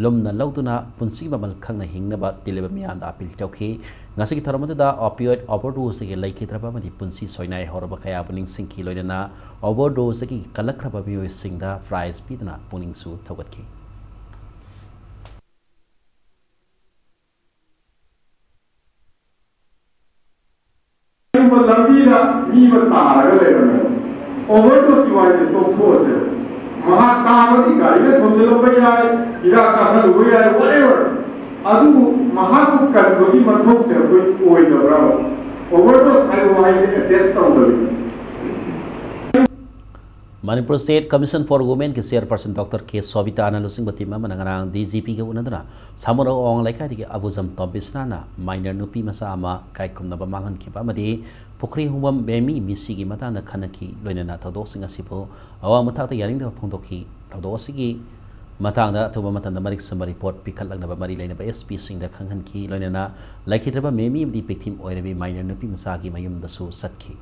ꯂꯨꯝꯅ ꯂꯧꯗꯨꯅ ꯄꯨꯟꯁꯤꯒꯤ ꯃꯃꯜ ꯈꯪꯅ ꯍꯤꯡꯅꯕ ꯇꯤꯜꯂꯤꯕ ꯃꯤꯌꯥꯝꯗ appeal ꯇꯧꯈꯤ꯫ ꯉꯁꯤꯒꯤ ꯊꯧꯔꯝ ꯑꯗꯨꯗ opioid overdoseꯗꯒꯤ ꯂꯩꯈꯤꯗ꯭ꯔꯕ ꯑꯃꯗꯤ ꯄꯨꯟꯁꯤ ꯁꯣꯏꯅꯥꯏ ꯍꯧꯔꯕ ꯀꯌꯥꯕꯨ ꯅꯤꯡꯁꯤꯡꯈꯤ꯫ ꯂꯣꯏꯅꯅ overdoseꯗꯒꯤ ꯀꯜꯂꯛꯈ꯭ꯔꯕ ꯃꯤꯑꯣꯏꯁꯤꯡꯗ prize ꯄꯤꯗꯨꯅ ꯄꯨꯛꯅꯤꯡꯁꯨ ꯊꯧꯒꯠꯈꯤ꯫ ꯀꯔꯤꯒꯨꯝꯕ ꯂꯝꯕꯤꯗ ꯃꯤ ꯑꯃ ꯇꯥꯔꯒ ꯂꯩꯔꯝꯃꯦ, ꯑꯣꯚꯔꯗꯣꯁꯀꯤ ꯋꯥꯔꯤꯁꯦ ꯇꯣꯛꯊꯣꯛꯑꯁꯦ꯫ ꯃꯍꯥꯛ ꯇꯥꯕꯗꯤ ꯒꯥꯔꯤꯅ ꯊꯣꯝꯖꯤꯜꯂꯛꯄ ꯌꯥꯏ, ꯍꯤꯗꯥꯛ ꯆꯥꯁꯜꯂꯨꯕ ꯌꯥꯏ, whatever꯫ ꯑꯗꯨꯕꯨ ꯃꯍꯥꯛꯄꯨ ꯀꯟꯕꯒꯤ ꯃꯊꯧꯁꯦ ꯑꯩꯈꯣꯏ ꯑꯣꯏꯗꯕ꯭ꯔꯥ? ꯑꯣꯚꯔꯗꯣꯁ ꯍꯥꯏꯕ ꯋꯥꯍꯩꯁꯦ ꯑꯦꯇꯦꯆ ꯇꯧꯗꯕꯤꯗ꯫ Manipur State Commission for Womenꯒꯤ chairperson Doctor ꯀꯦ ꯁꯣꯚꯤꯇꯥꯅ ꯂꯨꯆꯤꯡꯕ team ꯑꯃꯅ ꯉꯔꯥꯡ DGPꯒ ꯎꯅꯗꯨꯅ ꯁꯥꯃꯨꯔꯧ ꯑꯋꯥꯡ ꯂꯩꯀꯥꯏꯗꯒꯤ ꯑꯕꯨꯖꯝ ꯇꯣꯝꯕꯤꯁꯅꯥꯅ minor ꯅꯨꯄꯤ ꯃꯆꯥ ꯑꯃ ꯏꯀꯥꯏ ꯈꯨꯝꯅꯕ ꯃꯥꯡꯍꯟꯈꯤꯕ ꯑꯃꯗꯤ ꯄꯨꯈ꯭ꯔꯤ ꯍꯣꯡꯕꯝ ꯃꯦꯃꯤ ꯃꯤꯁꯤꯒꯤ ꯃꯇꯥꯡꯗ ꯈꯟꯅꯈꯤ꯫ ꯂꯣꯏꯅꯅ ꯊꯧꯗꯣꯛꯁꯤꯡ ꯑꯁꯤꯕꯨ ꯑꯋꯥꯡꯕ ꯊꯥꯛꯇ ꯌꯥꯅꯤꯡꯗꯕ ꯐꯣꯡꯗꯣꯛꯈꯤ꯫ ꯊꯧꯗꯣꯛ ꯑꯁꯤꯒꯤ ꯃꯇꯥꯡꯗ ꯑꯊꯨꯕ ꯃꯇꯝꯗ ꯃꯔꯤꯛ ꯆꯨꯝꯕ report ꯄꯤꯈꯠꯂꯛꯅꯕ ꯃꯔꯤ ꯂꯩꯅꯕ SPꯁꯤꯡꯗ ꯈꯪꯍꯟꯈꯤ꯫ ꯂꯣꯏꯅꯅ ꯂꯩꯈꯤꯗ꯭ꯔꯕ ꯃꯦꯃꯤ ꯑꯃꯗꯤ victim ꯑꯣꯏꯔꯕꯤ minor ꯅꯨꯄꯤ ꯃꯆꯥꯒꯤ ꯃꯌꯨꯝꯗꯁꯨ ꯆꯠꯈꯤ꯫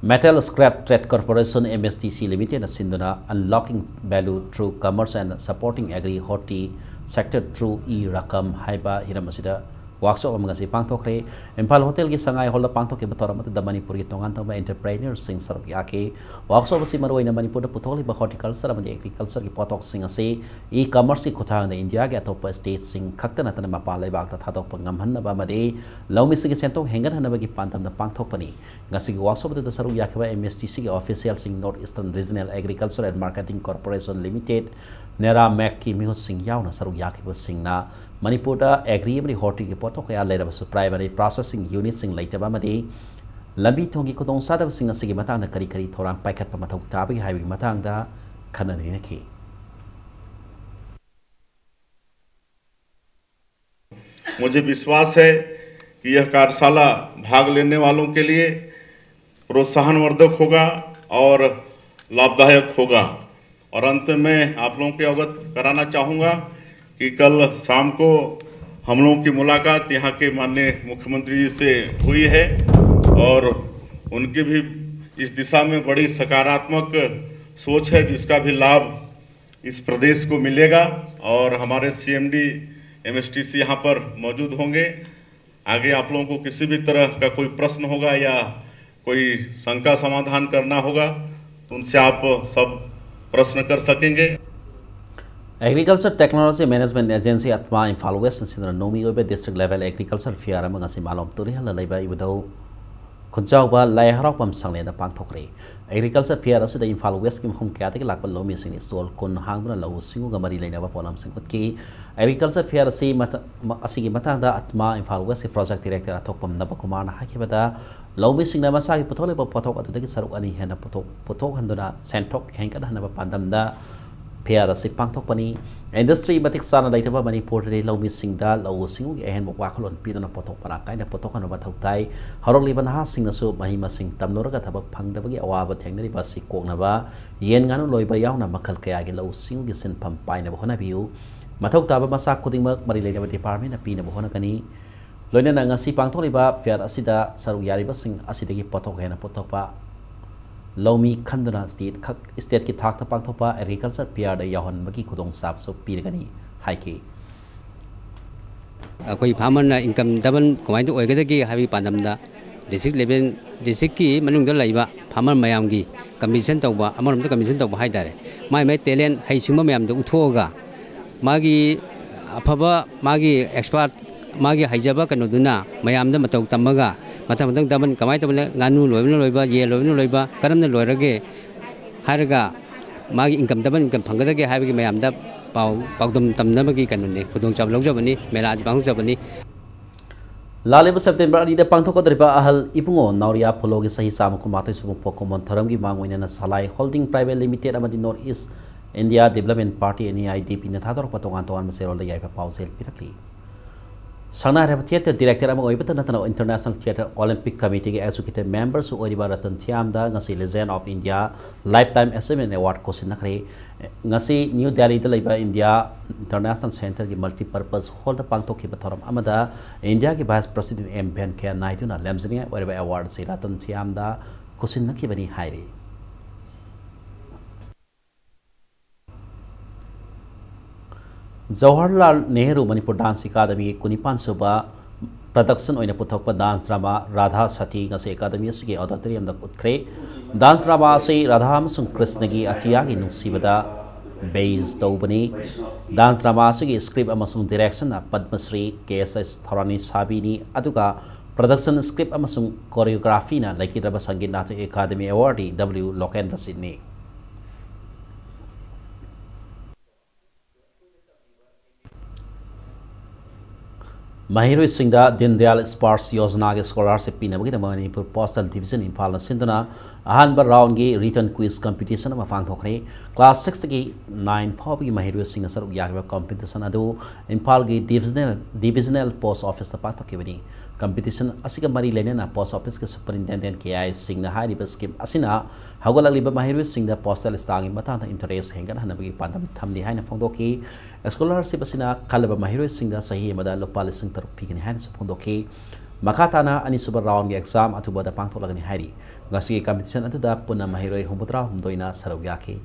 Metal Scrap Trade Corporation, MSTC Limitedꯅ ꯁꯤꯟꯗꯨꯅ Unlocking Value Through Commerce and Supporting Agri Horti Sector through E-Rakam ꯍꯥꯏꯕ ꯍꯤꯔꯝ ꯑꯁꯤꯗ workshop ꯑꯃ ꯉꯁꯤ ꯄꯥꯡꯊꯣꯛꯈ꯭ꯔꯦ꯫ ꯏꯝꯐꯥꯜ ꯍꯣꯇꯦꯜꯒꯤ ꯁꯉꯥꯏ ꯍꯣꯜꯗ ꯄꯥꯡꯊꯣꯛꯈꯤꯕ ꯊꯧꯔꯝ ꯑꯗꯨꯗ ꯃꯅꯤꯄꯨꯔꯒꯤ ꯇꯣꯉꯥꯟ ꯇꯣꯉꯥꯟꯕ entrepreneurꯁꯤꯡ ꯁꯔꯨꯛ ꯌꯥꯈꯤ꯫ Workshop ꯑꯁꯤ ꯃꯔꯨꯑꯣꯏꯅ ꯃꯅꯤꯄꯨꯔꯗ ꯄꯨꯊꯣꯛꯂꯤꯕ horticulture ꯑꯃꯗꯤ agricultureꯒꯤ ꯄꯣꯠꯊꯣꯛꯁꯤꯡ ꯑꯁꯤ e-commerceꯀꯤ ꯈꯨꯠꯊꯥꯡꯗ ꯏꯟꯗꯤꯌꯥꯒꯤ ꯑꯇꯣꯞꯄ stateꯁꯤꯡ ꯈꯛꯇ ꯅꯠꯇꯅ ꯃꯄꯥꯟ ꯂꯩꯕꯥꯛꯇ ꯊꯥꯗꯣꯛꯄ ꯉꯝꯍꯟꯅꯕ ꯑꯃꯗꯤ ꯂꯧꯃꯤꯁꯤꯡꯒꯤ ꯁꯦꯟꯊꯣꯛ ꯍꯦꯟꯒꯠꯍꯟꯅꯕꯒꯤ ꯄꯥꯟꯗꯝꯗ ꯄꯥꯡꯊꯣꯛꯄꯅꯤ꯫ ꯉꯁꯤꯒꯤ workshop ꯑꯗꯨꯗ ꯁꯔꯨꯛ ꯌꯥꯈꯤꯕ MSTCꯒꯤ officialꯁꯤꯡ, North Eastern Regional Agriculture and Marketing Corporation Limited, NERAMAGꯀꯤ ꯃꯤꯍꯨꯠꯁꯤꯡ ꯌꯥꯎꯅ ꯁꯔꯨꯛ ꯌꯥꯈꯤꯕꯁꯤꯡꯅ ꯃꯅꯤꯄꯨꯔꯗ ꯑꯦꯒ꯭ꯔꯤ ꯑꯃꯗꯤ ꯍꯣꯔꯇꯤꯒꯤ ꯄꯣꯠꯊꯣꯛ ꯀꯌꯥ ꯂꯩꯔꯕꯁꯨ ꯄ꯭ꯔꯥꯏꯃꯔꯤ ꯄ꯭ꯔꯣꯁꯦꯁꯤꯡ ꯌꯨꯅꯤꯠꯁꯤꯡ ꯂꯩꯇꯕ ꯑꯃꯗꯤ ꯂꯝꯕꯤ ꯊꯣꯡꯒꯤ ꯈꯨꯗꯣꯡꯆꯥꯗꯕꯁꯤꯡ ꯑꯁꯤꯒꯤ ꯃꯇꯥꯡꯗ ꯀꯔꯤ ꯀꯔꯤ ꯊꯧꯔꯥꯡ ꯄꯥꯏꯈꯠꯄ ꯃꯊꯧ ꯇꯥꯕꯒꯦ ꯍꯥꯏꯕꯒꯤ ꯃꯇꯥꯡꯗ ꯈꯟꯅ ꯅꯩꯅꯈꯤ꯫ मुझे विश्वास है कि यह कार्यशाला भाग लेने वालों के लिए प्रोत्साहनवर्धक होगा और लाभदायक होगा। और अंत में आप लोगों को अवगत कराना चाहूँगा कि कल शाम को हम लोगों की मुलाकात यहाँ के माननीय मुख्यमंत्री जी से हुई है और उनकी भी इस दिशा में बड़ी सकारात्मक सोच है, जिसका भी लाभ इस प्रदेश को मिलेगा। और हमारे सीएमडी एमएसटीसी यहाँ पर मौजूद होंगे। आगे आप लोगों को किसी भी तरह का कोई प्रश्न होगा या कोई शंका समाधान करना होगा, तो उनसे आप सब प्रश्न कर सकेंगे। Agriculture Technology Management Agency Atma Imphal ꯋꯦꯁꯅ ꯁꯤꯟꯗꯨꯅ ꯅꯣꯡꯃꯒꯤ ꯑꯣꯏꯕ district level agriculture fair ꯑꯃ ꯉꯁꯤ ꯃꯥꯂꯣꯝ ꯇꯨꯔꯦꯜꯗ ꯂꯩꯕ ꯏꯕꯨꯙꯧ ꯈꯨꯟꯖꯥꯎꯕ ꯂꯥꯏ ꯍꯔꯥꯎꯐꯝ ꯁꯪꯂꯦꯟꯗ ꯄꯥꯡꯊꯣꯛꯈ꯭ꯔꯦ꯫ Agriculture fair ꯑꯁꯤꯗ ꯏꯝꯐꯥꯜ ꯋꯦꯁꯀꯤ ꯃꯐꯝ ꯀꯌꯥꯗꯒꯤ ꯂꯥꯛꯄ ꯂꯧꯃꯤꯁꯤꯡꯅ stall ꯀꯨꯟ ꯍꯥꯡꯗꯨꯅ ꯂꯧꯎ ꯁꯤꯡꯎꯒ ꯃꯔꯤ ꯂꯩꯅꯕ ꯄꯣꯠꯂꯝꯁꯤꯡ ꯎꯠꯈꯤ꯫ Agriculture fair ꯑꯁꯤ ꯃꯊ-, ꯃ-, ꯑꯁꯤꯒꯤ ꯃꯇꯥꯡꯗ ꯑꯠꯃꯥ ꯏꯝꯐꯥꯜ ꯋꯦꯁꯀꯤ project director ꯑꯊꯣꯛꯄꯝ ꯅꯕꯀꯨꯃꯥꯔꯅ ꯍꯥꯏꯈꯤꯕꯗ, ꯂꯧꯃꯤꯁꯤꯡꯅ ꯃꯁꯥꯒꯤ ꯄꯨꯊꯣꯛꯂꯤꯕ ꯄꯣꯠꯊꯣꯛ ꯑꯗꯨꯗꯒꯤ ꯁꯔꯨꯛ ꯑꯅꯤ ꯍꯦꯟꯅ ꯄꯨꯊꯣꯛ-, ꯄꯨꯊꯣꯛꯍꯟꯗꯨꯅ ꯁꯦꯟꯊꯣꯛ ꯍꯦꯟꯒꯠꯍꯟꯅꯕ ꯄꯥꯟꯗꯝꯗ fair ꯑꯁꯤ ꯄꯥꯡꯊꯣꯛꯄꯅꯤ꯫ Industry ꯃꯇꯤꯛ ꯆꯥꯅ ꯂꯩꯇꯕ ꯃꯅꯤꯄꯨꯔꯗꯗꯤ ꯂꯧꯃꯤꯁꯤꯡꯗ ꯂꯧꯎ ꯁꯤꯡꯎꯒꯤ ꯑꯍꯦꯟꯕ ꯋꯥꯈꯜꯂꯣꯟ ꯄꯤꯗꯨꯅ ꯄꯣꯠꯊꯣꯛ ꯃꯔꯥꯡ ꯀꯥꯏꯅ ꯄꯨꯊꯣꯛꯍꯟꯕ ꯃꯊꯧ ꯇꯥꯏ꯫ ꯍꯧꯔꯛꯂꯤꯕ ꯅꯍꯥꯁꯤꯡꯅꯁꯨ ꯃꯍꯩ ꯃꯁꯤꯡ ꯇꯝꯂꯨꯔꯒ ꯊꯕꯛ ꯐꯪꯗꯕꯒꯤ ꯑꯋꯥꯕ ꯊꯦꯡꯅꯔꯤꯕ ꯑꯁꯤ ꯀꯣꯛꯅꯕ ꯌꯦꯟ ꯉꯥꯅꯨ ꯂꯣꯏꯕ ꯌꯥꯎꯅ ꯃꯈꯜ ꯀꯌꯥꯒꯤ ꯂꯧꯎ ꯁꯤꯡꯎꯒꯤ ꯁꯤꯟꯐꯝ ꯄꯥꯏꯅꯕ ꯍꯣꯠꯅꯕꯤꯌꯨ꯫ ꯃꯊꯧ ꯇꯥꯕ ꯃꯆꯥꯛ ꯈꯨꯗꯤꯡꯃꯛ ꯃꯔꯤ ꯂꯩꯅꯕ departmentꯅ ꯄꯤꯅꯕ ꯍꯣꯠꯅꯒꯅꯤ꯫ ꯂꯣꯏꯅꯅ ꯉꯁꯤ ꯄꯥꯡꯊꯣꯛꯂꯤꯕ fair ꯑꯁꯤꯗ ꯁꯔꯨꯛ ꯌꯥꯔꯤꯕꯁꯤꯡ ꯑꯁꯤꯗꯒꯤ ꯄꯣꯠꯊꯣꯛ ꯍꯦꯟꯅ ꯄꯨꯊꯣꯛꯄ ꯂꯧꯃꯤ ꯈꯟꯗꯨꯅ state ꯈꯛ, stateꯀꯤ ꯊꯥꯛꯇ ꯄꯥꯡꯊꯣꯛꯄ agriculture fairꯗ ꯌꯥꯎꯍꯟꯕꯒꯤ ꯈꯨꯗꯣꯡꯆꯥꯕꯁꯨ ꯄꯤꯔꯒꯅꯤ ꯍꯥꯏꯈꯤ꯫ ꯑꯩꯈꯣꯏ farmerꯅ income double ꯀꯃꯥꯏꯅ ꯑꯣꯏꯒꯗꯒꯦ ꯍꯥꯏꯕꯒꯤ ꯄꯥꯟꯗꯝꯗ district level, districtꯀꯤ ꯃꯅꯨꯡꯗ ꯂꯩꯕ farmer ꯃꯌꯥꯝꯒꯤ competition ꯇꯧꯕ, ꯑꯃꯔꯣꯝꯗ competition ꯇꯧꯕ ꯍꯥꯏ ꯇꯥꯔꯦ, ꯃꯥꯏ ꯃꯥꯏ talent, ꯍꯩꯁꯤꯡꯕ ꯃꯌꯥꯝꯗꯣ ꯎꯠꯊꯣꯛꯑꯒ ꯃꯥꯒꯤ ꯑꯐꯕ, ꯃꯥꯒꯤ expert, ꯃꯥꯒꯤ ꯍꯩꯖꯕ ꯀꯩꯅꯣꯗꯨꯅ ꯃꯌꯥꯝꯗ ꯃꯇꯧ ꯇꯝꯃꯒ ꯃꯊꯪ ꯃꯊꯪ double ꯀꯃꯥꯏꯅ ꯇꯧꯕꯅ, ꯉꯥꯅꯨ ꯂꯣꯏꯕꯅ ꯂꯣꯏꯕ, ꯌꯦꯟ ꯂꯣꯏꯕꯅ ꯂꯣꯏꯕ, ꯀꯔꯝꯅ ꯂꯣꯏꯔꯒꯦ ꯍꯥꯏꯔꯒ ꯃꯥꯒꯤ income, double income ꯐꯪꯒꯗꯒꯦ ꯍꯥꯏꯕꯒꯤ ꯃꯌꯥꯝꯗ ꯄꯥꯎ ꯄꯥꯎꯗꯝ ꯇꯝꯅꯕꯒꯤ ꯀꯩꯅꯣꯅꯤ, ꯈꯨꯗꯣꯡꯆꯥꯕ ꯂꯧꯖꯕꯅꯤ, ꯃꯦꯂꯥꯁꯤ ꯄꯥꯡꯊꯣꯛꯆꯕꯅꯤ꯫ ꯂꯥꯛꯂꯤꯕ ꯁꯦꯞꯇꯦꯝꯕꯔ ꯑꯅꯤꯗ ꯄꯥꯡꯊꯣꯛꯀꯗꯧꯔꯤꯕ ꯑꯍꯜ ꯏꯕꯨꯡꯉꯣ ꯅꯥꯎꯔꯤꯌꯥ ꯐꯣꯂꯣꯒꯤ ꯆꯍꯤ ꯆꯥꯝꯃ ꯀꯨꯟꯃꯥꯊꯣꯏ ꯁꯨꯕ ꯄꯣꯛꯀꯨꯝ ꯊꯧꯔꯝꯒꯤ ꯃꯥꯡ ꯑꯣꯏꯅꯅ ꯁꯂꯥꯏ ꯍꯣꯜꯗꯤꯡ ꯄ꯭ꯔꯥꯏꯚꯦꯠ ꯂꯤꯃꯤꯇꯦꯠ ꯑꯃꯗꯤ north east India development party, NEIDP, ꯅ ꯊꯥꯗꯣꯔꯛꯄ ꯇꯣꯉꯥꯟ ꯇꯣꯉꯥꯟꯕ ꯆꯦꯔꯣꯜꯗ ꯌꯥꯏꯐ ꯄꯥꯎꯖꯦꯜ ꯄꯤꯔꯛꯂꯤ꯫ ꯁꯛꯅꯥꯏꯔꯕ ꯊꯤꯌꯦꯇꯔ ꯗꯤꯔꯦꯛꯇꯔ ꯑꯃ ꯑꯣꯏꯕꯇ ꯅꯠꯇꯅ ꯏꯟꯇꯔꯅꯦꯁꯅꯦꯜ ꯊꯤꯌꯦꯇꯔ ꯑꯣꯂꯤꯝꯄꯤꯛ ꯀꯃꯤꯇꯤꯒꯤ ꯑꯦꯛꯖꯤꯀ꯭ꯌꯨꯇꯤꯚ ꯃꯦꯝꯕꯔꯁꯨ ꯑꯣꯏꯔꯤꯕ ꯔꯇꯟ ꯊꯤꯌꯥꯝꯗ ꯉꯁꯤ legend of India lifetime achievement award ꯀꯣꯟꯁꯤꯟꯅꯈ꯭ꯔꯦ꯫ ꯉꯁꯤ ꯅ꯭ꯌꯨ ꯗꯦꯜꯂꯤꯗ ꯂꯩꯕ ꯏꯟꯗꯤꯌꯥ ꯏꯟꯇꯔꯅꯦꯁꯅꯦꯜ ꯁꯦꯟꯇꯔꯒꯤ ꯃꯜꯇꯤꯄꯔꯄꯁ ꯍꯣꯜꯗ ꯄꯥꯡꯊꯣꯛꯈꯤꯕ ꯊꯧꯔꯝ ꯑꯃꯗ ꯏꯟꯗꯤꯌꯥꯒꯤ ꯚꯥꯏꯁ ꯄ꯭ꯔꯁꯤꯗꯦꯟ ꯑꯦꯝ ꯚꯦꯟꯀꯌꯥ ꯅꯥꯏꯗꯨꯅ ꯂꯝꯖꯤꯡꯅꯤꯡꯉꯥꯏ ꯑꯣꯏꯔꯕ ꯑꯦꯋꯥꯔꯗ ꯑꯁꯤ ꯔꯇꯟ ꯊꯤꯌꯥꯝꯗ ꯀꯣꯟꯁꯤꯟꯅꯈꯤꯕꯅꯤ ꯍꯥꯏꯔꯤ꯫ ꯖꯋꯥꯍꯔꯂꯥꯜ ꯅꯦꯍꯔꯨ ꯃꯅꯤꯄꯨꯔ ꯗꯥꯟꯁ ꯑꯦꯀꯥꯗꯃꯤꯒꯤ ꯀꯨꯟꯅꯤꯄꯥꯟ ꯁꯨꯕ ꯄ꯭ꯔꯗꯛꯁꯟ ꯑꯣꯏꯅ ꯄꯨꯊꯣꯛꯄ ꯗꯥꯟꯁ ꯗ꯭ꯔꯃꯥ ꯔꯥꯙꯥ ꯁꯇꯤ ꯉꯁꯤ ꯑꯦꯀꯥꯗꯃꯤ ꯑꯁꯤꯒꯤ ꯑꯣꯗꯤꯇꯣꯔꯤꯌꯝꯗ ꯎꯠꯈ꯭ꯔꯦ꯫ ꯗꯥꯟꯁ ꯗ꯭ꯔꯃꯥ ꯑꯁꯤ ꯔꯥꯙꯥ ꯑꯃꯁꯨꯡ ꯀ꯭ꯔꯤꯁꯅꯒꯤ ꯑꯇꯤꯌꯥꯒꯤ ꯅꯨꯡꯁꯤꯕꯗ ꯕꯦꯖ ꯇꯧꯕꯅꯤ꯫ ꯗꯥꯟꯁ ꯗ꯭ꯔꯃꯥ ꯑꯁꯤꯒꯤ ꯁ꯭ꯀ꯭ꯔꯤꯞ ꯑꯃꯁꯨꯡ ꯗꯤꯔꯦꯛꯁꯟꯅ ꯄꯗꯃꯁ꯭ꯔꯤ ꯀꯦ ꯑꯦꯁ ꯑꯦꯁ ꯊꯧꯔꯥꯅꯤ ꯁꯥꯕꯤꯅꯤ, ꯑꯗꯨꯒ ꯄ꯭ꯔꯗꯛꯁꯟ, ꯁ꯭ꯀ꯭ꯔꯤꯞ ꯑꯃꯁꯨꯡ ꯀꯣꯔꯤꯌꯣꯒ꯭ꯔꯥꯐꯤꯅ ꯂꯩꯈꯤꯗ꯭ꯔꯕ ꯁꯪꯒꯤꯠ ꯅꯥꯇꯛ ꯑꯦꯀꯥꯗꯃꯤ ꯑꯦꯋꯥꯔꯗꯤ ꯗꯕ꯭ꯂꯤꯎ ꯂꯣꯀꯦꯟꯗ꯭ꯔ ꯁꯤꯠꯅꯤ꯫ ꯃꯍꯩꯔꯣꯏꯁꯤꯡꯗ ꯗꯤꯟ ꯗꯌꯥꯜ ꯁ꯭ꯄꯥꯔꯁ ꯌꯣꯖꯅꯥꯒꯤ ꯁ꯭ꯀꯣꯂꯥꯔꯁꯤꯞ ꯄꯤꯅꯕꯒꯤꯗꯃꯛ ꯃꯅꯤꯄꯨꯔ ꯄꯣꯁꯇꯦꯜ ꯗꯤꯕꯤꯖꯟ ꯏꯝꯐꯥꯜꯅ ꯁꯤꯟꯗꯨꯅ ꯑꯍꯥꯟꯕ ꯔꯥꯎꯟꯒꯤ ꯔꯤꯇꯟ ꯀ꯭ꯋꯤꯖ ꯀꯝꯄꯤꯇꯤꯁꯟ ꯑꯃ ꯄꯥꯡꯊꯣꯛꯈ꯭ꯔꯦ꯫ ꯀ꯭ꯂꯥꯁ ꯁꯤꯛꯁꯇꯒꯤ ꯅꯥꯏꯟ ꯐꯥꯎꯕꯒꯤ ꯃꯍꯩꯔꯣꯏꯁꯤꯡꯅ ꯁꯔꯨꯛ ꯌꯥꯈꯤꯕ ꯀꯝꯄꯤꯇꯤꯁꯟ ꯑꯗꯨ ꯏꯝꯐꯥꯜꯒꯤ ꯗꯤꯕꯤꯖꯅꯦꯜ, ꯗꯤꯕꯤꯖꯅꯦꯜ ꯄꯣꯁ ꯑꯣꯐꯤꯁꯇ ꯄꯥꯡꯊꯣꯛꯈꯤꯕꯅꯤ꯫ ꯀꯝꯄꯤꯇꯤꯁꯟ ꯑꯁꯤꯒ ꯃꯔꯤ ꯂꯩꯅꯅ ꯄꯣꯁ ꯑꯣꯐꯤꯁꯀꯤ ꯁꯨꯄꯔꯤꯟꯇꯦꯟꯗꯦꯟꯠ ꯀꯦ ꯑꯥꯏ ꯁꯤꯡꯅ ꯍꯥꯏꯔꯤꯕ ꯁ꯭ꯀꯤꯝ ꯑꯁꯤꯅ ꯍꯧꯒꯠꯂꯛꯂꯤꯕ ꯃꯍꯩꯔꯣꯏꯁꯤꯡꯗ ꯄꯣꯁꯇꯦꯜ ꯁ꯭ꯇꯥꯝꯒꯤ ꯃꯇꯥꯡꯗ ꯏꯟꯇꯔꯦꯁ ꯍꯦꯟꯒꯠꯍꯟꯅꯕꯒꯤ ꯄꯥꯟꯗꯝ ꯊꯝꯂꯤ ꯍꯥꯏꯅ ꯐꯣꯡꯗꯣꯛꯈꯤ꯫ ꯁ꯭ꯀꯣꯂꯥꯔꯁꯤꯞ ꯑꯁꯤꯅ ꯈꯜꯂꯕ ꯃꯍꯩꯔꯣꯏꯁꯤꯡꯗ ꯆꯍꯤ ꯑꯃꯗ ꯂꯨꯄꯥ ꯂꯤꯁꯤꯡ ꯇꯔꯨꯛ ꯄꯤꯒꯅꯤ ꯍꯥꯏꯅꯁꯨ ꯐꯣꯡꯗꯣꯛꯈꯤ꯫ ꯃꯈꯥ ꯇꯥꯅ ꯑꯅꯤꯁꯨꯕ ꯔꯥꯎꯟꯒꯤ ꯑꯦꯛꯖꯥꯝ ꯑꯊꯨꯕꯗ ꯄꯥꯡꯊꯣꯛꯂꯒꯅꯤ ꯍꯥꯏꯔꯤ꯫ ꯉꯁꯤꯒꯤ ꯀꯝꯄꯤꯇꯤꯁꯟ ꯑꯗꯨꯗ ꯄꯨꯟꯅ ꯃꯍꯩꯔꯣꯏ ꯍꯨꯝꯐꯨꯇꯔꯥ ꯍꯨꯝꯗꯣꯏꯅ ꯁꯔꯨꯛ ꯌꯥꯈꯤ꯫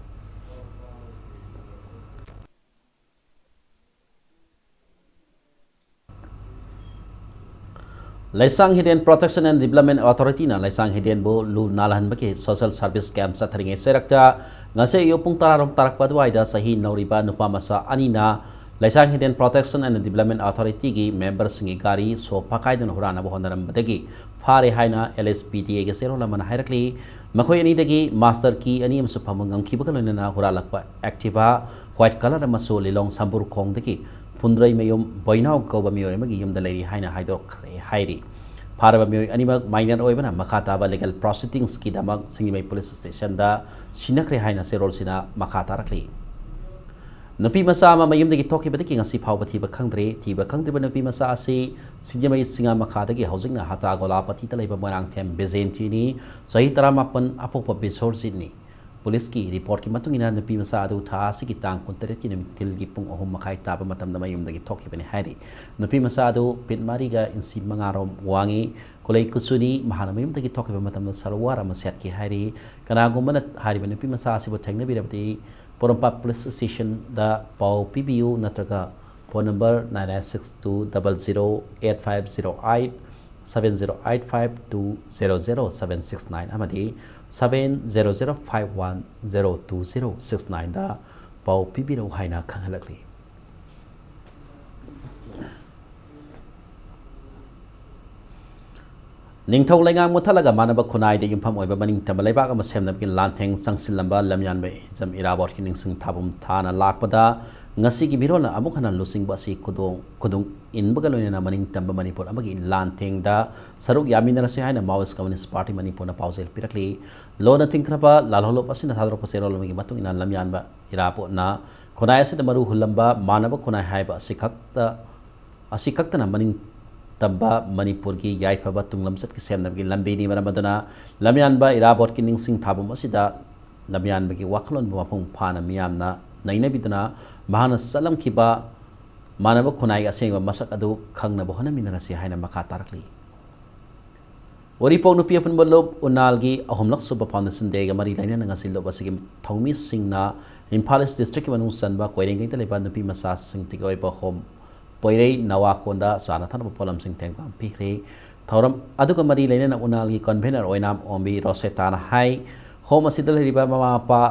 ꯂꯩꯁꯥꯡ ꯍꯤꯗꯦꯟ Protection and Development Authority ꯅ ꯂꯩꯁꯥꯡ ꯍꯤꯗꯦꯟꯕꯨ ꯂꯨ ꯅꯥꯜꯍꯟꯕꯒꯤ social service camp ꯆꯠꯊꯔꯤꯉꯩ ꯆꯩꯔꯛꯇ ꯉꯁꯤ ꯑꯌꯨꯛ ꯄꯨꯡ ꯇꯔꯥꯔꯣꯝ ꯇꯥꯔꯛꯄ ꯑꯗꯨꯋꯥꯏꯗ ꯆꯍꯤ ꯅꯧꯔꯤꯕ ꯅꯨꯄꯥ ꯃꯆꯥ ꯑꯅꯤꯅ ꯂꯩꯁꯥꯡ ꯍꯤꯗꯦꯟ Protection and Development Authority ꯒꯤ member ꯁꯤꯡꯒꯤ ꯒꯥꯔꯤ ꯁꯣꯛ ꯐꯥꯀꯥꯏꯗꯨꯅ ꯍꯨꯔꯥꯟꯅꯕ ꯍꯣꯠꯅꯔꯝꯕꯗꯒꯤ ꯐꯥꯔꯦ ꯍꯥꯏꯅ L S P D A ꯒꯤ ꯆꯦꯔꯣꯜ ꯑꯃꯅ ꯍꯥꯏꯔꯛꯂꯤ꯫ ꯃꯈꯣꯏ ꯑꯅꯤꯗꯒꯤ master key ꯑꯅꯤ ꯑꯃꯁꯨ ꯐꯪꯕ ꯉꯝꯈꯤꯕꯒ ꯂꯣꯏꯅꯅ ꯍꯨꯔꯥꯜꯂꯛꯄ Activa white color ꯑꯃꯁꯨ ꯂꯤꯂꯣꯡ ꯁꯝꯕꯨꯔꯈꯣꯡꯗꯒꯤ ꯐꯨꯟꯗ꯭ꯔꯩꯃꯌꯨꯝ ꯕꯣꯏꯅꯥꯎ ꯀꯧꯕ ꯃꯤꯑꯣꯏ ꯑꯃꯒꯤ ꯌꯨꯝꯗ ꯂꯩꯔꯤ ꯍꯥꯏꯅ ꯍꯥꯏꯗꯣꯛꯈ꯭ꯔꯦ ꯍꯥꯏꯔꯤ꯫ ꯐꯥꯔꯕ ꯃꯤꯑꯣꯏ ꯑꯅꯤꯃꯛ minor ꯑꯣꯏꯕꯅ ꯃꯈꯥ ꯇꯥꯕ legal proceedingsꯀꯤꯗꯃꯛ ꯁꯤꯡꯖꯃꯩ police stationꯗ ꯁꯤꯟꯅꯈ꯭ꯔꯦ ꯍꯥꯏꯅ ꯆꯦꯔꯣꯜꯁꯤꯅ ꯃꯈꯥ ꯇꯥꯔꯛꯂꯤ꯫ ꯅꯨꯄꯤ ꯃꯆꯥ ꯑꯃ ꯃꯌꯨꯝꯗꯒꯤ ꯊꯣꯛꯈꯤꯕꯗꯒꯤ ꯉꯁꯤ ꯐꯥꯎꯕ ꯊꯤꯕ ꯈꯪꯗ꯭ꯔꯤ꯫ ꯊꯤꯕ ꯈꯪꯗ꯭ꯔꯤꯕ ꯅꯨꯄꯤ ꯃꯆꯥ ꯑꯁꯤ ꯁꯤꯡꯖꯃꯩ ꯁꯤꯡꯉꯥ ꯃꯈꯥꯗꯒꯤ ꯍꯧꯖꯤꯛꯅ ꯍꯇꯥ ꯒꯣꯂꯥꯄꯇꯤꯗ ꯂꯩꯕ ꯃꯣꯏꯔꯥꯡꯊꯦꯝ ꯕꯤꯖꯦꯟꯇꯤꯅꯤ, ꯆꯍꯤ ꯇꯔꯥꯃꯥꯄꯟ, ꯑꯄꯣꯛꯄ ꯕꯤꯁꯣꯔꯖꯤꯠꯅꯤ꯫ Policeꯀꯤ reportꯀꯤ ꯃꯇꯨꯡ ꯏꯟꯅ ꯅꯨꯄꯤ ꯃꯆꯥ ꯑꯗꯨ ꯊꯥ ꯑꯁꯤꯒꯤ ꯇꯥꯡ ꯀꯨꯟꯇꯔꯦꯠꯀꯤ ꯅꯨꯃꯤꯠ ꯊꯤꯜꯒꯤ ꯄꯨꯡ ꯑꯍꯨꯝ ꯃꯈꯥꯏ ꯇꯥꯕ ꯃꯇꯝꯗ ꯃꯌꯨꯝꯗꯒꯤ ꯊꯣꯛꯈꯤꯕꯅꯤ ꯍꯥꯏꯔꯤ꯫ ꯅꯨꯄꯤ ꯃꯆꯥ ꯑꯗꯨ ꯐꯤꯠ ꯃꯔꯤꯒ ꯏꯟꯆꯤ ꯃꯉꯥꯔꯣꯝ ꯋꯥꯡꯉꯤ꯫ ꯈꯨꯂꯩ ꯀꯨꯆꯨꯅꯤ꯫ ꯃꯍꯥꯛꯅ ꯃꯌꯨꯝꯗꯒꯤ ꯊꯣꯛꯈꯤꯕ ꯃꯇꯝꯗ ꯁꯜꯋꯥꯔ ꯑꯃ ꯁꯦꯠꯈꯤ ꯍꯥꯏꯔꯤ꯫ ꯀꯅꯥꯒꯨꯝꯕꯅ ꯍꯥꯏꯔꯤꯕ ꯅꯨꯄꯤ ꯃꯆꯥ ꯑꯁꯤꯕꯨ ꯊꯦꯡꯅꯕꯤꯔꯕꯗꯤ ꯄꯣꯔꯣꯝꯄꯥꯠ police stationꯗ ꯄꯥꯎ ꯄꯤꯕꯤꯌꯨ ꯅꯠꯇ꯭ꯔꯒ phone number nine nine six two double zero eight five zero eight, seven zero eight five two zero zero seven six nine ꯑꯃꯗꯤ seven zero zero five one zero two zero six nineꯗ ꯄꯥꯎ ꯄꯤꯕꯤꯔꯛꯎ ꯍꯥꯏꯅ ꯈꯪꯍꯜꯂꯛꯂꯤ꯫ ꯅꯤꯡꯊꯧ ꯂꯩꯉꯥꯛ ꯃꯨꯠꯊꯠꯂꯒ ꯃꯥꯟꯅꯕ ꯈꯨꯟꯅꯥꯏꯗ ꯌꯨꯝꯐꯝ ꯑꯣꯏꯕ ꯃꯅꯤꯡꯇꯝꯕ ꯂꯩꯕꯥꯛ ꯑꯃ ꯁꯦꯝꯅꯕꯒꯤ ꯂꯥꯟꯊꯦꯡ ꯆꯪꯁꯤꯜꯂꯝꯕ ꯂꯝꯌꯥꯟꯕ ꯍꯤꯖꯝ ꯏꯔꯥꯕꯣꯠꯀꯤ ꯅꯤꯡꯁꯤꯡ ꯊꯥꯕꯝ ꯊꯥꯅ ꯂꯥꯛꯄꯗ ꯉꯁꯤꯒꯤ ꯃꯤꯔꯣꯜꯅ ꯑꯃꯨꯛ ꯍꯟꯅ ꯂꯨꯆꯤꯡꯕ ꯑꯁꯤ ꯈꯨꯗꯣꯡ-, ꯈꯨꯗꯨꯡ ꯏꯟꯕꯒ ꯂꯣꯏꯅꯅ ꯃꯅꯤꯡꯇꯝꯕ ꯃꯅꯤꯄꯨꯔ ꯑꯃꯒꯤ ꯂꯥꯟꯊꯦꯡꯗ ꯁꯔꯨꯛ ꯌꯥꯃꯤꯟꯅꯔꯁꯤ ꯍꯥꯏꯅ Maoist Communist Party ꯃꯅꯤꯄꯨꯔꯅ ꯄꯥꯎꯖꯦꯜ ꯄꯤꯔꯛꯂꯤ꯫ ꯂꯣꯟꯅ ꯊꯤꯡꯈ꯭ꯔꯕ ꯂꯥꯜꯍꯧꯂꯨꯞ ꯑꯁꯤꯅ ꯊꯥꯗꯣꯔꯛꯄ ꯆꯦꯔꯣꯜ ꯑꯃꯒꯤ ꯃꯇꯨꯡ ꯏꯟꯅ ꯂꯝꯌꯥꯟꯕ ꯏꯔꯥꯕꯣꯠꯅ ꯈꯨꯟꯅꯥꯏ ꯑꯁꯤꯗ ꯃꯔꯨ ꯍꯨꯜꯂꯝꯕ ꯃꯥꯟꯅꯕ ꯈꯨꯟꯅꯥꯏ ꯍꯥꯏꯕ ꯑꯁꯤ ꯈꯛꯇ ꯑꯁꯤ ꯈꯛꯇꯅ ꯃꯅꯤꯡ ꯇꯝꯕ ꯃꯅꯤꯄꯨꯔꯒꯤ ꯌꯥꯏꯐꯕ ꯇꯨꯡꯂꯝꯆꯠꯀꯤ ꯁꯦꯝꯅꯕꯒꯤ ꯂꯝꯕꯤꯅꯤ꯫ ꯃꯔꯝ ꯑꯗꯨꯅ ꯂꯝꯌꯥꯟꯕ ꯏꯔꯥꯕꯣꯠꯀꯤ ꯅꯤꯡꯁꯤꯡ ꯊꯥꯕꯝ ꯑꯁꯤꯗ ꯂꯝꯌꯥꯟꯕꯒꯤ ꯋꯥꯈꯜꯂꯣꯟꯕꯨ ꯃꯄꯨꯡ ꯐꯥꯅ ꯃꯤꯌꯥꯝꯅ ꯅꯩꯅꯕꯤꯗꯨꯅ ꯃꯍꯥꯛꯅ ꯆꯠꯂꯝꯈꯤꯕ ꯃꯥꯟꯅꯕ ꯈꯨꯟꯅꯥꯏꯒꯤ ꯑꯁꯦꯡꯕ ꯃꯁꯛ ꯑꯗꯨ ꯈꯪꯅꯕ ꯍꯣꯠꯅꯃꯤꯟꯅꯔꯁꯤ ꯍꯥꯏꯅ ꯃꯈꯥ ꯇꯥꯔꯛꯂꯤ꯫ ꯎꯔꯤꯄꯣꯛ ꯅꯨꯄꯤ ꯑꯄꯨꯟꯕ ꯂꯨꯞ ꯎꯅꯥꯜꯒꯤ ꯑꯍꯨꯝꯂꯛ ꯁꯨꯕ foundation dayꯒ ꯃꯔꯤ ꯂꯩꯅꯅ ꯉꯁꯤ ꯂꯨꯞ ꯑꯁꯤꯒꯤ ꯊꯧꯃꯤꯁꯤꯡꯅ ꯏꯝꯐꯥꯜ East districtꯀꯤ ꯃꯅꯨꯡ ꯆꯟꯕ ꯀꯣꯏꯔꯦꯡꯒꯩꯗ ꯂꯩꯕ ꯅꯨꯄꯤ ꯃꯆꯥꯁꯤꯡꯒꯤ ꯑꯣꯏꯕ ꯍꯣꯝ ꯄꯣꯏꯔꯩ ꯅꯋꯥꯀꯣꯟꯗ ꯆꯥꯅ ꯊꯛꯅꯕ ꯄꯣꯠꯂꯝꯁꯤꯡ ꯇꯦꯡꯕꯥꯡ ꯄꯤꯈ꯭ꯔꯦ꯫ ꯊꯧꯔꯝ ꯑꯗꯨꯒ ꯃꯔꯤ ꯂꯩꯅꯅ ꯎꯅꯥꯜꯒꯤ convener ꯑꯣꯏꯅꯥꯝ ꯑꯣꯝꯕꯤ ꯔꯣꯁꯦꯇꯥꯅ ꯍꯥꯏ, ꯍꯣꯝ ꯑꯁꯤꯗ ꯂꯩꯔꯤꯕ ꯃꯃꯥ ꯃꯄꯥ,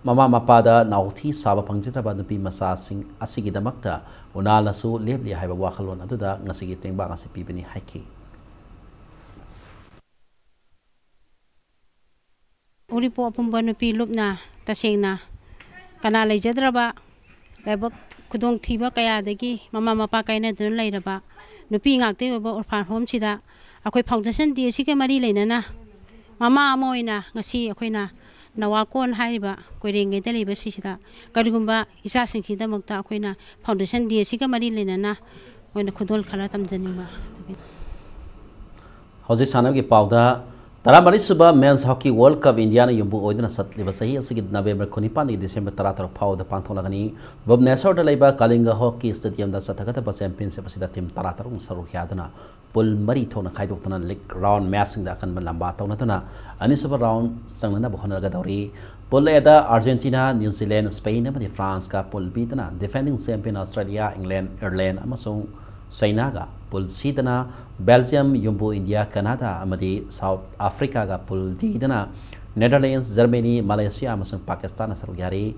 ꯃꯃꯥ ꯃꯄꯥꯗ ꯅꯥꯎꯊꯤ ꯁꯥꯕ ꯐꯪꯖꯗ꯭ꯔꯕ ꯅꯨꯄꯤ ꯃꯆꯥꯁꯤꯡ ꯑꯁꯤꯒꯤꯗꯃꯛꯇ ꯎꯅꯥꯜꯅꯁꯨ ꯂꯦꯞꯂꯤ ꯍꯥꯏꯕ ꯋꯥꯈꯜꯂꯣꯟ ꯑꯗꯨꯗ ꯉꯁꯤꯒꯤ ꯇꯦꯡꯕꯥꯡ ꯑꯁꯤ ꯄꯤꯕꯅꯤ ꯍꯥꯏꯈꯤ꯫ ꯎꯔꯤꯄꯣꯛ ꯑꯄꯨꯟꯕ ꯅꯨꯄꯤ ꯂꯨꯞꯅ ꯇꯁꯦꯡꯅ ꯀꯅꯥ ꯂꯩꯖꯗ꯭ꯔꯕ ꯂꯥꯏꯕꯛ ꯈꯨꯗꯣꯡꯊꯤꯕ ꯀꯌꯥꯗꯒꯤ ꯃꯃꯥ ꯃꯄꯥ ꯀꯥꯏꯅꯗꯨꯅ ꯂꯩꯔꯕ ꯅꯨꯄꯤ ꯉꯥꯛꯇꯒꯤ ꯑꯣꯏꯕ orphan homeꯁꯤꯗ ꯑꯩꯈꯣꯏ Foundation Day ꯑꯁꯤꯒ ꯃꯔꯤ ꯂꯩꯅꯅ ꯃꯃꯥ ꯑꯃ ꯑꯣꯏꯅ ꯉꯁꯤ ꯑꯩꯈꯣꯏꯅ ꯅꯋꯥꯀꯣꯟ ꯍꯥꯏꯔꯤꯕ ꯀꯣꯏꯔꯦꯡꯒꯩꯗ ꯂꯩꯕ ꯁꯤꯁꯤꯗ ꯀꯔꯤꯒꯨꯝꯕ ꯏꯆꯥꯁꯤꯡꯁꯤꯒꯤꯗꯃꯛꯇ ꯑꯩꯈꯣꯏꯅ Foundation Day ꯑꯁꯤꯒ ꯃꯔꯤ ꯂꯩꯅꯅ ꯑꯩꯈꯣꯏꯅ ꯈꯨꯗꯣꯜ ꯈꯔ ꯇꯝꯖꯅꯤꯡꯕ꯫ ꯍꯧꯖꯤꯛ ꯁꯥꯟꯅꯕꯒꯤ ꯄꯥꯎꯗ, ꯇꯔꯥꯃꯔꯤ ꯁꯨꯕ Men's Hockey World Cup ꯏꯟꯗꯤꯌꯥꯅ ꯌꯨꯝꯕꯨ ꯑꯣꯏꯗꯨꯅ ꯆꯠꯂꯤꯕ ꯆꯍꯤ ꯑꯁꯤꯒꯤ ꯅꯕꯦꯝꯕꯔ ꯀꯨꯟꯅꯤꯄꯥꯟꯗꯒꯤ ꯗꯤꯁꯦꯝꯕꯔ ꯇꯔꯥꯇꯔꯨꯛ ꯐꯥꯎꯕꯗ ꯄꯥꯡꯊꯣꯛꯂꯒꯅꯤ꯫ ꯚꯨꯕꯅꯦꯁꯣꯔꯗ ꯂꯩꯕ ꯀꯂꯤꯡꯒ ꯍꯣꯀꯤ ꯁ꯭ꯇꯦꯗꯤꯌꯝꯗ ꯆꯠꯊꯒꯗꯕ ꯆꯦꯝꯄꯤꯌꯟꯁꯤꯞ ꯑꯁꯤꯗ ꯇꯤꯝ ꯇꯔꯥꯇꯔꯨꯛꯅ ꯁꯔꯨꯛ ꯌꯥꯗꯨꯅ ꯄꯨꯜ ꯃꯔꯤ ꯊꯣꯛꯅ ꯈꯥꯏꯗꯣꯛꯇꯨꯅ ꯂꯤꯒ ꯔꯥꯎꯟ ꯃꯦꯆꯁꯤꯡꯗ ꯑꯀꯟꯕ ꯂꯝꯕꯥ ꯇꯧꯅꯗꯨꯅ ꯑꯅꯤꯁꯨꯕ ꯔꯥꯎꯟ ꯆꯪꯅꯅꯕ ꯍꯣꯠꯅꯒꯗꯧꯔꯤ꯫ Pool A Argentina, New Zealand, Spain ꯑꯃꯗꯤ ꯐ꯭ꯔꯥꯟꯁꯀ, ꯄꯨꯜ ꯕꯤꯗꯅ ꯗꯤꯐꯦꯟꯗꯤꯡ ꯆꯦꯝꯄꯤꯌꯟ ꯑꯣꯁꯇ꯭ꯔꯦꯂꯤꯌꯥ, ꯏꯪꯂꯦꯟ, ꯑꯥꯌꯔꯂꯦꯟ ꯑꯃꯁꯨꯡ ꯆꯩꯅꯥꯒ, ꯄꯨꯜ ꯁꯤꯗꯅ ꯕꯦꯜꯖꯤꯌꯝ, ꯌꯨꯝꯕꯨ ꯏꯟꯗꯤꯌꯥ, ꯀꯅꯥꯗꯥ ꯑꯃꯗꯤ ꯁꯥꯎꯠ ꯑꯐ꯭ꯔꯤꯀꯥꯒ, ꯄꯨꯜ ꯗꯤꯗꯅ ꯅꯦꯗꯔꯂꯦꯟꯁ, ꯖꯔꯃꯅꯤ, ꯃꯂꯦꯁꯤꯌꯥ ꯑꯃꯁꯨꯡ ꯄꯥꯀꯤꯁꯇꯥꯟꯅ ꯁꯔꯨꯛ ꯌꯥꯔꯤ꯫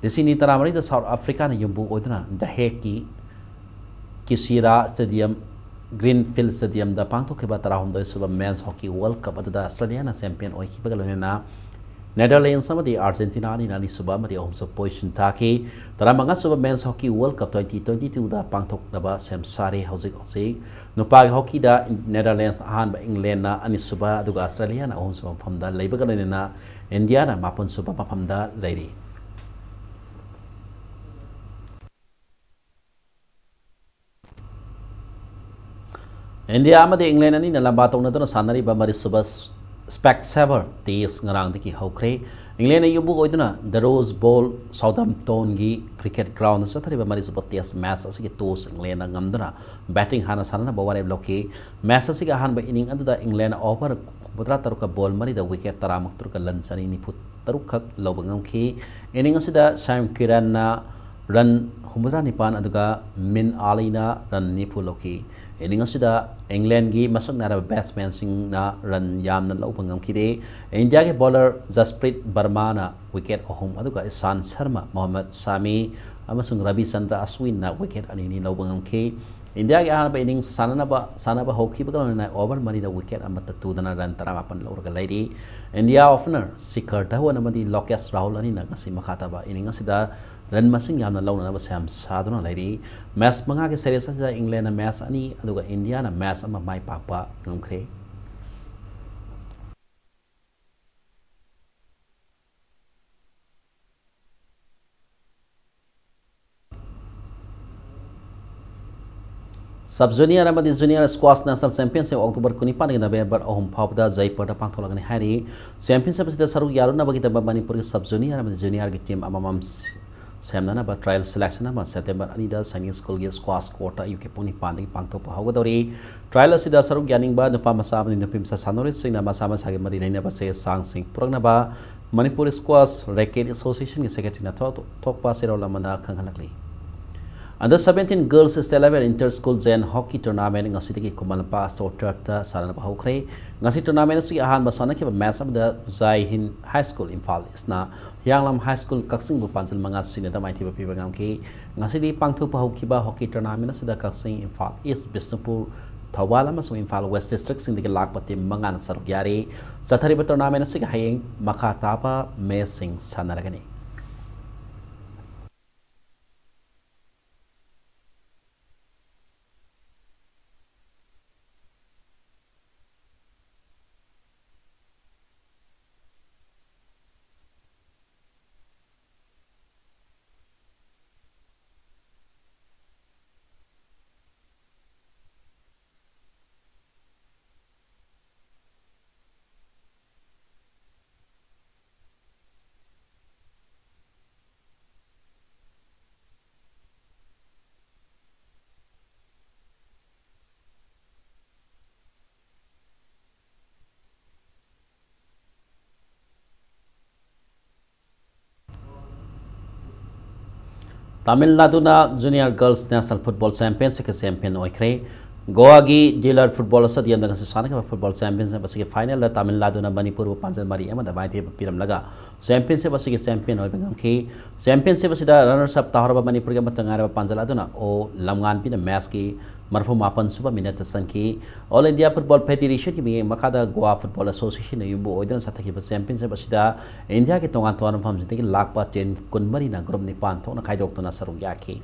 ꯂꯤꯁꯤꯡ ꯑꯅꯤ ꯇꯔꯥꯃꯔꯤꯗ ꯁꯥꯎꯠ ꯑꯐ꯭ꯔꯤꯀꯥꯅ ꯌꯨꯝꯕꯨ ꯑꯣꯏꯗꯨꯅ ꯗ ꯍꯦꯒꯀꯤ ꯀꯤꯁꯤꯔꯥ ꯁ꯭ꯇꯦꯗꯤꯌꯝ, ꯒ꯭ꯔꯤꯟꯐꯤꯜꯗ ꯁ꯭ꯇꯦꯗꯤꯌꯝꯗ ꯄꯥꯡꯊꯣꯛꯈꯤꯕ ꯇꯔꯥꯍꯨꯝꯗꯣꯏ ꯁꯨꯕ Men's Hockey World Cup ꯑꯗꯨꯗ ꯑꯣꯁꯇ꯭ꯔꯦꯂꯤꯌꯥꯅ ꯆꯦꯝꯄꯤꯌꯟ ꯑꯣꯏꯈꯤꯕꯒ ꯂꯣꯏꯅꯅ ꯅꯦꯗꯔꯂꯦꯟꯁ ꯑꯃꯗꯤ ꯑꯥꯔꯖꯦꯟꯇꯤꯅꯥ ꯑꯅꯤꯅ ꯑꯅꯤꯁꯨꯕ ꯑꯃꯗꯤ ꯑꯍꯨꯝꯁꯨꯕ ꯄꯣꯖꯤꯁꯟ ꯊꯥꯈꯤ꯫ ꯇꯔꯥꯃꯉꯥ ꯁꯨꯕ Men's Hockey World Cup twenty twenty-twoꯗ ꯄꯥꯡꯊꯣꯛꯅꯕ ꯁꯦꯝ ꯁꯥꯔꯤ꯫ ꯍꯧꯖꯤꯛ ꯍꯧꯖꯤꯛ ꯅꯨꯄꯥꯒꯤ ꯍꯣꯀꯤꯗ ꯅꯦꯗꯔꯂꯦꯟꯁ ꯑꯍꯥꯟꯕ, ꯏꯪꯂꯦꯟꯅ ꯑꯅꯤꯁꯨꯕ, ꯑꯗꯨꯒ ꯑꯣꯁꯇ꯭ꯔꯦꯂꯤꯌꯥꯅ ꯑꯍꯨꯝꯁꯨꯕ ꯃꯐꯝꯗ ꯂꯩꯕꯒ ꯂꯣꯏꯅꯅ ꯏꯟꯗꯤꯌꯥꯅ ꯃꯥꯄꯟꯁꯨꯕ ꯃꯐꯝꯗ ꯂꯩꯔꯤ꯫ ꯏꯟꯗꯤꯌꯥ ꯑꯃꯗꯤ ꯏꯪꯂꯦꯟ ꯑꯅꯤꯅ ꯂꯝꯕꯥ ꯇꯧꯅꯗꯨꯅ ꯁꯥꯟꯅꯔꯤꯕ ꯃꯔꯤꯁꯨꯕ Specsavers Test ꯉꯔꯥꯡꯗꯒꯤ ꯍꯧꯈ꯭ꯔꯦ꯫ ꯏꯪꯂꯦꯟꯅ ꯌꯨꯝꯕꯨ ꯑꯣꯏꯗꯨꯅ The Rose Bowl, ꯁꯥꯎꯗꯝꯇꯣꯟꯒꯤ ꯀ꯭ꯔꯤꯀꯦꯠ ꯒ꯭ꯔꯥꯎꯟꯗ ꯆꯠꯊꯔꯤꯕ ꯃꯔꯤꯁꯨꯕ Test ꯃꯦꯆ ꯑꯁꯤꯒꯤ ꯇꯣꯁ ꯏꯪꯂꯦꯟꯅ ꯉꯝꯗꯨꯅ ꯕꯦꯇꯤꯡ ꯍꯥꯟꯅ ꯁꯥꯟꯅꯅꯕ ꯋꯥꯔꯦꯞ ꯂꯧꯈꯤ꯫ ꯃꯦꯆ ꯑꯁꯤꯒꯤ ꯑꯍꯥꯟꯕ ꯏꯅꯤꯡ ꯑꯗꯨꯗ ꯏꯪꯂꯦꯟꯅ ꯑꯣꯚꯔ ꯍꯨꯝꯐꯨꯇꯔꯥ ꯇꯔꯨꯛꯀ ꯕꯣꯜ ꯃꯔꯤꯗ ꯋꯤꯀꯦꯠ ꯇꯔꯥꯃꯨꯛ ꯇꯔꯨꯛꯀ ꯂꯟ ꯆꯅꯤ ꯅꯤꯐꯨ ꯇꯔꯨꯛꯈꯛ ꯂꯧꯕ ꯉꯝꯈꯤ꯫ ꯏꯅꯤꯡ ꯑꯁꯤꯗ ꯁꯦꯝ ꯀꯤꯔꯟꯅ ꯔꯟ ꯍꯨꯝꯐꯨꯇꯔꯥ ꯅꯤꯄꯥꯟ ꯑꯗꯨꯒ ꯃꯤꯟ ꯑꯥꯂꯤꯅ ꯔꯟ ꯅꯤꯐꯨ ꯂꯧꯈꯤ꯫ ꯏꯅꯤꯡ ꯑꯁꯤꯗ ꯏꯪꯂꯦꯟꯒꯤ ꯃꯁꯛ ꯅꯥꯏꯔꯕ ꯕꯦꯠꯁꯃꯦꯟꯁꯤꯡꯅ ꯔꯟ ꯌꯥꯝꯅ ꯂꯧꯕ ꯉꯝꯈꯤꯗꯦ꯫ ꯏꯟꯗꯤꯌꯥꯒꯤ ꯕꯣꯂꯔ ꯖꯁꯄ꯭ꯔꯤꯠ ꯕꯔꯃꯥꯅ ꯋꯤꯀꯦꯠ ꯑꯍꯨꯝ ꯑꯗꯨꯒ ꯏꯁꯥꯟ ꯁꯔꯃ, ꯃꯣꯍꯝꯃꯗ ꯁꯥꯃꯤ ꯑꯃꯁꯨꯡ ꯔꯕꯤꯆꯟꯗ꯭ꯔ ꯑꯁ꯭ꯋꯤꯟꯅ ꯋꯤꯀꯦꯠ ꯑꯅꯤ ꯑꯅꯤ ꯂꯧꯕ ꯉꯝꯈꯤ꯫ ꯏꯟꯗꯤꯌꯥꯒꯤ ꯑꯍꯥꯟꯕ ꯏꯅꯤꯡ ꯁꯥꯟꯅꯅꯕ ꯁꯥꯟꯅꯕ ꯍꯧꯈꯤꯕꯒ ꯂꯣꯏꯅꯅ ꯑꯣꯚꯔ ꯃꯔꯤꯗ ꯋꯤꯀꯦꯠ ꯑꯃꯠꯇ ꯇꯨꯗꯅ ꯔꯟ ꯇꯔꯥꯃꯥꯄꯟ ꯂꯧꯔꯒ ꯂꯩꯔꯤ꯫ ꯏꯟꯗꯤꯌꯥ ꯑꯣꯄꯅꯔ ꯁꯤꯈꯔ ꯙꯋꯟ ꯑꯃꯗꯤ ꯂꯣꯀꯦꯁ ꯔꯥꯍꯨꯜ ꯑꯅꯤꯅ ꯉꯁꯤ ꯃꯈꯥ ꯇꯥꯕ ꯏꯅꯤꯡ ꯑꯁꯤꯗ ꯔꯟ ꯃꯁꯤꯡ ꯌꯥꯝꯅ ꯂꯧꯅꯅꯕ ꯁꯦꯝ ꯁꯥꯗꯨꯅ ꯂꯩꯔꯤ꯫ ꯃꯦꯆ ꯃꯉꯥꯒꯤ ꯁꯦꯔꯤꯁ ꯑꯁꯤꯗ ꯏꯪꯂꯦꯟꯅ ꯃꯦꯆ ꯑꯅꯤ ꯑꯗꯨꯒ ꯏꯟꯗꯤꯌꯥꯅ ꯃꯦꯆ ꯑꯃ ꯃꯥꯏ ꯄꯥꯛꯄ ꯉꯝꯈ꯭ꯔꯦ꯫ Sub Junior ꯑꯃꯗꯤ Junior Squash National Championship October ꯀꯨꯟꯅꯤꯄꯥꯟꯗꯒꯤ November ꯑꯍꯨꯝ ꯐꯥꯎꯕꯗ ꯖꯩꯄꯨꯔꯗ ꯄꯥꯡꯊꯣꯛꯂꯒꯅꯤ ꯍꯥꯏꯔꯤ꯫ Championship ꯑꯁꯤꯗ ꯁꯔꯨꯛ ꯌꯥꯔꯨꯅꯕꯒꯤꯗꯃꯛ ꯃꯅꯤꯄꯨꯔꯒꯤ Sub Junior ꯑꯃꯗꯤ Juniorꯒꯤ team ꯑꯃꯃꯝ ꯁꯦꯝꯅꯅꯕ trial selection ꯑꯃ September ꯑꯅꯤꯗ ꯁꯥꯏꯅꯤꯛ ꯁ꯭ꯀꯨꯜꯒꯤ squash courtꯇ ꯑꯌꯨꯛꯀꯤ ꯄꯨꯡ ꯅꯤꯄꯥꯟꯗꯒꯤ ꯄꯥꯡꯊꯣꯛꯄ ꯍꯧꯒꯗꯧꯔꯤ꯫ Trial ꯑꯁꯤꯗ ꯁꯔꯨꯛ ꯌꯥꯅꯤꯡꯕ ꯅꯨꯄꯥ ꯃꯆꯥ ꯑꯃꯗꯤ ꯅꯨꯄꯤ ꯃꯆꯥ ꯁꯥꯟꯅꯔꯣꯏꯁꯤꯡꯅ ꯃꯁꯥ ꯃꯁꯥꯒꯤ ꯃꯔꯤ ꯂꯩꯅꯕ ꯆꯦ ꯆꯥꯡꯁꯤꯡ ꯄꯨꯔꯛꯅꯕ Manipur Squash Racket Associationꯒꯤ secretaryꯅ ꯊꯣꯛ-, ꯊꯣꯛꯄ ꯆꯦꯔꯣꯜ ꯑꯃꯗ ꯈꯪꯍꯜꯂꯛꯂꯤ꯫ Under seventeen Girls State Level Inter School Jane Hockey Tournament ꯉꯁꯤꯗꯒꯤ ꯈꯨꯃꯟ ꯂꯝꯄꯥꯛ ꯑꯆꯧ turfꯇ ꯁꯥꯟꯅꯕ ꯍꯧꯈ꯭ꯔꯦ꯫ ꯉꯁꯤ tournament ꯑꯁꯤꯒꯤ ꯑꯍꯥꯟꯕ ꯁꯥꯟꯅꯈꯤꯕ match ꯑꯃꯗ ꯖꯥꯏ ꯍꯤꯟ High School Imphal Eastꯅ ꯍꯤꯌꯥꯡꯂꯝ High School ꯀꯛꯆꯤꯡꯕꯨ ꯄꯥꯟꯖꯜ ꯃꯉꯥ ꯁꯤꯅꯣꯗ ꯃꯥꯏꯊꯤꯕ ꯄꯤꯕ ꯉꯝꯈꯤ꯫ ꯉꯁꯤꯗꯤ ꯄꯥꯡꯊꯣꯛꯄ ꯍꯧꯈꯤꯕ hockey tournament ꯑꯁꯤꯗ ꯀꯛꯆꯤꯡ, ꯏꯝꯐꯥꯜ ꯏꯁ, ꯕꯤꯁꯅꯨꯄꯨꯔ, ꯊꯧꯕꯥꯜ ꯑꯃꯁꯨꯡ ꯏꯝꯐꯥꯜ ꯋꯦꯁ districtꯁꯤꯡꯗꯒꯤ ꯂꯥꯛꯄ team ꯃꯉꯥꯅ ꯁꯔꯨꯛ ꯌꯥꯔꯤ꯫ ꯆꯠꯊꯔꯤꯕ tournament ꯑꯁꯤꯒꯤ ꯍꯌꯦꯡ ꯃꯈꯥ ꯇꯥꯕ matchꯁꯤꯡ ꯁꯥꯟꯅꯔꯒꯅꯤ꯫ ꯇꯥꯃꯤꯜ ꯅꯥꯗꯨꯅ Junior Girls National Football Championshipꯀꯤ champion ꯑꯣꯏꯈ꯭ꯔꯦ꯫ ꯒꯣꯋꯥꯒꯤ Dealer Football Stadiumꯗ ꯉꯁꯤ ꯁꯥꯟꯅꯈꯤꯕ football championship ꯑꯁꯤꯒꯤ finalꯗ ꯇꯥꯃꯤꯜ ꯅꯥꯗꯨꯅ ꯃꯅꯤꯄꯨꯔꯕꯨ ꯄꯥꯟꯖꯜ ꯃꯔꯤ ꯑꯃꯗ ꯃꯥꯏꯊꯤꯕ ꯄꯤꯔꯝꯂꯒ championship ꯑꯁꯤꯒꯤ champion ꯑꯣꯏꯕ ꯉꯝꯈꯤ꯫ Championship ꯑꯁꯤꯗ runners up ꯇꯥꯍꯧꯔꯕ ꯃꯅꯤꯄꯨꯔꯒꯤ ꯑꯃꯠꯇ ꯉꯥꯏꯔꯕ ꯄꯥꯟꯖꯜ ꯑꯗꯨꯅ ꯑꯣ ꯂꯝꯉꯥꯟꯕꯤꯅ matchꯀꯤ ꯃꯔꯐꯨ ꯃꯥꯄꯟ ꯁꯨꯕ ꯃꯤꯅꯠꯇ ꯆꯟꯈꯤ꯫ All India Football Federationꯒꯤ ꯃꯤꯠꯌꯦꯡ ꯃꯈꯥꯗ Goa Football Associationꯅ ꯌꯨꯝꯕꯨ ꯑꯣꯏꯗꯨꯅ ꯆꯠꯊꯈꯤꯕ championship ꯑꯁꯤꯗ ꯏꯟꯗꯤꯌꯥꯒꯤ ꯇꯣꯉꯥꯟ ꯇꯣꯉꯥꯟꯕ ꯃꯐꯝꯁꯤꯡꯗꯒꯤ ꯂꯥꯛꯄ team ꯀꯨꯟꯃꯔꯤꯅ group ꯅꯤꯄꯥꯟ ꯊꯣꯛꯅ ꯈꯥꯏꯗꯣꯛꯇꯨꯅ ꯁꯔꯨꯛ ꯌꯥꯈꯤ꯫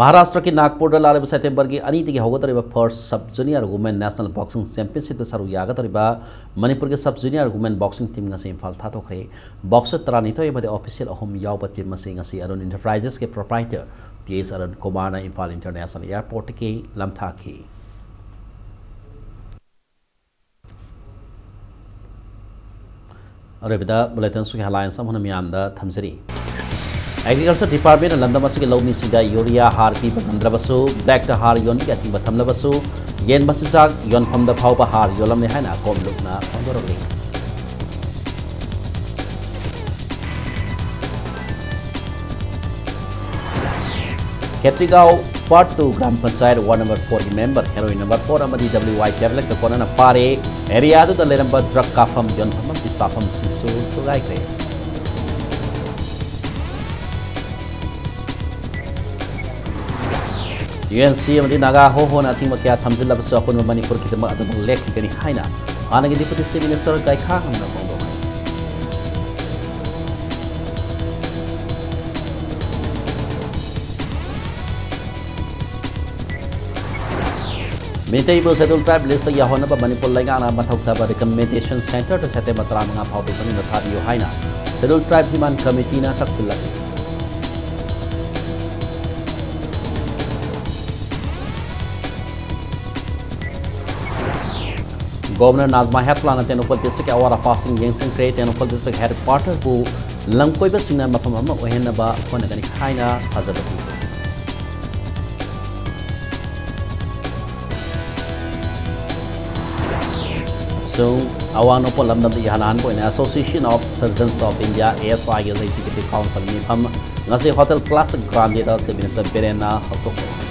ꯃꯍꯥꯔꯥꯁꯇ꯭ꯔꯒꯤ ꯅꯥꯒꯄꯨꯔꯗ ꯂꯥꯛꯂꯤꯕ Septemberꯒꯤ ꯑꯅꯤꯗꯒꯤ ꯍꯧꯒꯗꯧꯔꯤꯕ First Sub Junior Women National Boxing Championshipꯇ ꯁꯔꯨꯛ ꯌꯥꯒꯗꯧꯔꯤꯕ ꯃꯅꯤꯄꯨꯔꯒꯤ Sub Junior Women Boxing Team ꯉꯁꯤ ꯏꯝꯐꯥꯜ ꯊꯥꯗꯣꯛꯈ꯭ꯔꯦ꯫ Boxer ꯇꯔꯥꯅꯤꯊꯣꯏ ꯑꯃꯗꯤ official ꯑꯍꯨꯝ ꯌꯥꯎꯕ team ꯑꯁꯤ ꯉꯁꯤ ꯑꯔꯨꯟ Enterprisesꯀꯤ proprietor ꯇꯤ ꯑꯦꯁ ꯑꯔꯨꯟ ꯀꯨꯃꯥꯔꯅ ꯏꯝꯐꯥꯜ International Airportꯇꯒꯤ ꯂꯝꯊꯥꯈꯤ꯫ ꯑꯔꯣꯏꯕꯗ bulletinꯁꯤꯒꯤ headlines ꯑꯃꯨꯛ ꯍꯟꯅ ꯃꯤꯌꯥꯝꯗ ꯊꯝꯖꯔꯤ꯫ Agriculture Departmentꯅ ꯂꯝꯗꯝ ꯑꯁꯤꯒꯤ ꯂꯧꯃꯤꯁꯤꯡꯗ urea ꯍꯥꯔ ꯄꯤꯕ ꯉꯝꯗ꯭ꯔꯕꯁꯨ, blackꯇ ꯍꯥꯔ ꯌꯣꯟꯕꯒꯤ ꯑꯊꯤꯡꯕ ꯊꯝꯂꯕꯁꯨ, ꯌꯦꯟ ꯃꯆꯤꯟꯖꯥꯛ ꯌꯣꯟꯐꯝꯗ ꯐꯥꯎꯕ ꯍꯥꯔ ꯌꯣꯜꯂꯝꯂꯦ ꯍꯥꯏꯅ ꯀꯣꯝꯂꯨꯞꯅ ꯐꯣꯡꯗꯣꯔꯛꯂꯤ꯫ ꯈꯦꯇ꯭ꯔꯤꯒꯥꯎ Part two Gram Panchayat Ward number fourꯒꯤ member, heroin number four ꯑꯃꯗꯤ W Y tabletꯀ ꯀꯣꯟꯅꯅ ꯐꯥꯔꯦ꯫ Areaꯗꯨꯗ ꯂꯩꯔꯝꯕ drug ꯀꯥꯞꯐꯝ, ꯌꯣꯟꯐꯝ ꯑꯃꯗꯤ ꯆꯥꯐꯝꯁꯤꯡꯁꯨ ꯊꯨꯒꯥꯏꯈ꯭ꯔꯦ꯫ U N C ꯑꯃꯗꯤ ꯅꯥꯒꯥ ꯍꯣ ꯍꯣꯅ ꯑꯊꯤꯡꯕ ꯀꯌꯥ ꯊꯝꯖꯤꯜꯂꯕꯁꯨ ꯑꯄꯨꯟꯕ ꯃꯅꯤꯄꯨꯔꯒꯤꯗꯃꯛ ꯑꯗꯨꯃꯛ ꯂꯦꯞꯈꯤꯒꯅꯤ ꯍꯥꯏꯅ ꯍꯥꯟꯅꯒꯤ Deputy Chief Minister ꯒꯥꯏꯈꯥ ꯉꯝꯅ ꯐꯣꯡꯗꯣꯛꯈ꯭ꯔꯦ꯫ ꯃꯤꯇꯩꯕꯨ Scheduled Tribe listꯇ ꯌꯥꯎꯍꯟꯅꯕ ꯃꯅꯤꯄꯨꯔ ꯂꯩꯉꯥꯛꯅ ꯃꯊꯧ ꯇꯥꯕ recommendation centreꯗ September ꯇꯔꯥꯃꯉꯥ ꯐꯥꯎꯕꯒꯤ ꯃꯅꯨꯡꯗ ꯊꯥꯕꯤꯌꯨ ꯍꯥꯏꯅ Scheduled Tribe Demand Committeeꯅ ꯇꯛꯁꯤꯜꯂꯛꯂꯤ꯫ Governor ꯅꯥꯖꯃꯥ ꯍꯦꯞꯇꯨꯂꯥꯅ ꯇꯦꯡꯅꯧꯄꯜ districtꯀꯤ ꯑꯋꯥꯠ ꯑꯄꯥꯁꯤꯡ ꯌꯦꯡꯁꯤꯟꯈ꯭ꯔꯦ꯫ ꯇꯦꯡꯅꯧꯄꯜ district headquarterꯕꯨ ꯂꯝꯀꯣꯏꯕꯁꯤꯡꯅ ꯃꯐꯝ ꯑꯃ ꯑꯣꯏꯍꯟꯅꯕ ꯍꯣꯠꯅꯒꯅꯤ ꯍꯥꯏꯅ ꯊꯥꯖꯕ ꯄꯤꯈ꯭ꯔꯦ꯫ ꯑꯃꯁꯨꯡ ꯑꯋꯥꯡ ꯅꯣꯡꯄꯣꯛ ꯂꯝꯗꯝꯗ ꯏꯍꯥꯟ ꯍꯥꯟꯕ ꯑꯣꯏꯅ Association of Surgeons of India, A S I ꯒꯤ Executive Council ꯃꯤꯐꯝ ꯉꯁꯤ Hotel Classic Grandeꯗ Chief Minister ꯕꯤꯔꯦꯟꯅ ꯍꯧꯗꯣꯛꯈ꯭ꯔꯦ꯫